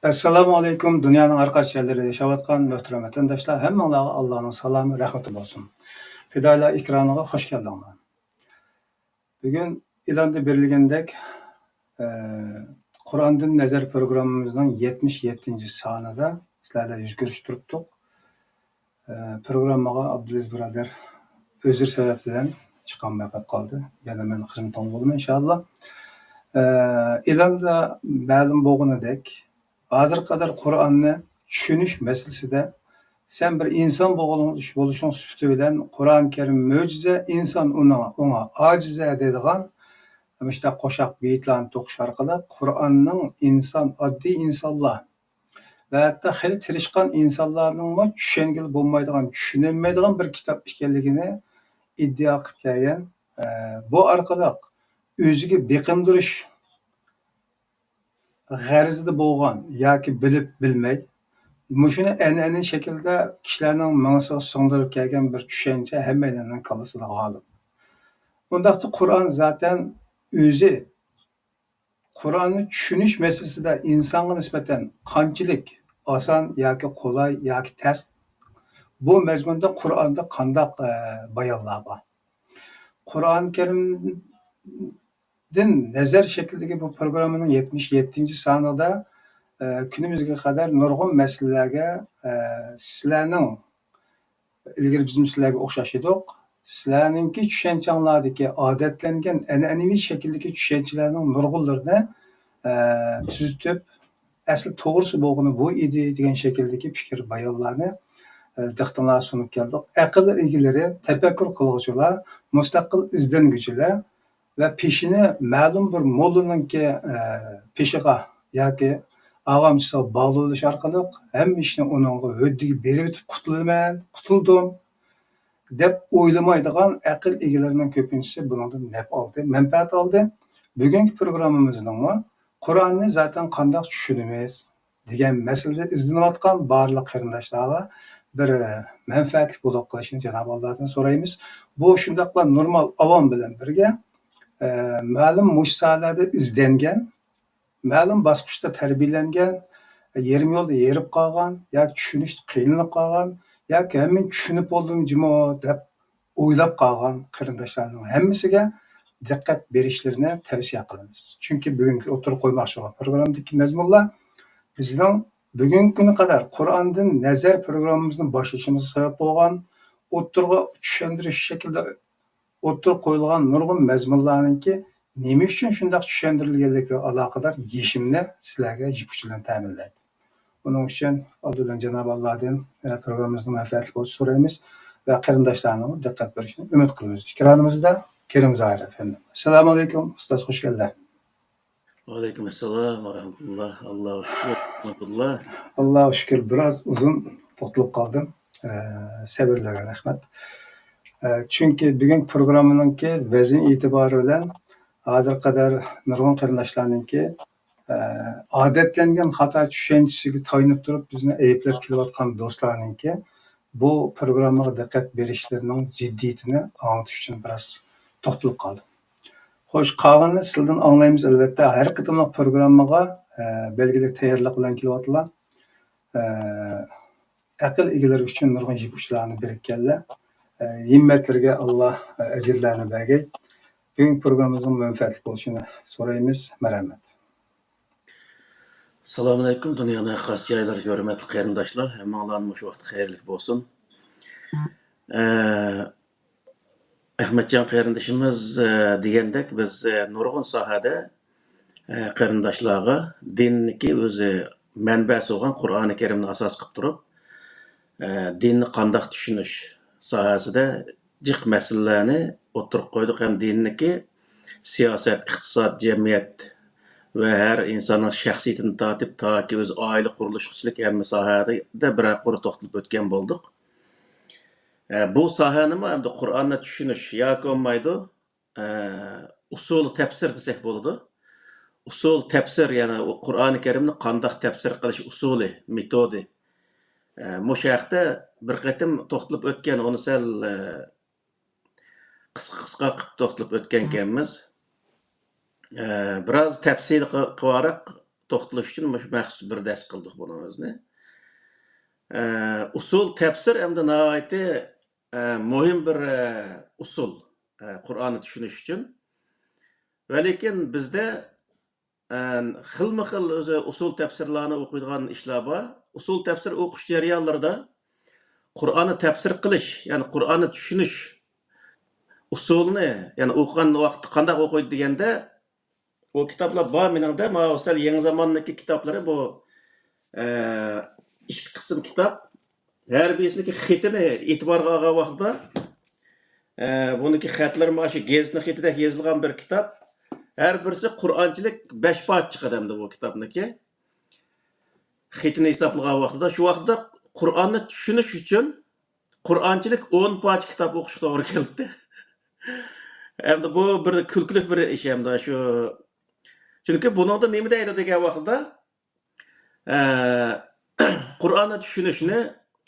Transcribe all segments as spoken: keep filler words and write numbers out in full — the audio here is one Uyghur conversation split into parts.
ئەسسالامۇ ئەلەيكۇم، دۇنيانىڭ ھەر قايسى يەرلىرىدە ياشاۋاتقان مۆھتەرەم ۋەتەنداشلار، ھەممىڭلارغا ئاللانىڭ سالامى، رەھمىتى بولسۇن. پىدائىيلار ئېكرانىغا خوش كەلدىڭلار. بۈگۈن ئېلاندا بېرىلگەندەك، ئە، قۇرئاندىن نەزەر پروگراممىمىزنىڭ يەتمىش يەتتىنچى سانىدا سىلەر بىلەن يۈز كۆرۈشۈپ تۇرۇپتۇق. ئە، پروگراممىغا ئابدۇلئەزىز بۇرادەر ئۆزرە سەۋەب بىلەن چىقالماي قېلىپ قالدى. يەنە مەن خىزمىتىڭىزدە بولىمەن، ئىنشائاللا. ئە، ئېلاندا مەلۇم بولغىنىدەك، ھازىرغا قەدەر قۇرئاننى چۈشىنىش مەسىلىسىدە سەن بىر ئىنسان بولغىنىڭ، بولۇشۇڭ سۈپىتى بىلەن قۇرئان كەرىم مۆجىزە، ئىنسان ئۇنىڭ، ئۇڭا ئاجىزە دەيدىغان مۇشۇنداق قوشاق بېيىتلارنى توقۇش ئارقىلىق قۇرئاننىڭ ئىنسان، ئاددىي ئىنسانلار ۋە ھەتتا خېلى تىرىشقان ئىنسانلارنىڭمۇ چۈشەنگىلى بولمايدىغان، چۈشىنەلمەيدىغان بىر كىتاب ئىكەنلىكىنى ئىددىئا قىلىپ كەلگەن. ئە، بۇ ئارقىلىق ئۆزىگە بېقىندۇرۇش غەرىزىدە بولغان ياكى بىلىپ بىلمەي، مۇشۇنى ئەنئەنىۋى شەكىلدە كىشىلەرنىڭ مېڭىسىغا سىڭدۈرۈپ كەلگەن بىر چۈشەنچە ھەممەيلەننىڭ كاللىسىدا غالىب. ئۇنداقتا قۇرئان زاتەن ئۆزى، قۇرئاننى چۈشىنىش مەسىلىسىدە ئىنسانغا نىسبەتەن قانچىلىك ئاسان ياكى قولاي ياكى تەس، بۇ مەزمۇندا قۇرئاندا قانداق، ئە، بايانلار بار؟ قۇرئان كەرىمدىن نەزەر شەكلىدىكى بۇ پروگراممىنىڭ يەتمىش يەتتىنچى سانىدا، ئە، كۈنىمىزگە قەدەر نۇرغۇن مەسىلىلەرگە، ئە، سىلەرنىڭ، ئىلگىرى بىزمۇ سىلەرگە ئوخشاش ئىدۇق. سىلەرنىڭكى چۈشەنچەڭلاردىكى ئادەتلەنگەن ئەنئەنىۋى شەكىلدىكى چۈشەنچىلەرنىڭ نۇرغۇنلىرىنى، ئە، تۈزىتىپ، ئەسلى توغرىسى بولغىنى بۇ ئىدى دېگەن شەكىلدىكى پىكىر بايانلارنى، ئە، دىققىتىڭلارغا سۇنۇپ كەلدۇق. ئەقىل ئىگىلىرى، تەپەككۇر قىلغۇچىلار، مۇستەقىل ئىزدەنگۈچىلەر ۋە پېشىنى مەلۇم بىر موللىنىڭكى، ئە، پېشىغا ياكى ئاغامچىسىغا باغلىۋېلىش ئارقىلىق ھەممە ئىشنى ئۇنىڭغا ھۆددىگە بېرىۋېتىپ قۇتۇلىمەن، قۇتۇلدۇم دەپ ئويلىمايدىغان ئەقىل ئىگىلىرىنىڭ كۆپىنچىسى بۇنىڭدىن نەپ ئالدى، مەنپەئەت ئالدى. بۈگۈنكى پروگراممىمىزنىڭمۇ قۇرئاننى زاتەن قانداق چۈشىنىمىز دېگەن مەسىلىدە ئىزدىنىۋاتقان بارلىق قېرىنداشلارغا بىر، ئە، مەنپەئەتلىك بولۇپ قېلىشىنى جانابى ئاللادىن سورايمىز. بۇ شۇنداقلا نورمال ئاۋام بىلەن بىرگە، ئە، مەلۇم مۇشۇ ساھەلەردە ئىزدەنگەن، مەلۇم باسقۇچتا تەربىيەلەنگەن، يېرىم يولدا ھېرىپ قالغان ياكى چۈشىنىشتە قىينىلىپ قالغان ياكى ھەممىنى چۈشىنىپ بولدۇم جۇمۇ دەپ ئويلاپ قالغان قېرىنداشلارنىڭ ھەممىسىگە دىققەت بېرىشلىرىنى تەۋسىيە قىلىمىز. چۈنكى بۈگۈنكى ئوتتۇرىغا قويماقچى بولغان پروگراممىدىكى مەزمۇنلار بىزنىڭ بۈگۈنكى كۈنگە قەدەر قۇرئاندىن نەزەر پروگراممىمىزنى باشلىشىمىزغا سەۋەب بولغان، ئوتتۇرىغا چۈشەندۈرۈش شەكلىدە ئوتتۇرىغا قويۇلغان نۇرغۇن مەزمۇنلارنىڭكى نېمە ئۈچۈن شۇنداق چۈشەندۈرۈلگەنلىكىگە ئالاقىدار يېشىمنى سىلەرگە يىپ ئۇچى بىلەن تەمىنلەيدۇ. ئۇنىڭ ئۈچۈن ئالدى بىلەن جانابى ئاللادىن، ئە، پروگراممىمىزنىڭ مەنپەئەتلىك بولۇشىنى سورايمىز ۋە قېرىنداشلارنىڭمۇ دىققەت بېرىشىنى ئۈمىد قىلىمىز. ئېكرانىمىزدا كېرىم زاھىر ئەپەندىم. ئەسسالامۇ ئەلەيكۇم، ئۇستاز، خوش كەلدىڭ. ۋەئەلەيكۇم ئەسسالام ۋە رەھمەتۇللا. ئاللاھۇ شۈكۈر، رەھمەتۇللا. ئاللاھۇ شۈكۈر، بىراز ئۇزۇن توختىلىپ قالدىم. ئە، سەۋرلەرگە رەھمەت. ئە، چۈنكى بۈگۈنكى پروگراممىنىڭكى ۋەزنى ئېتىبارى بىلەن ھازىرغا قەدەر نۇرغۇن قېرىنداشلارنىڭكى، ئە، ئادەتلەنگەن خاتا چۈشەنچىسىگە تايىنىپ تۇرۇپ بىزنى ئەيىبلەپ كېلىۋاتقان دوستلارنىڭكى بۇ پروگراممىغا دىققەت بېرىشلىرىنىڭ جىددىيىتىنى ئاڭلىتىش ئۈچۈن بىراز توختىلىپ قالدىم. خوش، قالغىنىنى سىلىدىن ئاڭلايمىز ئەلۋەتتە. ھەر قېتىملىق پروگراممىغا، ئە، بەلگىلىك تەييارلىق بىلەن كېلىۋاتىلا. ئە، ئەقىل ئىگىلىرى ئۈچۈن نۇرغۇن يىپ ئۇچلارنى بېرىپكەنلەر. ئە، ھىممەتلىرىگە ئاللا، ئە، ئەجىرلەرنى بەرگەي. بۈگۈنكى پروگراممىمىزنىڭ مەنپەئەتلىك بولۇشىنى سورايمىز. مەرھەمەت. ئەسسالامۇئەلەيكۇم، دۇنيانىڭ ھەر قايسى جايلىرىدىكى ھۆرمەتلىك قېرىنداشلار، ھەممىڭلارنى مۇشۇ ۋاقىت خەيرلىك بولسۇن. ئە، ئەخمەتجان قېرىندىشىمىز، ئە، دېگەندەك، بىز، ئە، نۇرغۇن ساھەدە، ئە، قېرىنداشلارغا دىننىكى ئۆزى مەنبەسى بولغان قۇرئانى كەرىمنى ئاساس قىلىپ تۇرۇپ، ئە، دىننى قانداق چۈشىنىش ساھەسىدە جىق مەسىلىلەرنى ئوتتۇرىغا قويدۇق ھەم دىننىكى سىياسەت، ئىقتىساد، جەمئىيەت ۋە ھەر ئىنساننىڭ شەخسىيىتىدىن تارتىپ تاكى ئۆز ئائىلە قۇرۇلۇشىغىچىلىك ھەممە ساھەدە بىرەر قۇر توختىلىپ ئۆتكەن بولدۇق. ئە، بۇ ساھەنىمۇ ئەمدى قۇرئاننى چۈشىنىش ياكى بولمايدۇ، ئە، ئۇسۇل تەپسىر دېسەك بولىدۇ. ئۇسۇل تەپسىر، يەنى ئۇ قۇرئانى كەرىمنى قانداق تەپسىر قىلىش ئۇسۇلى، مېتودى. ئە، مۇشۇ ھەقتە بىر قېتىم توختىلىپ ئۆتكەن، ئۇنى سەل، ئە، قىسقا-قىسقا قىلىپ توختىلىپ ئۆتكەنكەنمىز. ئە، بىراز تەپسىلىي قى-، قىلىۋاراق توختىلىش ئۈچۈن مۇشۇ مەخسۇس بىر دەرس قىلدۇق بۇنىڭ ئۆزىنى. ئە، ئۇسۇل تەپسىر ئەمدى ناھايىتى، ئە، مۇھىم بىر، ئە، ئۇسۇل، ئە، قۇرئاننى چۈشىنىش ئۈچۈن. ۋەلىكىن بىزدە، ئە، خىلمۇ خىل ئۆزى ئۇسۇل تەپسىرلارنى ئوقۇيدىغان ئىشلار بار. ئۇسۇل تەپسىر ئوقۇش جەريانلىرىدا قۇرئاننى تەپسىر قىلىش، يەنى قۇرئاننى چۈشىنىش ئۇسۇلىنى، يەنى ئوقۇغان ۋاقىتتا قانداق ئوقۇيدۇ دېگەندە، ئۇ كىتابلار بار مېنىڭدە. ماۋۇ سەل يېڭى زاماننىڭكى كىتابلىرى بۇ، ئە، ئىككى قىسىم كىتاب. ھەر بىرسىنىڭكى خېتىنى ئېتىبارغا ئالغان ۋاقتىدا، ئە، بۇنىڭكى خەتلىرى مانا شۇ گېزىتنىڭ خېتىدەك يېزىلغان بىر كىتاب. ھەر بىرسى قۇرئانچىلىك بەش پارچە چىقىدۇ ئەمدى بۇ كىتابنىڭكى. خېتىنى ھېسابلىغان ۋاقتىدا، شۇ ۋاقىتتا قۇرئاننى چۈشىنىش ئۈچۈن قۇرئانچىلىك ئون پارچە كىتاب ئوقۇشقا توغرا كەلدى. ئەمدى بۇ بىر كۈلكىلىك بىر ئىش ئەمدى شۇ. چۈنكى بۇنىڭدا نېمە دەيدۇ دېگەن ۋاقتىدا، ئە، قۇرئاننى چۈشىنىشنى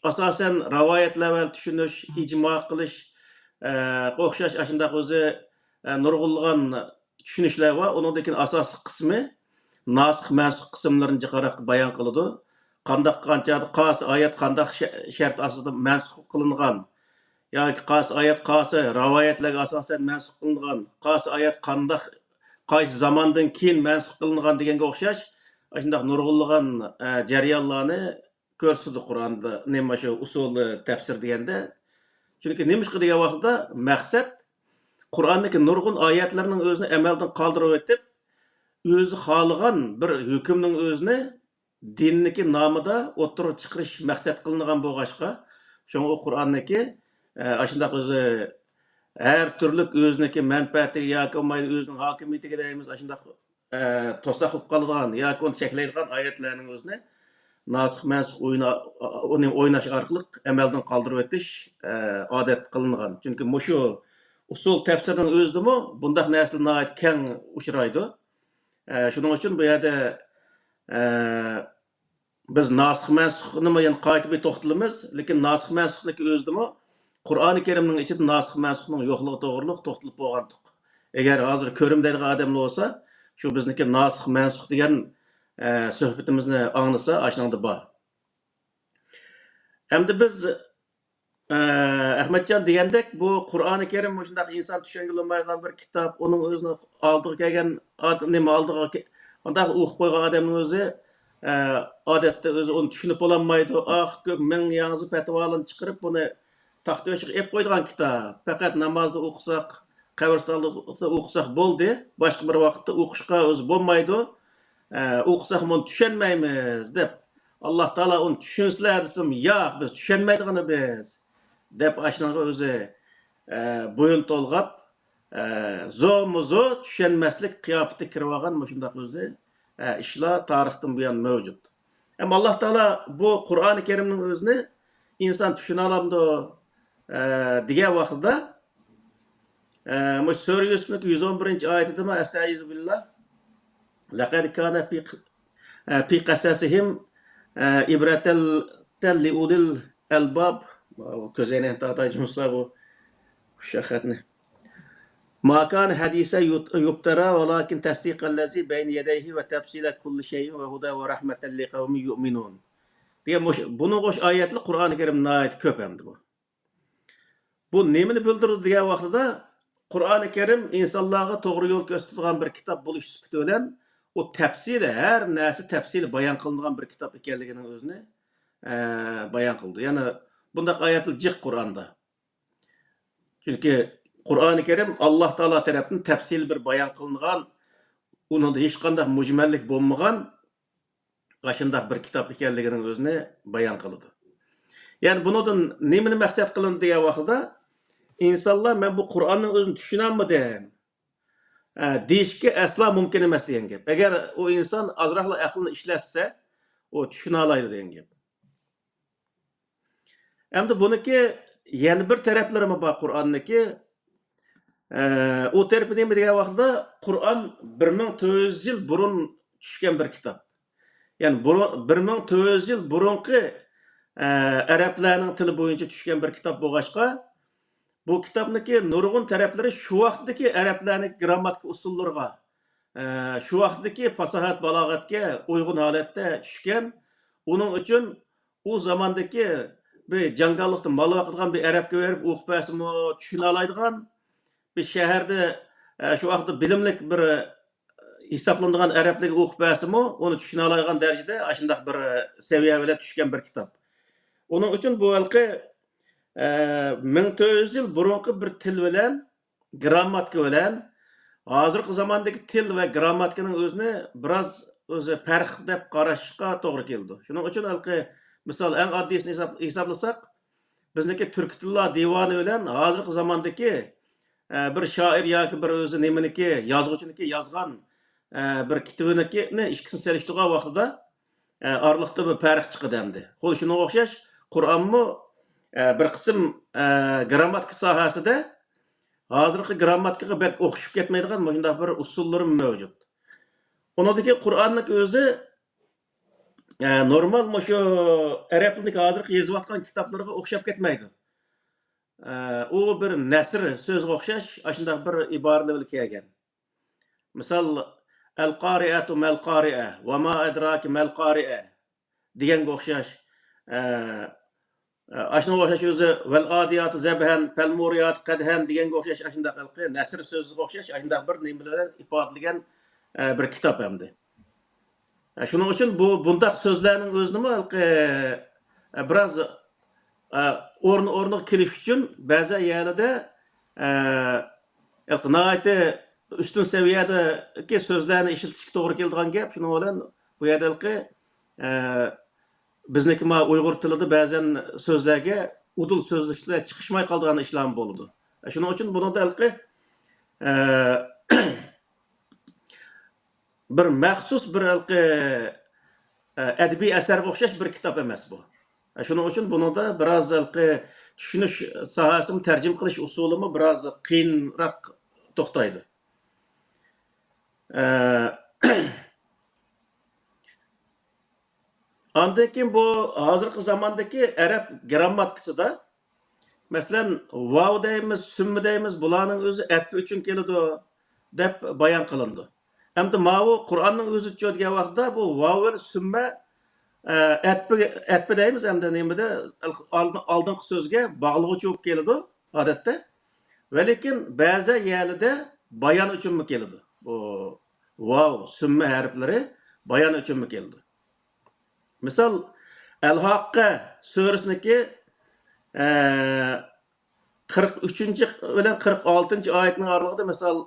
ئاساسەن رىۋايەتلەر بىلەن چۈشىنىش، ئىجما قىلىش، ئە، ئوخشاش ئاشۇنداق ئۆزى، ئە، نۇرغۇنلىغان چۈشىنىشلەر بار. ئۇنىڭدىن كېيىن ئاساسلىق قىسمى ناسىخ مەنسۇخ قىسىملىرىنى جىقراق بايان قىلىدۇ. قانداق قانچە قايسى ئايەت قانداق شە-، شەرت ئاستىدا مەنسۇخ قىلىنغان ياكى قايسى ئايەت قايسى رىۋايەتلەرگە ئاساسەن مەنسۇخ قىلىنغان، قايسى ئايەت قانداق، قايسى زاماندىن كېيىن مەنسۇخ قىلىنغان دېگەنگە ئوخشاش، ئاشۇنداق نۇرغۇنلىغان، ئە، جەريانلارنى كۆرسىتىدۇ قۇرئاندا، نېمە شۇ ئۇسۇلى تەپسىر دېگەندە. چۈنكى نېمىشقا دېگەن ۋاقىتتا مەقسەت قۇرئاندىكى نۇرغۇن ئايەتلەرنىڭ ئۆزىنى ئەمەلدىن قالدۇرۇۋېتىپ، ئۆزى خالىغان بىر ھۆكۈمنىڭ ئۆزىنى دىننىكى نامىدا ئوتتۇرىغا چىقىرىش مەقسەت قىلىنغان بولغاچقا، شۇڭا ئۇ قۇرئاننىكى، ئە، ئاشۇنداق ئۆزى ھەر تۈرلۈك ئۆزىنىڭكى مەنپەئەتىگە ياكى بولمايدۇ ئۆزىنىڭ ھاكىمىيىتىگە دەيمىز، ئاشۇنداق، ئە، توساق بولۇپ قالىدىغان ياكى ئۇنى چەكلەيدىغان ئايەتلەرنىڭ ئۆزىنى ناسىخ مەنسۇخ ئوينا-، ئۇنى ئويناش ئارقىلىق ئەمەلدىن قالدۇرۇۋېتىش، ئە، ئادەت قىلىنغان. چۈنكى مۇشۇ ئۇسۇل تەپسىرنىڭ ئۆزىدىمۇ بۇنداق نەرسىلەر ناھايىتى كەڭ ئۇچرايدۇ. ئە، شۇنىڭ ئۈچۈن بۇ يەردە، ئە، بىز ناسىخ مەنسۇخنىمۇ يەنە قايتا بىر توختىلىمىز، لېكىن ناسىخ مەنسۇخنىڭكى ئۆزىدىمۇ قۇرئانى كەرىمنىڭ ئىچىدە ناسىخ مەنسۇخنىڭ يوقلۇقى توغرۇلۇق توختىلىپ بولغانتۇق. ئەگەر ھازىر كۆرۈم دەيدىغان ئادەملەر بولسا، شۇ بىزنىڭكى ناسىخ مەنسۇخ دېگەن، ئە، سۆھبىتىمىزنى ئاڭلىسا، ئاشۇنىڭدا بار. ئەمدى بىز ئە، ئەخمەتجان دېگەندەك، بۇ قۇرئانى كەرىم مۇشۇنداق ئىنسان چۈشەنگىلى بولمايدىغان بىر كىتاب، ئۇنىڭ ئۆزىنىڭ ئالدىغا كەلگەن ئاد-، نېمە، ئالدىغا كە-، مۇنداق ئوقۇپ قويغان ئادەمنىڭ ئۆزى، ئە، ئادەتتە ئۆزى ئۇنى چۈشىنىپ بولالمايدۇ. ئاق، كۆك، مىڭ ياڭزا پەتىۋالىرىنى چىقىرىپ، بۇنى تاختا بېشىغا ئېلىپ قويىدىغان كىتاب. پەقەت نامازدا ئوقۇساق، قەبرىستانلىقتا ئوقۇساق بولدى. باشقا بىر ۋاقىتتا ئوقۇشقا ئۆزى بولمايدۇ. ئە، ئوقۇساق بۇنى چۈشەنمەيمىز دەپ، ئاللا تائالا ئۇنى چۈشىنىسىلەر دېسىمۇ، ياق، بىز چۈشەنمەيدىغىنى بىز دەپ، ئاشۇنىڭغا ئۆزى، ئە، بويۇن تولغاپ، ئە، زورمۇ زور چۈشەنمەسلىك قىياپىتىگە كىرىۋالغان مۇشۇنداق ئۆزى، ئە، ئىشلار تارىختىن بۇيان مەۋجۇت. ئەمما ئاللا تائالا بۇ قۇرئانى كەرىمنىڭ ئۆزىنى ئىنسان چۈشىنەلەمدۇ، ئە، دېگەن ۋاقتىدا، ئە، مۇشۇ سۈرە يۈسۈفنىڭ يۈز ئون بىرىنچى ئايىتىدىمۇ، ئەستەئىزۇ بىللا، لەقەد كانە فى، ئە، فى قەسەسىھىم، ئە، ئىبرەتەن لىئۇلىل ئەلباب. كۆزەينى تاتاي جۇمسا بۇ ئۇششاق خەتنى. ما كان حديثا يت-، يفترى ولكن تصديق الذي بين يديه وتفصيل كل شيء وهدى ورحمة لقوم يؤمنون. دېگەن مۇش-، بۇنىڭغا ئوخشاش ئايەتلەر قۇرئانى كەرىم ناھايىتى كۆپ ئەمدى بۇ. بۇ نېمىنى بىلدۈرىدۇ دېگەن ۋاقتىدا، قۇرئانى كەرىم ئىنسانلارغا توغرا يول كۆرسىتىدىغان بىر كىتاب بولۇش سۈپىتى بىلەن، ئۇ تەپسىلىي، ھەر نەرسە تەپسىلىي بايان قىلىنغان بىر كىتاب ئىكەنلىكىنىڭ ئۆزىنى، ئە، بايان قىلىدۇ. يەنى بۇنداق ئايەتلەر جىق قۇرئاندا. چۈنكى قۇرئانى كەرىم ئاللا تائالا تەرەپتىن تەپسىلىي بىر بايان قىلىنغان، ئۇنىڭدا ھېچقانداق مۈجمەللىك بولمىغان، ئاشۇنداق بىر كىتاب ئىكەنلىكىنىڭ ئۆزىنى بايان قىلىدۇ. يەنى بۇنىڭدىن نېمىنى مەقسەت قىلىندى دېگەن ۋاقتىدا، ئىنسانلار، مەن بۇ قۇرئاننىڭ ئۆزىنى چۈشىنەلمىدىم، ئە، دېيىشكە ئەسلا مۇمكىن ئەمەس دېگەن گەپ. ئەگەر ئۇ ئىنسان ئازراقلا ئەقلىنى ئىشلەتسە، ئۇ چۈشىنەلەيدۇ دېگەن گەپ. ئەمدى بۇنىڭكى يەنە بىر تەرەپلىرىمۇ بار قۇرئاننىڭكى. ئە، ئۇ تەرىپى نېمە دېگەن ۋاقتىدا، قۇرئان بىر مىڭ تۆت يۈز يىل بۇرۇن چۈشكەن بىر كىتاب. يەنى بۇرۇن، بىر مىڭ تۆت يۈز يىل بۇرۇنقى، ئە، ئەرەبلەرنىڭ تىلى بويىچە چۈشكەن بىر كىتاب بولغاچقا، بۇ كىتابنىڭكى نۇرغۇن تەرەپلىرى شۇ ۋاقىتتىكى ئەرەبلەرنىڭ گىرامماتىكا ئۇسۇللىرىغا، ئە، شۇ ۋاقىتتىكى پاساھەت، بالاغەتكە ئۇيغۇن ھالەتتە چۈشكەن. ئۇنىڭ ئۈچۈن ئۇ زاماندىكى بىر جاڭگاللىقتا مال باقىدىغان بىر ئەرەبكە بېرىپ ئوقۇپ بەرسىمۇ چۈشىنەلەيدىغان، بىر شەھەردە، ئە، شۇ ۋاقىتتا بىلىملىك بىر ھېسابلىنىدىغان ئەرەبلەرگە ئوقۇپ بەرسىمۇ، ئۇنى چۈشىنەلەيدىغان دەرىجىدە ئاشۇنداق بىر سەۋىيە بىلەن چۈشكەن بىر كىتاب. ئۇنىڭ ئۈچۈن بۇ ھېلىقى، ئە، مىڭ تۆت يۈز يىل بۇرۇنقى بىر تىل بىلەن، گىرامماتىكا بىلەن ھازىرقى زاماندىكى تىل ۋە گىرامماتىكىنىڭ ئۆزىنى بىراز ئۆزى پەرق دەپ قاراشقا توغرا كېلىدۇ. شۇنىڭ ئۈچۈن ھېلىقى مىسال، ئەڭ ئاددىيسىنى ھېساب-، ھېسابلىساق، بىزنىڭكى تۈركىي تىللار دىۋانى بىلەن ھازىرقى زاماندىكى، ئە، بىر شائىر ياكى بىر ئۆزى نېمىنىكى، يازغۇچىنىكى يازغان، ئە، بىر كىتابىنىكىنى ئىككىسىنى سېلىشتۇرغان ۋاقتىدا، ئە، ئارىلىقتا بىر پەرق چىقىدۇ ئەمدى. خۇددى شۇنىڭغا ئوخشاش، قۇرئانمۇ، ئە، بىر قىسىم، ئە، گىرامماتىكا ساھەسىدە ھازىرقى گىرامماتىكىغا بەك ئوخشىشىپ كەتمەيدىغان مۇشۇنداق بىر ئۇسۇللىرىمۇ مەۋجۇت. ئۇنىڭدىكى قۇرئاننىڭ ئۆزى، ئە، نورمال مۇشۇ ئەرەبلىرىنىڭ ھازىرقى يېزىۋاتقان كىتابلىرىغا ئوخشاپ كەتمەيدۇ. ئە، ئۇ بىر نەسر سۆزىگە ئوخشاش، ئاشۇنداق بىر ئىبارىلەر بىلەن كەلگەن. مىسال، ئەل قارىئەتۇ مەل قارىئە، ۋە ما ئەدراكە مەل قارىئە دېگەنگە ئوخشاش. ئە، ئە، ئاشۇنىڭغا ئوخشاش ئۆزى، ۋەل ئادىياتۇ زەبھەن، پەل مۇرىياتۇ قەدھەن دېگەنگە ئوخشاش، ئاشۇنداق ھېلىقى نەسر سۆزىگە ئوخشاش، ئاشۇنداق بىر نېمە بىلەن ئىپادىلىگەن، ئە، بىر كىتاب ئەمدى. ئە، شۇنىڭ ئۈچۈن بۇ، بۇنداق سۆزلەرنىڭ ئۆزىنىمۇ ھېلىقى، ئە، بىراز، ئە، ئورنى ئورنىغا كېلىش ئۈچۈن بەزى يەرلەردە، ئە، ھېلىقى ناھايىتى ئۈستۈن سەۋىيەدىكى سۆزلەرنى ئىشلىتىشكە توغرا كېلىدىغان گەپ. شۇنىڭ بىلەن بۇ يەردە ھېلىقى، ئە، بىزنىڭكى ما ئۇيغۇر تىلىدا بەزەن سۆزلەرگە ئۇدۇل سۆزلۈكلەر چىقىشماي قالىدىغان ئىشلارمۇ بولىدۇ. شۇنىڭ ئۈچۈن بۇنىڭدا ھېلىقى، ئە، بىر مەخسۇس بىر ھېلىقى، ئە، ئەدەبىي ئەسەرگە ئوخشاش بىر كىتاب ئەمەس بۇ. شۇنىڭ ئۈچۈن بۇنىڭدا بىراز ھېلىقى چۈشىنىش ساھەسىمۇ، تەرجىمە قىلىش ئۇسۇلىمۇ بىراز قىيىنراق توختايدۇ. ئە، ئاندىن كېيىن بۇ ھازىرقى زاماندىكى ئەرەب گىرامماتىكىسىدا، مەسىلەن، ۋاۋ دەيمىز، سۈممە دەيمىز، بۇلارنىڭ ئۆزى ئەتپە ئۈچۈن كېلىدۇ، دەپ بايان قىلىنىدۇ. ئەمدى ماۋۇ قۇرئاننىڭ ئۆزىچۇ دېگەن ۋاقىتتا بۇ ۋاۋ بىلەن سۈممە، ئە، ئەتپە، ئەتپە دەيمىز ئەمدى نېمىدە، ئالدىن-، ئالدىنقى سۆزگە باغلىغۇچى بولۇپ كېلىدۇ ئادەتتە. ۋەلىكىن بەزى يەرلىدە بايان ئۈچۈنمۇ كېلىدۇ. بۇ ۋاۋ، سۈممە ھەرپلىرى بايان ئۈچۈنمۇ كېلىدۇ. مىسال، ئەل-ھاققە سۈرىسىنىڭكى، ئە، قىرىق ئۈچىنچى بىلەن قىرىق ئالتىنچى ئايەتنىڭ ئارىلىقىدا، مىسال،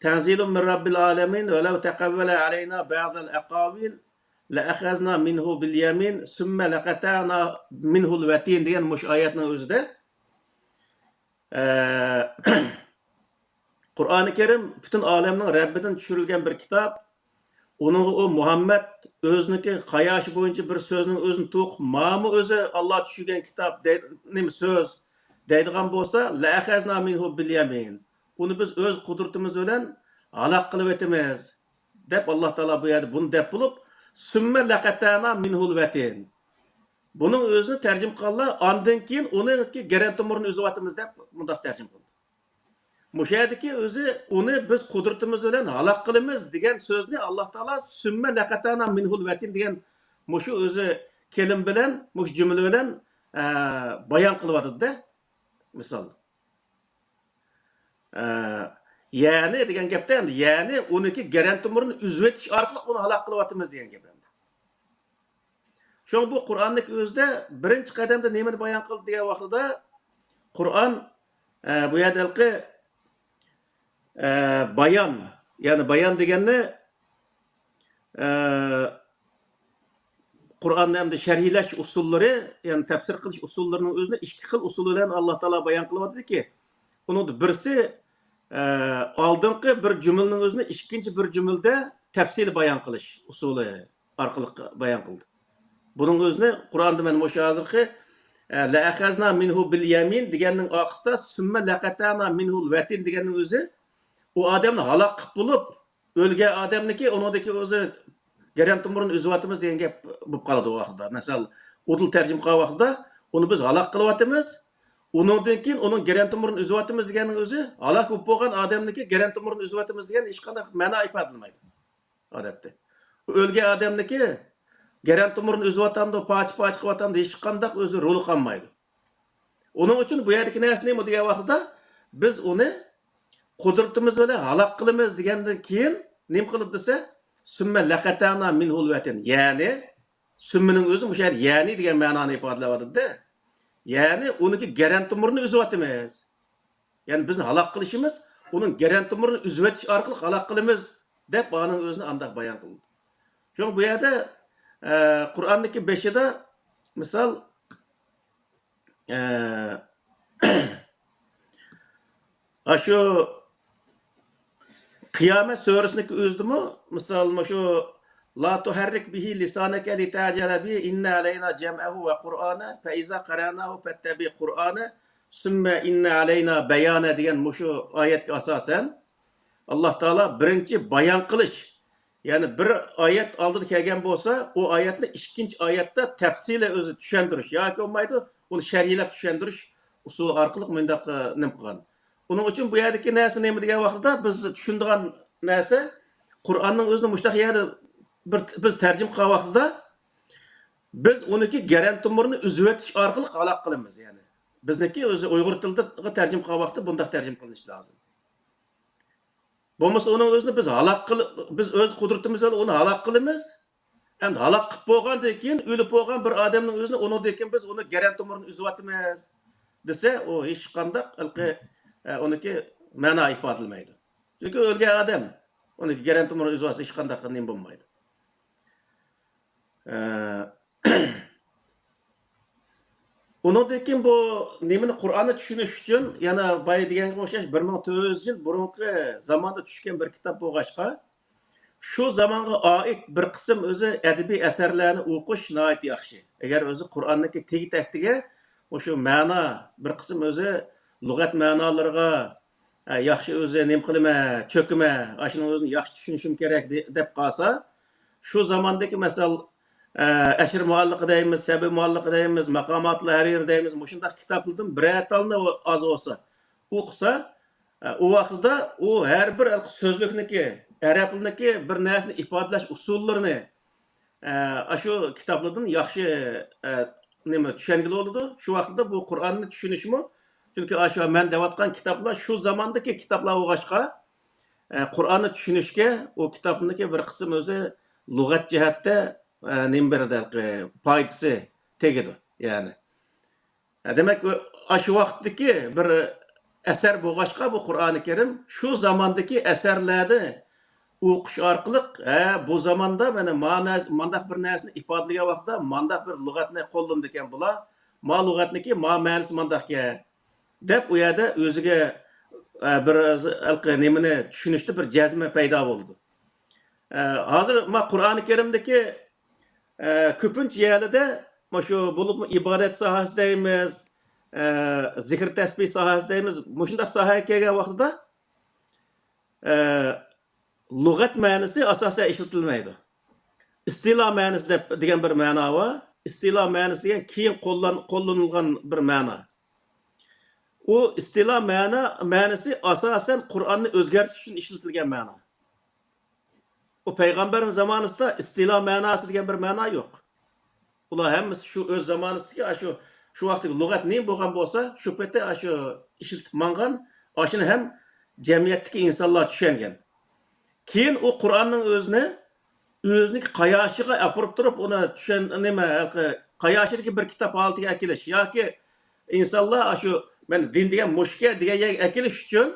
تەنزىلۇم مىن رەببىل ئالەمىن، ۋەلەۋ تەقەۋۋەلە ئەلەينا بەزەل ئەقاۋىل، لەئەخەزنا مىنھۇ بىل يەمىن، سۈممە لەقەتەنا مىنھۇل ۋەتىن دېگەن مۇشۇ ئايەتنىڭ ئۆزىدە، ئە، قۇرئانى كەرىم پۈتۈن ئالەمنىڭ رەببىدىن چۈشۈرۈلگەن بىر كىتاب. ئۇنىڭغا ئۇ مۇھەممەد ئۆزىنىڭكى قاياشى بويىچە بىر سۆزنىڭ ئۆزىنى توقۇپ، مانا ئۆزى ئاللا چۈشۈرگەن كىتاب دەي-، نېمە سۆز دەيدىغان بولسا، لەئەخەزنا مىنھۇ بىل يەمىن. ئۇنى بىز ئۆز قۇدرىتىمىز بىلەن ھالاك قىلىۋېتىمىز، دەپ ئاللا تائالا بۇ يەردە بۇنى دەپ بولۇپ، سۈممە لەقەتەنا مىنھۇل ۋەتىن. بۇنىڭ ئۆزىنى تەرجىمە قىلغانلار، ئاندىن كېيىن ئۇنىڭكى گىرەن تومۇرىنى ئۈزۈۋاتىمىز دەپ مۇنداق تەرجىمە قىلدى. مۇشۇ يەردىكى ئۆزى ئۇنى بىز قۇدرىتىمىز بىلەن ھالاك قىلىمىز دېگەن سۆزنى ئاللا تائالا سۈممە لەقەتەنا مىنھۇل ۋەتىن دېگەن مۇشۇ ئۆزى كېلىم بىلەن، مۇشۇ جۈملە بىلەن، ئە، بايان قىلىۋاتىدۇ-دە، مىسال. ئە، يەنى دېگەن گەپتە، يەنى ئۇنىڭكى گىرەن تومۇرىنى ئۈزۈۋېتىش ئارقىلىق ئۇنى ھالاك قىلىۋاتىمىز دېگەن گەپ ئەمدى. شۇڭا بۇ قۇرئاننىڭ ئۆزىدە بىرىنچى قەدەمدە نېمىنى بايان قىلدى دېگەن ۋاقتىدا، قۇرئان، ئە، بۇ يەردە ھېلىقى، ئە، بايان، يەنى بايان دېگەننى، ئە، قۇرئاننى ئەمدى شەرھلەش ئۇسۇللىرى، يەنى تەپسىر قىلىش ئۇسۇللىرىنىڭ ئۆزىنى ئىككى خىل ئۇسۇل بىلەن ئاللا تائالا بايان قىلىۋاتىدۇكى، ئۇنىڭدا بىرسى، ئە، ئالدىنقى بىر جۈملىنىڭ ئۆزىنى ئىككىنچى بىر جۈملىدە تەپسىلىي بايان قىلىش ئۇسۇلى ئارقىلىق بايان قىلدى. بۇنىڭ ئۆزىنى قۇرئاندا مەن مۇشۇ ھازىرقى، ئە، لەئەخەزنا مىنھۇ بىل يەمىن دېگەننىڭ ئارقىسىدا سۈممە لەقەتەنا مىنھۇل ۋەتىن دېگەننىڭ ئۆزى ئۇ ئادەمنى ھالاك قىلىپ بولۇپ، ئۆلگەن ئادەمنىكى ئۇنىڭدىكى ئۆزى گىرەن تومۇرىنى ئۈزۈۋاتىمىز دېگەن گەپ بولۇپ قالىدۇ ئۇ ۋاقىتتا. مەسىلەن، ئۇدۇل تەرجىمە قىلغان ۋاقتىدا ئۇنى بىز ھالاك قىلىۋاتىمىز، ئۇنىڭدىن كېيىن ئۇنىڭ گىرەن تومۇرىنى ئۈزۈۋاتىمىز دېگەننىڭ ئۆزى، ھالاك بولۇپ بولغان ئادەمنىڭكى گىرەن تومۇرىنى ئۈزۈۋاتىمىز دېگەن ھېچقانداق مەنا ئىپادىلىمەيدۇ. ئادەتتە ئۇ ئۆلگەن ئادەمنىڭكى گىرەن تومۇرىنى ئۈزۈۋاتامدۇ، پارچە-پارچە قىلىۋاتامدۇ، ھېچقانداق ئۆزى رولى قالمايدۇ. ئۇنىڭ ئۈچۈن بۇ يەردىكى نەرسە نېمە دېگەن ۋاقتىدا، بىز ئۇنى قۇدرىتىمىز بىلەن ھالاك قىلىمىز دېگەندىن كېيىن نېمە قىلىدۇ دېسە، سۈممە لەقەتەنا مىنھۇل ۋەتىن. يەنى، سۈممىنىڭ ئۆزى مۇشۇ يەردە يەنى دېگەن مەنانى ئىپادىلەۋاتىدۇ. يەنى ئۇنىڭكى گىرەن تومۇرىنى ئۈزۈۋاتىمىز. يەنى بىزنى ھالاك قىلىشىمىز، ئۇنىڭ گىرەن تومۇرىنى ئۈزۈۋېتىش ئارقىلىق ھالاك قىلىمىز، دەپ ئانىڭ ئۆزىنى ئانداق بايان قىلدى. شۇڭا بۇ يەردە، ئە، قۇرئاننىڭكى بېشىدا، مىسال، ئە، ئاشۇ قىيامەت سۈرىسىنىڭكى ئۆزىدىمۇ، مىسال، مۇشۇ، لا تۇھەررىك بىھى لىسانەكە لىتەجەلە بىھى، ئىننە ئەلەينا جەمئەھۇ ۋە قۇرئانە، فەئىزا قەرەناھۇ فەتتەبىئ قۇرئانە، سۈممە ئىننە ئەلەينا بەيانە دېگەن مۇشۇ ئايەتكە ئاساسەن، ئاللا تائالا بىرىنچى بايان قىلىش، يەنى بىر ئايەت ئالدىدا كەلگەن بولسا، ئۇ ئايەتنى ئىككىنچى ئايەتتە تەپسىلىي ئۆزى چۈشەندۈرۈش ياكى بولمايدۇ، ئۇنى شەرھلەپ چۈشەندۈرۈش ئۇسۇلى ئارقىلىق مۇنداق، ئە، نېمە قىلغان. ئۇنىڭ ئۈچۈن بۇ يەردىكى نەرسە نېمە دېگەن ۋاقتىدا، بىز چۈشىنىدىغان نەرسە، قۇرئاننىڭ ئۆزىنى مۇشۇنداق يەردە بىر، بىز تەرجىمە قىلغان ۋاقتىدا، بىز ئۇنىڭكى گىرەن تومۇرىنى ئۈزۈۋېتىش ئارقىلىق ھالاك قىلىمىز، يەنى. بىزنىڭكى ئۆزى ئۇيغۇر تىلىغا تەرجىمە قىلغان ۋاقتىدا بۇنداق تەرجىمە قىلىنىشى لازىم. بولمىسا ئۇنىڭ ئۆزىنى بىز ھالاك قىل-، بىز ئۆز قۇدرىتىمىز بىلەن ئۇنى ھالاك قىلىمىز. ئەمدى ھالاك قىلىپ بولغاندىن كېيىن، ئۆلۈپ بولغان بىر ئادەمنىڭ ئۆزىنى، ئۇنىڭدىن كېيىن بىز ئۇنى گىرەن تومۇرىنى ئۈزۈۋاتىمىز دېسە، ئۇ ھېچقانداق ھېلىقى، ئە، ئۇنىڭكى مەنا ئىپادىلىمەيدۇ. چۈنكى ئۆلگەن ئادەم ئۇنىڭكى گىرەن تومۇرىنى ئۈزۈۋاتسا، ھېچقانداق نېمە بولمايدۇ. ئە، ئۇنىڭدىن كېيىن بۇ نېمىنى، قۇرئاننى چۈشىنىش ئۈچۈن يەنە بايا دېگەنگە ئوخشاش بىر مىڭ تۆت يۈز يىل بۇرۇنقى زاماندا چۈشكەن بىر كىتاب بولغاچقا، شۇ زامانغا ئائىت بىر قىسىم ئۆزى ئەدەبىي ئەسەرلەرنى ئوقۇش ناھايىتى ياخشى. ئەگەر ئۆزى قۇرئاننىڭكى تېگى تەكتىگە مۇشۇ مەنا، بىر قىسىم ئۆزى لۇغەت مەنالىرىغا، ئە، ياخشى ئۆزى نېمە قىلىمەن، چۆكىمەن، ئاشۇنىڭ ئۆزىنى ياخشى چۈشىنىشىم كېرەك دە-، دەپ قالسا، شۇ زاماندىكى، مەسىلەن، ئە، ئەشىر مۇئەللىقى دەيمىز، سەبىي مۇئەللىقى دەيمىز، ماقاماتۇل ھەرىرى دەيمىز، مۇشۇنداق كىتابلاردىن بىرەر تالنى ئاز بولسا ئوقۇسا، ئە، ئۇ ۋاقتىدا ئۇ ھەر بىر سۆزلۈكنىكى، ئەرەبلىكنىكى بىر نەرسىنى ئىپادىلەش ئۇسۇللىرىنى، ئە، ئاشۇ كىتابلاردىن ياخشى، ئە، نېمە، چۈشەنگىلى بولىدۇ. شۇ ۋاقتىدا بۇ قۇرئاننى چۈشىنىشمۇ، چۈنكى ئاشۇ مەن دەۋاتقان كىتابلار شۇ زاماندىكى كىتابلار بولغاچقا، ئە، قۇرئاننى چۈشىنىشكە ئۇ كىتابنىڭكى بىر قىسىم ئۆزى لۇغەت جەھەتتە، ئە، نېمە بېرىدۇ، پايدىسى تېگىدۇ، يەنى. دېمەك، ئاشۇ ۋاقىتتىكى بىر ئەسەر بولغاچقا، بۇ قۇرئانى كەرىم شۇ زاماندىكى ئەسەرلەرنى ئوقۇش ئارقىلىق، ھە، بۇ زاماندا مانا ما نەرسە، مانداق بىر نەرسىنى ئىپادىلىگەن ۋاقىتتا مانداق بىر لۇغەتنى قوللىنىدىكەن بۇلار، ما لۇغەتنىكى ما مەنىسى مانداقكەن، دەپ ئۇ يەردە ئۆزىگە، ھە، بىر ھېلىقى نېمىنى چۈشىنىشتە بىر جەزمە پەيدا بولىدۇ. ئە، ھازىر ما قۇرئانى كەرىمدىكى، ئە، كۆپىنچە يەرلىدە مۇشۇ بولۇپمۇ ئىبادەت ساھەسى دەيمىز، ئە، زىكىر تەسبىھ ساھەسى دەيمىز، مۇشۇنداق ساھەگە كەلگەن ۋاقتىدا، ئە، لۇغەت مەنىسى ئاساسەن ئىشلىتىلمەيدۇ. ئىستىلا مەنىسى دەپ، دېگەن بىر مەنا بار. ئىستىلا مەنىسى دېگەن كېيىن قوللان-، قوللىنىلغان بىر مەنا. ئۇ ئىستىلا مەنا، مەنىسى ئاساسەن قۇرئاننى ئۆزگەرتىش ئۈچۈن ئىشلىتىلگەن مەنا. ئۇ پەيغەمبەرنىڭ زامانىسىدا ئىستىلا مەناسى دېگەن بىر مەنا يوق. ئۇلار ھەممىسى شۇ ئۆز زامانىسىدىكى، ئاشۇ، شۇ ۋاقىتتىكى لۇغەت نېمە بولغان بولسا، شۇ پېتى ئاشۇ ئىشلىتىپ ماڭغان، ئاشۇنى ھەم جەمئىيەتتىكى ئىنسانلار چۈشەنگەن. كېيىن ئۇ قۇرئاننىڭ ئۆزىنى، ئۆزىنىڭكى قاياشىغا ئاپىرىپ تۇرۇپ، ئۇنى چۈشەن-، نېمە، ھېلىقى قاياشىدىكى بىر كىتاب ھالىتىگە ئەكېلىش ياكى ئىنسانلار ئاشۇ، مەن دىن دېگەن مۇشۇكەن دېگەن يەرگە ئەكېلىش ئۈچۈن،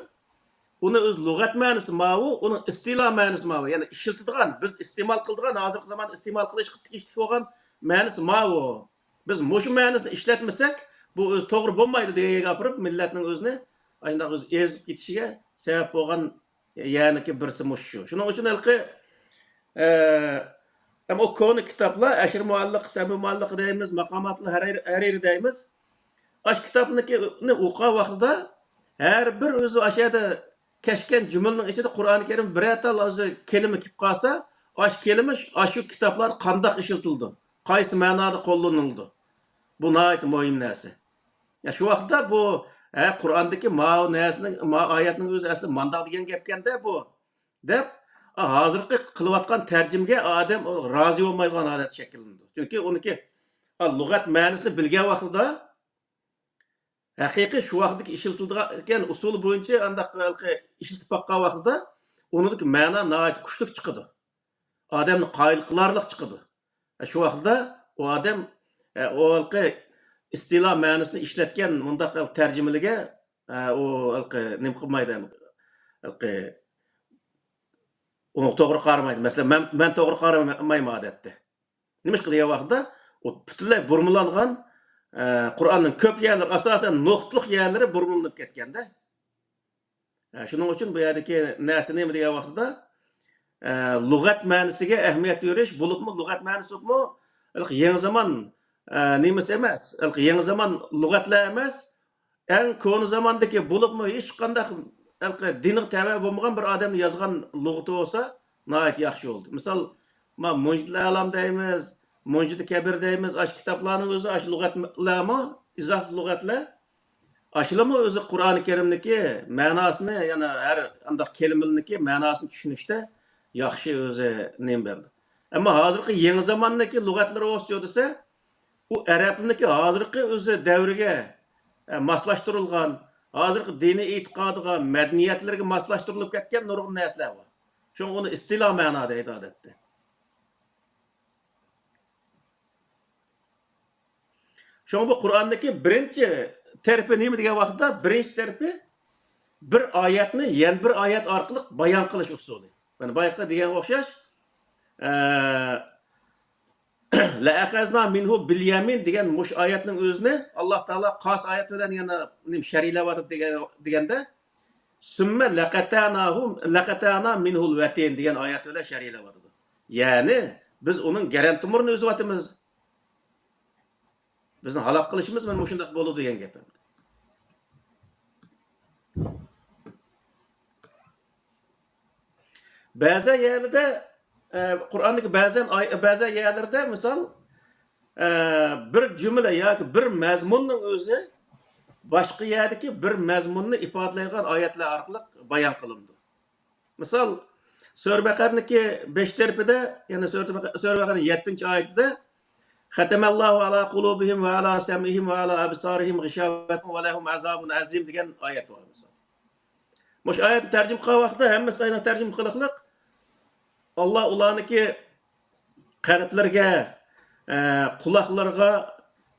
ئۇنى ئۆز لۇغەت مەنىسى ماۋۇ، ئۇنىڭ ئىستىلا مەنىسى ماۋۇ. يەنى ئىشلىتىدىغان، بىز ئىستېمال قىلىدىغان، ھازىرقى زاماندا ئىستېمال قىلىشقا تېگىشلىك بولغان مەنىسى ماۋۇ. بىز مۇشۇ مەنىسىنى ئىشلەتمىسەك، بۇ ئۆزى توغرا بولمايدۇ دېگەن يەرگە ئاپىرىپ، مىللەتنىڭ ئۆزىنى ئاشۇنداق ئۆزى ئېزىپ كېتىشىگە سەۋەب بولغان يەرنىڭكى بىرسى مۇشۇ شۇ. شۇنىڭ ئۈچۈن ھېلىقى، ئە، ئەمما ئۇ كونا كىتابلار، ئەشىر مۇئەللىق، سەبىي مۇئەللىق دەيمىز، ماقاماتۇل ھەرىرى، ھەرىرى دەيمىز. ئاشۇ كىتابنىڭكىنى ئوقۇغان ۋاقتىدا ھەر بىر ئۆزى ئاشۇ يەردە كەچكەن جۈملىنىڭ ئىچىدە قۇرئانى كەرىم بىرەر تال ئۆزى كەلىمە كېلىپ قالسا، ئاشۇ كەلىمە ئاشۇ كىتابلاردا قانداق ئىشلىتىلىدۇ، قايسى مەنادا قوللىنىلىدۇ؟ بۇ ناھايىتى مۇھىم نەرسە. يا شۇ ۋاقىتتا بۇ، ھە، قۇرئاندىكى ماۋۇ نەرسىنىڭ، ماۋۇ ئايەتنىڭ ئۆزى ئەسلى مانداق دېگەن گەپكەندە بۇ، دەپ، ھازىرقى قىلىۋاتقان تەرجىمىگە ئادەم رازى بولمايدىغان ھالەت شەكىللىنىدۇ. چۈنكى ئۇنىڭكى، ئا، لۇغەت مەنىسىنى بىلگەن ۋاقتىدا، ھەقىقىي شۇ ۋاقىتتىكى ئىشلىتىلىدىغان ئۇسۇل بويىچە ئانداق ھېلىقى ئىشلىتىپ باققان ۋاقتىدا ئۇنىڭدىكى مەنا ناھايىتى كۈچلۈك چىقىدۇ. ئادەمنى قايىل قىلارلىق چىقىدۇ. شۇ ۋاقىتتا ئۇ ئادەم، ئۇ ھېلىقى ئىستىلا مەنىسىنى ئىشلەتكەن مۇنداق تەرجىمىلىگە، ئۇ ھېلىقى نېمە قىلمايدۇ، ھېلىقى ئۇنىڭغا توغرا قارىمايدۇ. مەسىلەن، مەن، مەن توغرا قارىمايمەن ئادەتتە. نېمىشقا دېگەن ۋاقىتتا، ئۇ پۈتۈنلەي بۇرمىلانغان، ئە، قۇرئاننىڭ كۆپ يەرلىرى، ئاساسەن، نۇقتىلىق يەرلىرى بۇرمىلىنىپ كەتكەندە. ئە، شۇنىڭ ئۈچۈن بۇ يەردىكى نەرسە نېمە دېگەن ۋاقتىدا، ئە، لۇغەت مەنىسىگە ئەھمىيەت بېرىش، بولۇپمۇ لۇغەت مەنىسى بولۇپمۇ، ھېلىقى يېڭى زامان، ئە، نېمىسى ئەمەس، ھېلىقى يېڭى زامان لۇغەتلەر ئەمەس، ئەڭ كونا زاماندىكى، بولۇپمۇ ھېچقانداق ھېلىقى دىنغا تەۋە بولمىغان بىر ئادەمنى يازغان لۇغىتى بولسا، ناھايىتى ياخشى بولدى. مىسال، ما مۇنجىدىل ئەلام دەيمىز، مۇنجىدە كەبىر دەيمىز، ئاشۇ كىتابلارنىڭ ئۆزى ئاشۇ لۇغەتلەرمۇ، ئىزاھلىق لۇغەتلەر. ئاشۇلارمۇ ئۆزى قۇرئانى كەرىمنىكى مەناسىنى، يەنە ھەر قانداق كەلىمىلىرىنىڭكى مەناسىنى چۈشىنىشتە ياخشى ئۆزى نېمە بەردى. ئەمما ھازىرقى يېڭى زاماننىڭكى لۇغەتلىرى بولسىچۇ دېسە، ئۇ ئەرەبنىڭكى ھازىرقى ئۆزى دەۋرىگە، ئە، ماسلاشتۇرۇلغان، ھازىرقى دىنىي ئېتىقادىغا، مەدەنىيەتلىرىگە ماسلاشتۇرۇلۇپ كەتكەن نۇرغۇن نەرسىلەر بار. شۇڭا ئۇنى ئىستىلا مەنا دەيدۇ ئادەتتە. شۇڭا بۇ قۇرئاننىڭكى بىرىنچى تەرىپى نېمە دېگەن ۋاقىتتا، بىرىنچى تەرىپى بىر ئايەتنى يەنە بىر ئايەت ئارقىلىق بايان قىلىش ئۇسۇلى. مانا بايىقى دېگەنگە ئوخشاش، ئە، لەئەخەزنا مىنھۇ بىليەمىن دېگەن مۇشۇ ئايەتنىڭ ئۆزىنى ئاللا تائالا قاس ئايەت بىلەن يەنە نېمە شەرھلەۋاتىدۇ دېگەن، دېگەندە، سۈممە لەقەتەناھۇ، لەقەتەنا مىنھۇل ۋەتىن دېگەن ئايەت بىلەن شەرھلەۋاتىدۇ. يەنى بىز ئۇنىڭ گەرەن تومۇرىنى ئۈزۈۋاتىمىز. بىزنى ھالاك قىلىشىمىز مانا مۇشۇنداق بولىدۇ دېگەن گەپ. بەزى يەرلىدە، ئە، قۇرئاندىكى بەزەن ئاي-، بەزى يەرلىرىدە، مىسال، ئە، بىر جۈملە ياكى بىر مەزمۇننىڭ ئۆزى باشقا يەردىكى بىر مەزمۇننى ئىپادىلەيدىغان ئايەتلەر ئارقىلىق بايان قىلىنىدۇ. مىسال، سۈرە بەقەرىنىڭكى بەش تەرىپىدە، يەنى سۈرە بەقە-، سۈرە بەقەرىنىڭ يەتتىنچى ئايىتىدە، ختم الله على قلوبهم وعلى سمعهم وعلى أبصارهم غشاوة ولهم عذاب عظيم دېگەن ئايەت بار، مىسال. مۇشۇ ئايەتنى تەرجىمە قىلغان ۋاقىتتا ھەممىسى ئايەتنى تەرجىمە قىلىقلىق، ئاللا ئۇلارنىڭكى قەلبلىرىگە، ئە، قۇلاقلىرىغا،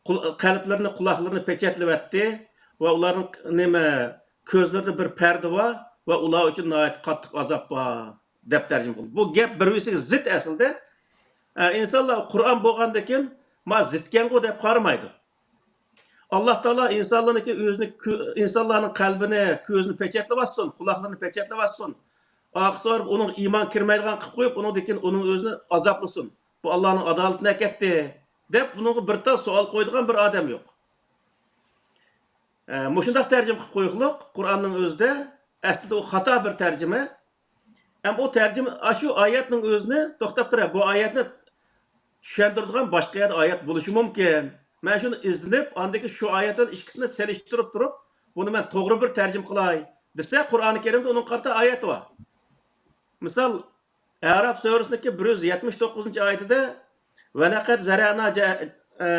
قۇل-، قەلبلىرىنى، قۇلاقلىرىنى پېچەتلىۋەتتى ۋە ئۇلارنىڭ نېمە، كۆزلىرىدە بىر پەردە بار ۋە ئۇلار ئۈچۈن ناھايىتى قاتتىق ئازاب بار، دەپ تەرجىمە قىلدى. بۇ گەپ بىر-بىرسىگە زىت ئەسلىدە. ئە، ئىنسانلار قۇرئان بولغاندىن كېيىن، ما زىتكەنغۇ دەپ قارىمايدۇ. ئاللا تائالا ئىنسانلارنىڭكى ئۆزىنى كۆ-، ئىنسانلارنىڭ قەلبىنى، كۆزىنى پېچەتلەۋاتسۇن، قۇلاقلىرىنى پېچەتلەۋاتسۇن. ئارقىسىغا ئۇنىڭ ئىمان كىرمەيدىغان قىلىپ قويۇپ، ئۇنىڭدىن كېيىن ئۇنىڭ ئۆزىنى ئازابلىسۇن. بۇ ئاللانىڭ ئادالىتىنى ئەكەتتى، دەپ بۇنىڭغا بىر تال سوئال قويىدىغان بىر ئادەم يوق. ئە، مۇشۇنداق تەرجىمە قىلىپ قويۇقلۇق، قۇرئاننىڭ ئۆزىدە. ئەسلىدە ئۇ خاتا بىر تەرجىمە. ئەمما ئۇ تەرجىمە، ئاشۇ ئايەتنىڭ ئۆزىنى، توختاپ تۇرە، بۇ ئايەتنى چۈشەندۈرىدىغان باشقا يەردە ئايەت بولۇشى مۇمكىن. مەن شۇنى ئىزدىنىپ، ئاندىن كېيىن شۇ ئايەت بىلەن ئىككىسىنى سېلىشتۇرۇپ تۇرۇپ، بۇنى مەن توغرا بىر تەرجىمە قىلاي دېسە، قۇرئانى كەرىمدە ئۇنىڭغا قارىتا ئايەت بار. مىسال، ئەراف سۈرىسىنىڭكى بىر يۈز يەتمىش توققۇزىنچى ئايىتىدە، ۋەلەقەد زەرەئنا جە-، ئە،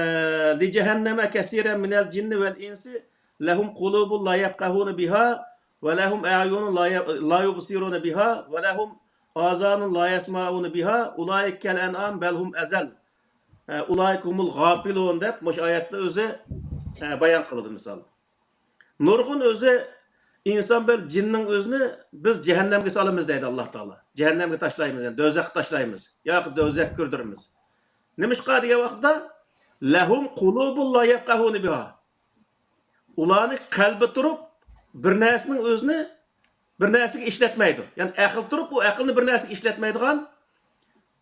لىجەھەننەمە كەسىرەن مىنەل جىننى ۋەل ئىنسى لەھۇم قۇلۇبۇن لا يەفقەھۇنە بىھا ۋە لەھۇم ئەئيۇنۇن لا يە-، لا يۇبسىرۇنە بىھا ۋە لەھۇم ئازانۇن لا يەسمەئۇنە بىھا ئۇلائىكە كەل ئەنئام بەل ھۇم ئەزەل، ئە، ئۇلائىكە ھۇمۇل غاپىلۇن دەپ مۇشۇ ئايەتتە ئۆزى، ئە، بايان قىلىدۇ مىسال. نۇرغۇن ئۆزى ئىنسان بىلەن جىننىڭ ئۆزىنى بىز جەھەننەمگە سالىمىز دەيدۇ ئاللا تائالا. جەھەننەمگە تاشلايمىز، يەنى دوزاخقا تاشلايمىز. ياكى دوزاخقا كىردۈرىمىز. نېمىشقا دېگەن ۋاقىتتا، لەھۇم قۇلۇبۇن لا يەفقەھۇنە بىھا. ئۇلارنىڭ قەلبى تۇرۇپ، بىر نەرسىنىڭ ئۆزىنى بىر نەرسىگە ئىشلەتمەيدۇ. يەنى ئەقىل تۇرۇپ، ئۇ ئەقىلنى بىر نەرسىگە ئىشلەتمەيدىغان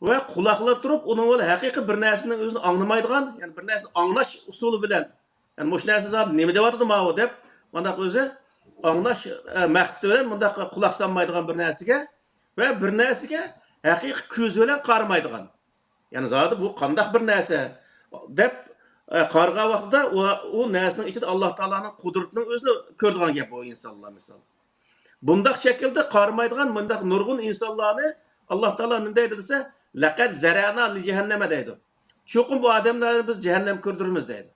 ۋە قۇلاقلىرى تۇرۇپ، ئۇنىڭ بىلەن ھەقىقىي بىر نەرسىنىڭ ئۆزىنى ئاڭلىمايدىغان، يەنى بىر نەرسىنى ئاڭلاش ئۇسۇلى بىلەن، يەنى مۇشۇ نەرسە زادى نېمە دەۋاتىدۇ ماۋۇ دەپ، مانداق ئۆزى ئاڭلاش، ئە، مەقسىتى بىلەن مۇنداق قۇلاق سالمايدىغان بىر نەرسىگە ۋە بىر نەرسىگە ھەقىقىي كۆزى بىلەن قارىمايدىغان. يەنى زادى بۇ قانداق بىر نەرسە دەپ، ئە، قارىغان ۋاقتىدا ئۇ، ئۇ نەرسىنىڭ ئىچىدە ئاللا تائالانىڭ قۇدرىتىنىڭ ئۆزىنى كۆرىدىغان گەپ ئۇ ئىنسانلار مىسال. بۇنداق شەكىلدە قارىمايدىغان مۇنداق نۇرغۇن ئىنسانلارنى ئاللا تائالا نېمە دەيدۇ دېسە، لەقەد زەرەنا لىجەھەننەمە دەيدۇ. چوقۇم بۇ ئادەملەرنى بىز جەھەننەمگە كىردۈرىمىز دەيدۇ.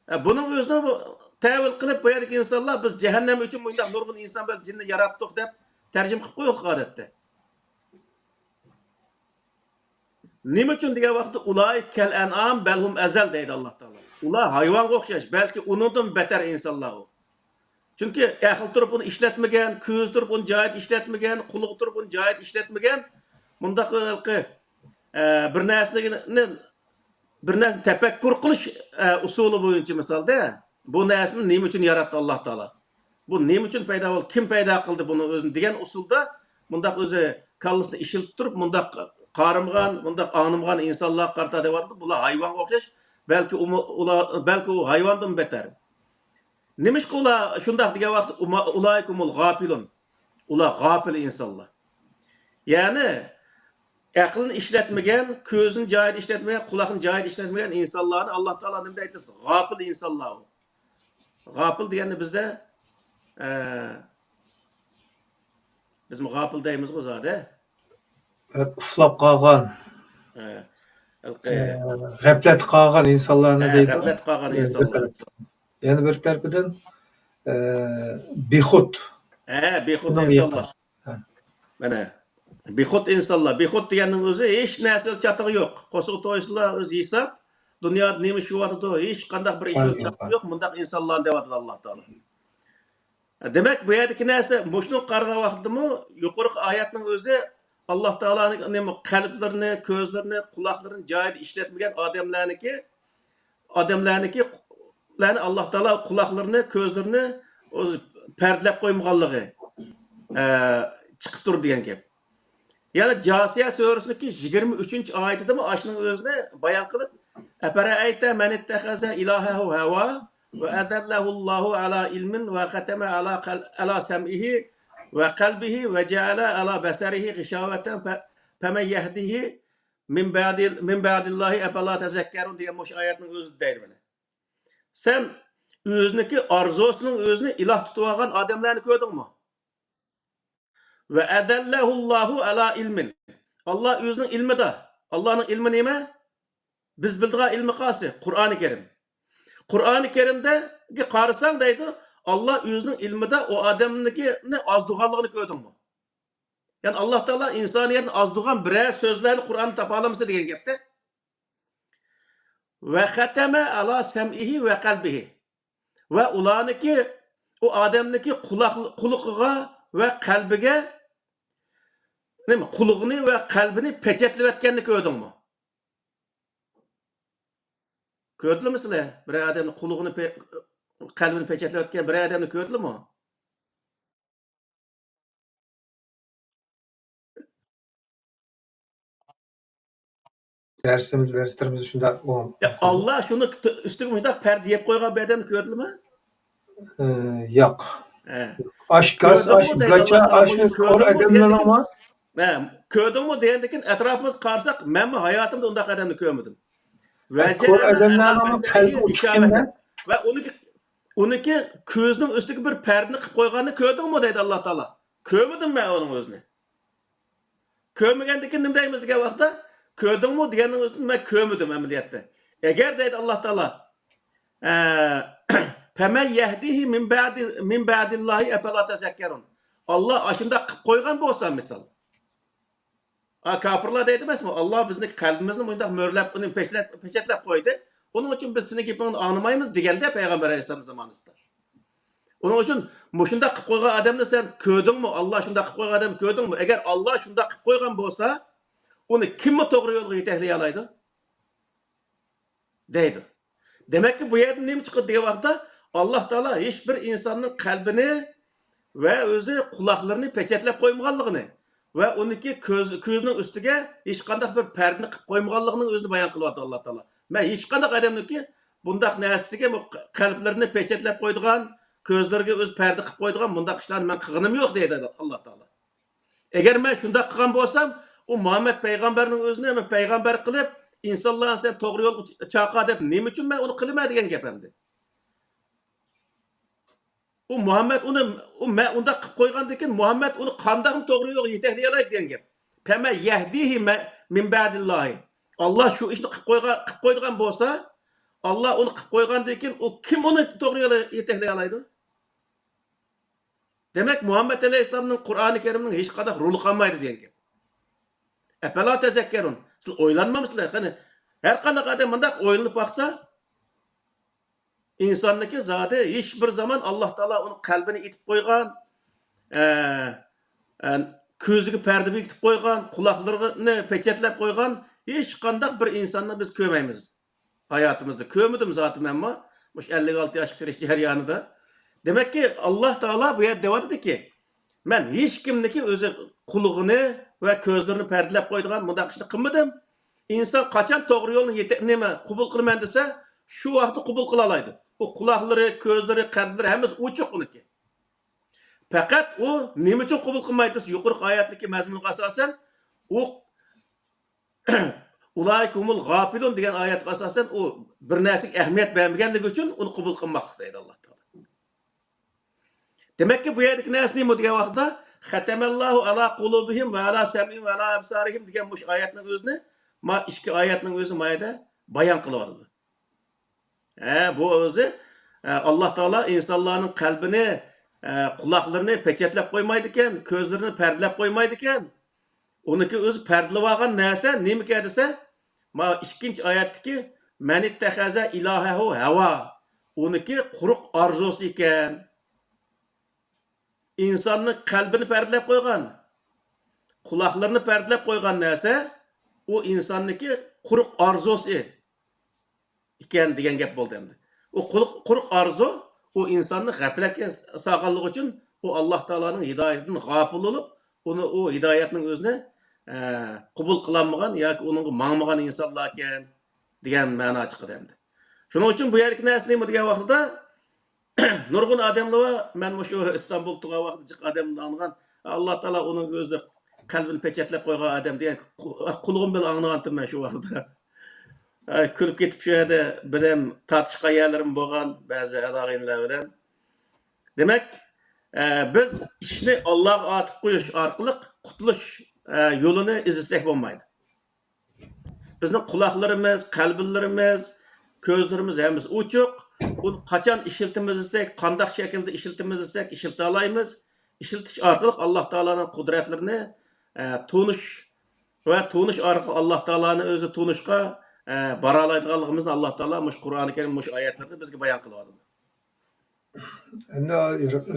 ئە، بۇنىڭ ئۆزىنى بۇ تەۋىل قىلىپ، بۇ يەردىكى ئىنسانلار بىز جەھەننەم ئۈچۈن مۇنداق نۇرغۇن ئىنسان بىلەن جىننى ياراتتۇق دەپ تەرجىمە قىلىپ قويۇۋاتىدۇ ئادەتتە. نېمە ئۈچۈن دېگەن ۋاقىتتا، ئۇلائىكە كەل ئەنئام بەل ھۇم ئەزەل دەيدۇ ئاللا تائالا. ئۇلار ھايۋانغا ئوخشاش، بەلكى ئۇنىڭدىن بەتەر ئىنسانلار ئۇ. چۈنكى ئەقلى تۇرۇپ ئۇنى ئىشلەتمىگەن، كۆزى تۇرۇپ ئۇنى جايىدا ئىشلەتمىگەن، قۇلىقى تۇرۇپ ئۇنى جايىدا ئىشلەتمىگەن، مۇنداق ھېلىقى، ئە، بىر نەرسىنى، بىر نەرسىنى تەپەككۇر قىلىش، ئە، ئۇسۇلى بويىچە مىسالدا، بۇ نەرسىنى نېمە ئۈچۈن ياراتتى ئاللا تائالا؟ بۇ نېمە ئۈچۈن پەيدا بولدى؟ كىم پەيدا قىلدى بۇنى ئۆزىنى دېگەن ئۇسۇلدا مۇنداق ئۆزى كاللىسىنى ئىشلىتىپ تۇرۇپ، مۇنداق قارىمىغان، مۇنداق ئاڭلىمىغان ئىنسانلارغا قارىتا دەۋاتىدۇ. بۇلار ھايۋانغا ئوخشاش، بەلكى ئۇمۇ-، ئۇلار، بەلكى ئۇ ھايۋاندىن بەتەر. نېمىشقا ئۇلار شۇنداق دېگەن ۋاقىتتا، ئۇما-، ئۇلائىكە ھۇمۇل غاپىلۇن. ئۇلار غاپىل ئىنسانلار. يەنى ئەقلىنى ئىشلەتمىگەن، كۆزىنى جايىدا ئىشلەتمىگەن، قۇلاقنى جايىدا ئىشلەتمىگەن ئىنسانلارنى ئاللا تائالا نېمە دەيدۇ؟ غاپىل ئىنسانلار ئۇ. غاپىل دېگەننى بىزدە، ئە، بىزمۇ غاپىل دەيمىزغۇ زادى. ئۇخلاپ قالغان، ئە، ھېلىقى، ئە، غەپلەتتە قالغان ئىنسانلارنى ھە، دەيدۇ. غەپلەتتە قالغان ئە، ئىنسانلار. يەنە بىر تەرىپىدىن، ئە، بىخۇد. ھە، بىخۇد ئۇنىڭ ئىنسانلار. يېقىن. ھە. مانا، بىخۇد ئىنسانلار. بىخۇد دېگەننىڭ ئۆزى ھېچ نەرسىلا چاتىقى يوق. قورسىقى تويسىلا ئۆزى ھېساب. دۇنيادا نېمە ئىش بولۇۋاتىدۇ، ھېچقانداق بىر ئىش ۋاي، چاتىقى يوق. مۇنداق ئىنسانلارنى دەۋاتىدۇ ئاللا تائالا. دېمەك، بۇ يەردىكى نەرسە، مۇشۇنى قارىغان ۋاقىتتىمۇ يۇقىرىقى ئايەتنىڭ ئۆزى ئاللا تائالانىڭ نېمە، قەلبلىرىنى، كۆزلىرىنى، قۇلاقلىرىنى جايىدا ئىشلەتمىگەن ئادەملەرنىڭكى، ئادەملەرنىڭكى، لەرنى ئاللا تائالا قۇلاقلىرىنى، كۆزلىرىنى ئۆزى پەردىلەپ قويمىغانلىقى، ئە، چىقىپ تۇرىدۇ دېگەن گەپ. يەنە جاسىيە سۈرىسىنىڭكى يىگىرمە ئۈچىنچى ئايىتىدىمۇ ئاشۇنىڭ ئۆزىنى بايان قىلىپ، ئەپەرەئەيتە مەن ئىتتەخەزە ئىلاھەھۇ ھەۋا ۋە ئەزەللەھۇللاھۇ ئەلا ئىلمىن ۋە خەتەمە ئەلا قەل-، ئەلا سەمئىھى ۋە قەلبىھى ۋە جەئەلە ئەلا بەسەرىھى غىشاۋەتەن فە-، فەمەن يەھدىھى مىن بەئدىل-، مىن بەئدىللاھى ئەپەلا تەزەككەرۇن دېگەن مۇشۇ ئايەتنىڭ ئۆزىدە دەيدۇ مانا. سەن ئۆزىنىڭكى ئارزۇسىنىڭ ئۆزىنى ئىلاھ تۇتۇۋالغان ئادەملەرنى كۆردۈڭمۇ؟ ۋە ئەزەللەھۇللاھۇ ئەلا ئىلمىن. ئاللا ئۆزىنىڭ ئىلمىدا. ئاللانىڭ ئىلمى نېمە؟ بىز بىلىدىغان ئىلمى قايسى؟ قۇرئانى كەرىم. قۇرئانى كەرىمدە قارىساڭ دەيدۇ، ئاللا ئۆزىنىڭ ئىلمىدا ئۇ ئادەمنىڭكىنى ئازدۇرغانلىقىنى كۆردۈڭمۇ؟ يەنى ئاللا تائالا ئىنسانىيەتنى ئازدۇرغان بىرەر سۆزلەرنى قۇرئاندا تاپالامسىز دېگەن گەپتە. ۋە خەتەمە ئەلا سەمئىھى ۋە قەلبىھى. ۋە ئۇلارنىڭكى، ئۇ ئادەمنىڭكى قۇلاق-، قۇلىقىغا ۋە قەلبىگە، نېمە، قۇلىقىنى ۋە قەلبىنى پېچەتلەۋەتكەننى كۆردۈڭمۇ؟ كۆردىلىمۇ سىلەر؟ بىرەر ئادەمنى قۇلىقىنى پې-، قەلبىنى پېچەتلەۋەتكەن بىرەر ئادەمنى كۆردىلىمۇ؟ دەرسىمىز، دەرسلىرىمىزدە شۇنداق ئۇ يا، ئاللا شۇنى ئۈستىگە مۇشۇنداق پەردە يەپ قويغان بىر ئادەمنى كۆردىلىمۇ؟ ئى، ياق. ھە. ئاش گاس، كۆردۈڭمۇ ئاش دەيدۇ گاچا، ئاللا، ئاش بۇنى كور كۆردۈڭمۇ ئادەملەرنىڭ دېگەندىكىن، بار. ھە، كۆردۈڭمۇ دېگەندىكىن ئەتراپىمىزغا قارىساق، مەنمۇ ھاياتىمدا ئۇنداق ئادەمنى كۆرمىدىم. ھە، كور ئادەملەرنىڭ قەلبى ئۇچۇق ئىكەن. ۋە ئۇنىڭكى، ئۇنىڭكى كۆزىنىڭ ئۈستىگە بىر پەردىنى قىلىپ قويغاننى كۆردۈڭمۇ دەيدۇ ئاللا تائالا. كۆرمىدىم مەن ئۇنىڭ ئۆزىنى. كۆرمىگەندىكىن نېمە دەيمىز دېگەن ۋاقىتتا، كۆردۈڭمۇ دېگەننىڭ ئۆزىدىن مەن كۆرمىدىم ئەمەلىيەتتە. ئەگەر دەيدۇ ئاللا تائالا، ئە، فەمەن يەھدىھى مىن بەئدى، مىن بەئدىللاھى ئەپەلا تەزەككەرۇن. ئاللا ئاشۇنداق قىلىپ قويغان بولسا مىسال. ئا، كاپىرلار دەيدۇ ئەمەسمۇ؟ ئاللا بىزنىڭ قەلبىمىزنى مۇنداق مۆرلەپ، ئۇنى پېچەتلەپ، پېچەتلەپ قويدى. ئۇنىڭ ئۈچۈن بىز سېنىڭ گېپىڭنى ئاڭلىمايمىز دېگەندە پەيغەمبەر ئەلەيھىسسالام زامانىسىدا. ئۇنىڭ ئۈچۈن مۇشۇنداق قىلىپ قويغان ئادەمنى سەن كۆردۈڭمۇ؟ ئاللا شۇنداق قىلىپ قويغان ئادەمنى كۆردۈڭمۇ؟ ئەگەر ئاللا شۇنداق قىلىپ قويغان بولسا، ئۇنى كىممۇ توغرا يولغا يېتەكلىيەلەيدۇ؟ دەيدۇ. دېمەككى، بۇ يەردىن نېمە چىقىدۇ دېگەن ۋاقىتتا، ئاللا تائالا ھېچ بىر ئىنساننىڭ قەلبىنى ۋە ئۆزى قۇلاقلىرىنى پېچەتلەپ قويمىغانلىقىنى ۋە ئۇنىڭكى كۆز، كۆزىنىڭ ئۈستىگە ھېچقانداق بىر پەردىنى قىلىپ قويمىغانلىقىنىڭ ئۆزىنى بايان قىلىۋاتىدۇ ئاللا تائالا. مەن ھېچقانداق ئادەمنىڭكى بۇنداق نەرسىگە بۇ قەلبلىرىنى پېچەتلەپ قويىدىغان، كۆزلىرىگە ئۆزى پەردە قىلىپ قويىدىغان بۇنداق ئىشلارنى مەن قىلغىنىم يوق دەيدۇ ئاللا تائالا. ئەگەر مەن شۇنداق قىلغان بولسام، ئۇ مۇھەممەد پەيغەمبەرنىڭ ئۆزىنى مەن پەيغەمبەر قىلىپ، ئىنسانلارنى سەن توغرا يولغا چاقىر دەپ، نېمە ئۈچۈن مەن ئۇنى قىلىمەن دېگەن گەپ ئەمدى. ئۇ مۇھەممەد ئۇنى، ئۇ مەن ئۇنداق قىلىپ قويغاندىن كېيىن، مۇھەممەد ئۇنى قانداقمۇ توغرا يولغا يېتەكلىيەلەيدۇ دېگەن گەپ. فەمەن يەھدىھى مە-، مىن بەدىللاھى. ئاللا شۇ ئىشنى قىلىپ قويغان، قىلىپ قويىدىغان بولسا، ئاللا ئۇنى قىلىپ قويغاندىن كېيىن، ئۇ كىم ئۇنى توغرا يولغا يېتەكلىيەلەيدۇ؟ دېمەك، مۇھەممەد ئەلەيھىسسالامنىڭ، قۇرئانى كەرىمنىڭ ھېچقانداق رولى قالمايدۇ دېگەن گەپ. ئەپەلا تەزەككەرۇن. سىلەر ئويلانمامسىلەر؟ قېنى، ھەر قانداق ئادەم مۇنداق ئويلىنىپ باقسا، ئىنساننىڭكى زادى ھېچ بىر زامان ئاللا تائالا ئۇنىڭ قەلبىنى ئېتىپ قويغان، ئە، ئە، كۆزىگە پەردە بېكىتىپ قويغان، قۇلاقلىرىنى پېچەتلەپ قويغان ھېچقانداق بىر ئىنساننى بىز كۆرمەيمىز. ھاياتىمىزدا كۆرمىدىم زادى مەنمۇ. مۇشۇ ئەللىك ئالتە ياشقا كىرىش جەريانىدا. دېمەككى، ئاللا تائالا بۇ يەردە دەۋاتىدۇكى، مەن ھېچكىمنىڭكى ئۆزى قۇلىقىنى ۋە كۆزلىرىنى پەردىلەپ قويىدىغان مۇنداق ئىشنى قىلمىدىم. ئىنسان قاچان توغرا يولنى يېتە-، نېمە، قوبۇل قىلىمەن دېسە، شۇ ۋاقىتتا قوبۇل قىلالايدۇ. ئۇ قۇلاقلىرى، كۆزلىرى، قەلبلىرى ھەممىسى ئوچۇق ئۇنىڭكى. پەقەت ئۇ نېمە ئۈچۈن قوبۇل قىلمايدۇ دېسە، يۇقىرىقى ئايەتتىكى مەزمۇنغا ئاساسەن، ئۇ ئۇلائىكە ھۇمۇل غاپىلۇن دېگەن ئايەتكە ئاساسەن، ئۇ بىر نەرسىگە ئەھمىيەت بەرمىگەنلىكى ئۈچۈن ئۇنى قوبۇل قىلماقلىق دەيدۇ ئاللا تائالا. دېمەككى، بۇ يەردىكى نەرسە نېمە دېگەن ۋاقىتتا، ختمَ اللّٰهُ عَلَىٰ قُلُوبِهِمْ وَعَلَىٰ سَمْعِهِمْ وَعَلَىٰ أَبْصَارِهِمْ دېگەن مۇشۇ ئايەتنىڭ ئۆزىنى، ما ئىككى ئايەتنىڭ ئۆزى ما يەردە بايان قىلىۋاتىدۇ. ھە، بۇ ئۆزى، ئە، ئاللا تائالا ئىنسانلارنىڭ قەلبىنى، ئە، قۇلاقلىرىنى پېچەتلەپ قويمايدىكەن، كۆزلىرىنى پەردىلەپ قويمايدىكەن. ئۇنىڭكى ئۆزى پەردىلىۋالغان نەرسە نېمىكەن دېسە، ما ئىككىنچى ئايەتتىكى، مەنىتتەخەزە ئىلاھەھۇ ھەۋا. ئۇنىڭكى قۇرۇق ئارزۇسى ئىكەن. ئىنساننىڭ قەلبىنى پەردىلەپ قويغان، قۇلاقلىرىنى پەردىلەپ قويغان نەرسە، ئۇ ئىنساننىڭكى قۇرۇق ئارزۇسى ئىكەن دېگەن گەپ بولدى ئەمدى. ئۇ قۇرۇق، قۇرۇق ئارزۇ، ئۇ ئىنساننى غەپلەتكە سالغانلىقى ئۈچۈن، ئۇ ئاللا تائالانىڭ ھىدايىتىدىن غاپىل بولۇپ، ئۇنى، ئۇ ھىدايەتنىڭ ئۆزىنى، ئە، قوبۇل قىلالمىغان ياكى ئۇنىڭغا ماڭمىغان ئىنسانلاركەن دېگەن مەنا چىقىدۇ ئەمدى. شۇنىڭ ئۈچۈن بۇ يەردىكى نەرسە نېمە دېگەن ۋاقتىدا، نۇرغۇن ئادەملەر بار، مەن مۇشۇ ئىستانبۇلدا تۇرغان ۋاقىتتا جىق ئادەمدىن ئاڭلىغان، ئاللا تائالا ئۇنىڭ ئۆزىنى قەلبىنى پېچەتلەپ قويغان ئادەم دېگەن قۇ-، قۇلىقىم بىلەن ئاڭلىغانتىم مەن شۇ ۋاقىتتا. ئە، كۈلۈپ كېتىپ شۇ يەردە بىلەن تارتىشقان يەرلىرىم بولغان بەزى ئاغىنىلەر بىلەن. دېمەك، ئە، بىز ئىشنى ئاللاغا ئارتىپ قويۇش ئارقىلىق قۇتۇلۇش، ئە، يولىنى ئىزدىسەك بولمايدۇ. بىزنىڭ قۇلاقلىرىمىز، قەلبىلىرىمىز، كۆزلىرىمىز ھەممىسى ئوچۇق. ئۇنى قاچان ئىشلىتىمىز دېسەك، قانداق شەكىلدە ئىشلىتىمىز دېسەك، ئىشلىتالايمىز. ئىشلىتىش ئارقىلىق ئاللا تائالانىڭ قۇدرەتلىرىنى، ئە، تونۇش ۋە تونۇش ئارقىلىق ئاللا تائالانى ئۆزى تونۇشقا، ئە، بارالايدىغانلىقىمىزنى ئاللا تائالا مۇشۇ قۇرئانى كەرىم، مۇشۇ ئايەتلەردە بىزگە بايان قىلىۋاتىدۇ. ئەمدى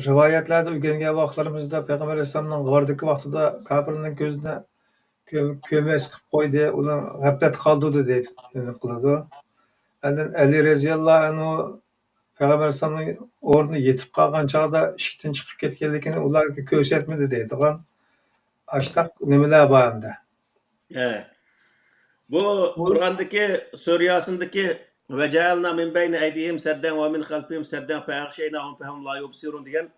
رىۋايەتلەردە ئۆگەنگەن ۋاقىتلىرىمىزدا پەيغەمبەر ئەلەيھىسسالامنىڭ غاردىكى ۋاقتىدا كاپىرنىڭ كۆزىنى كۆ-، كۆرمەس قىلىپ قويدى، ئۇنى غەپلەتتە قالدۇردى دەپ نېمە قىلىدۇ. ئاندىن ئەلى رەزىياللاھۇ ئەنھۇ پەيغەمبەر ئەلەيھىسسالامنىڭ ئورنىدا يېتىپ قالغان چاغدا ئىشىكتىن چىقىپ كەتكەنلىكىنى ئۇلارغا كۆرسەتمىدى دەيدىغان ئاشۇنداق نېمىلەر بار ئەمدى. ھە. بۇ بۇ قۇرئاندىكى، سۈرە ياسىندىكى «ۋەجەئەلنا مىن بەينى ئەيدىھىم سەددەن ۋە مىن خەلفىھىم سەددەن فەئەغشەيناھۇم فەھۇم لا يۇبسىرۇن» دېگەن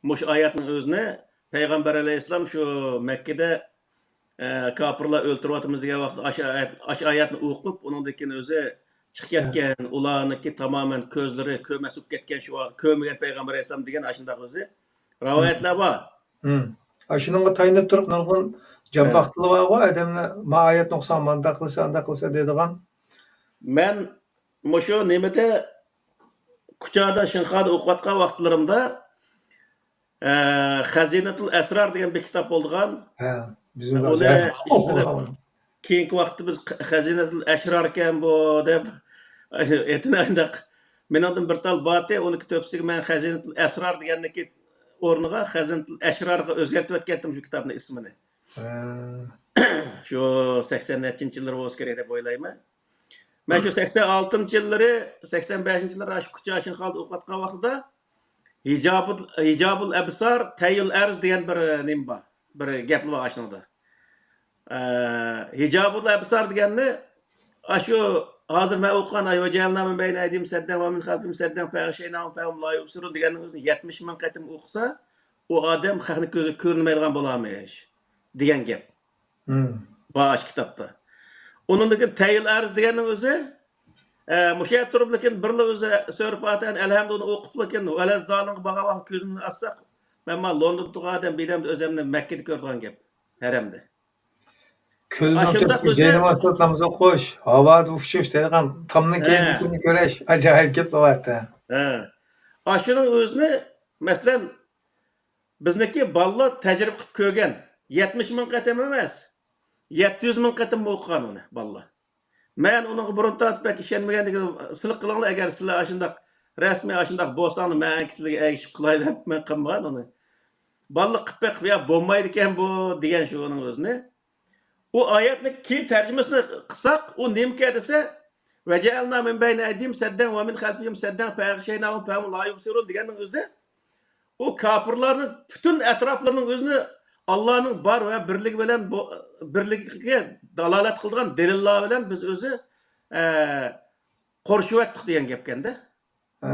مۇشۇ ئايەتنىڭ ئۆزىنى پەيغەمبەر ئەلەيھىسسالام شۇ مەككىدە، ئە، كاپىرلار ئۆلتۈرۈۋاتىمىز دېگەن ۋاقىتتا ئاشۇ ئايەت، ئاشۇ ئايەتنى ئوقۇپ، ئۇنىڭدىن كېيىن ئۆزى چىقىپ كەتكەن، ئۇلارنىڭكى تامامەن كۆزلىرى كۆرمەس بولۇپ كەتكەن، شۇ ۋاقىت كۆرمىگەن پەيغەمبەر ئەلەيھىسسالام دېگەن ئاشۇنداق ئۆزى رىۋايەتلەر بار. ھىم. ئاشۇنىڭغا تايىنىپ تۇرۇپ نۇرغۇن جان باقتىلار بارغۇ، ئادەملەر ما ئايەتنى ئوقۇساڭ مانداق قىلىسەن، ئانداق قىلىسەن دەيدىغان. مەن مۇشۇ نېمىدە، كۇچادا، شىنخادا ئوقۇۋاتقان ۋاقىتلىرىمدا، ئە، خەزىنەتۇل ئەسرار دېگەن بىر كىتاب بولىدىغان. ھە، بىزمۇ ئۇنى ئىشقىلىپ، كېيىنكى ۋاقىتتا بىز خەزىنەتۇل ئەشراركەن بۇ دەپ، ئېتىنى ئانداق مېنىڭدىن بىر تال بارتى، ئۇنىڭكى تۆپىسىگە مەن خەزىنەتۇل ئەسرار دېگەننىكى ئورنىغا خەزىنەتۇل ئەشرارغا ئۆزگەرتىۋەتكەنتىم شۇ كىتابنىڭ ئىسمىنى. ھە. شۇ سەكسەن نەچچىنچى يىللىرى بولسا كېرەك دەپ ئويلايمەن. مەن شۇ سەكسەن ئالتىنچى يىللىرى، سەكسەن بەشىنچى يىللىرى شۇ كۇچا شىنخادا ئوقۇۋاتقان ۋاقتىدا ھىجابۇل، ھىجابۇل ئەبسار، تەييۇل ئەرز دېگەن بىر نېمە بار. بىر گەپلا بار ئاشۇنىڭدا. ئە، ھىجابۇل ئەبسار دېگەننى، ئاشۇ ھازىر مەن ئوقۇغان، «ۋەجەئەلنا مىن بەينى ئەيدىھىم سەددەن ۋە مىن خەلفىھىم سەددەن فەئەغشەيناھۇم فەھۇم لا يۇبسىرۇن» دېگەننىڭ ئۆزىنى يەتمىش مىڭ قېتىم ئوقۇسا، ئۇ ئادەم خەقنىڭ كۆزىگە كۆرۈنمەيدىغان بولارمىش دېگەن گەپ. ھىم. بار ئاشۇ كىتابتا. ئۇنىڭدىن كېيىن تەھىيەتۇل ئەرز دېگەننىڭ ئۆزى، ئە، مۇشۇ يەردە تۇرۇپ، لېكىن بىرلا ئۆزى سۈرە پاتىھەنى، ئەلھەمدۇنى ئوقۇپ، لېكىن ۋەلەززالىنغا بارغان ۋاقىت كۆزىنى ئاچساق، مەن مانا لوندوندا تۇرغان ئادەم، بىلەمدۇ، ئۆزۈمنى مەككىدە كۆرىدىغان گەپ، ھەرەمدە. كۆلنىڭ ئاشۇنداق تۆپىسىدە ئۆزى جەينىماز تۇرۇپ ناماز ئوقۇش، ھاۋادا ئۇچۇش دەيدىغان، تامنىڭ ھە. كەينىدىن كۆرۈش، ئاجايىپ گەپ بولۇۋاتىدۇ. ھە. ئاشۇنىڭ ئۆزىنى، مەسىلەن، بىزنىڭكى بالىلار تەجرىبە قىلىپ كۆرگەن. يەتمىش مىڭ قېتىم ئەمەس، يەتتە يۈز مىڭ قېتىم ئوقۇغان ئۇنى بالىلار. مەن ئۇنىڭغا بۇرۇن تارتىپ بەك ئىشەنمىگەن، لېكىن سىلەر قىلىڭلار، ئەگەر سىلەر ئاشۇنداق رەسمىي ئاشۇنداق بولساڭلار، مەن سىلەرگە ئەگىشىپ قىلاي دەپ مەن قىلمىغان ئۇنى. بالىلار قىلىپ بېقىپ، يا بولمايدىكەن بۇ دېگەن شۇ ئۇنىڭ ئۆزىنى. ئۇ ئايەتنى كېيىن تەرجىمىسىنى قىلساق، ئۇ نېمىكەن دېسە، «وجعلنا من بين أيديهم سدا ومن خلفهم سدا فأغشيناهم فهم لا يبصرون» دېگەننىڭ ئۆزى، ئۇ كاپىرلارنىڭ پۈتۈن ئەتراپلىرىنىڭ ئۆزىنى ئاللانىڭ بار ۋە بىرلىكى بىلەن بو-، بىرلىكىگە دالالەت قىلىدىغان دەلىللار بىلەن بىز ئۆزى، ئە، قورشىۋەتتۇق دېگەن گەپكەندە. ھە.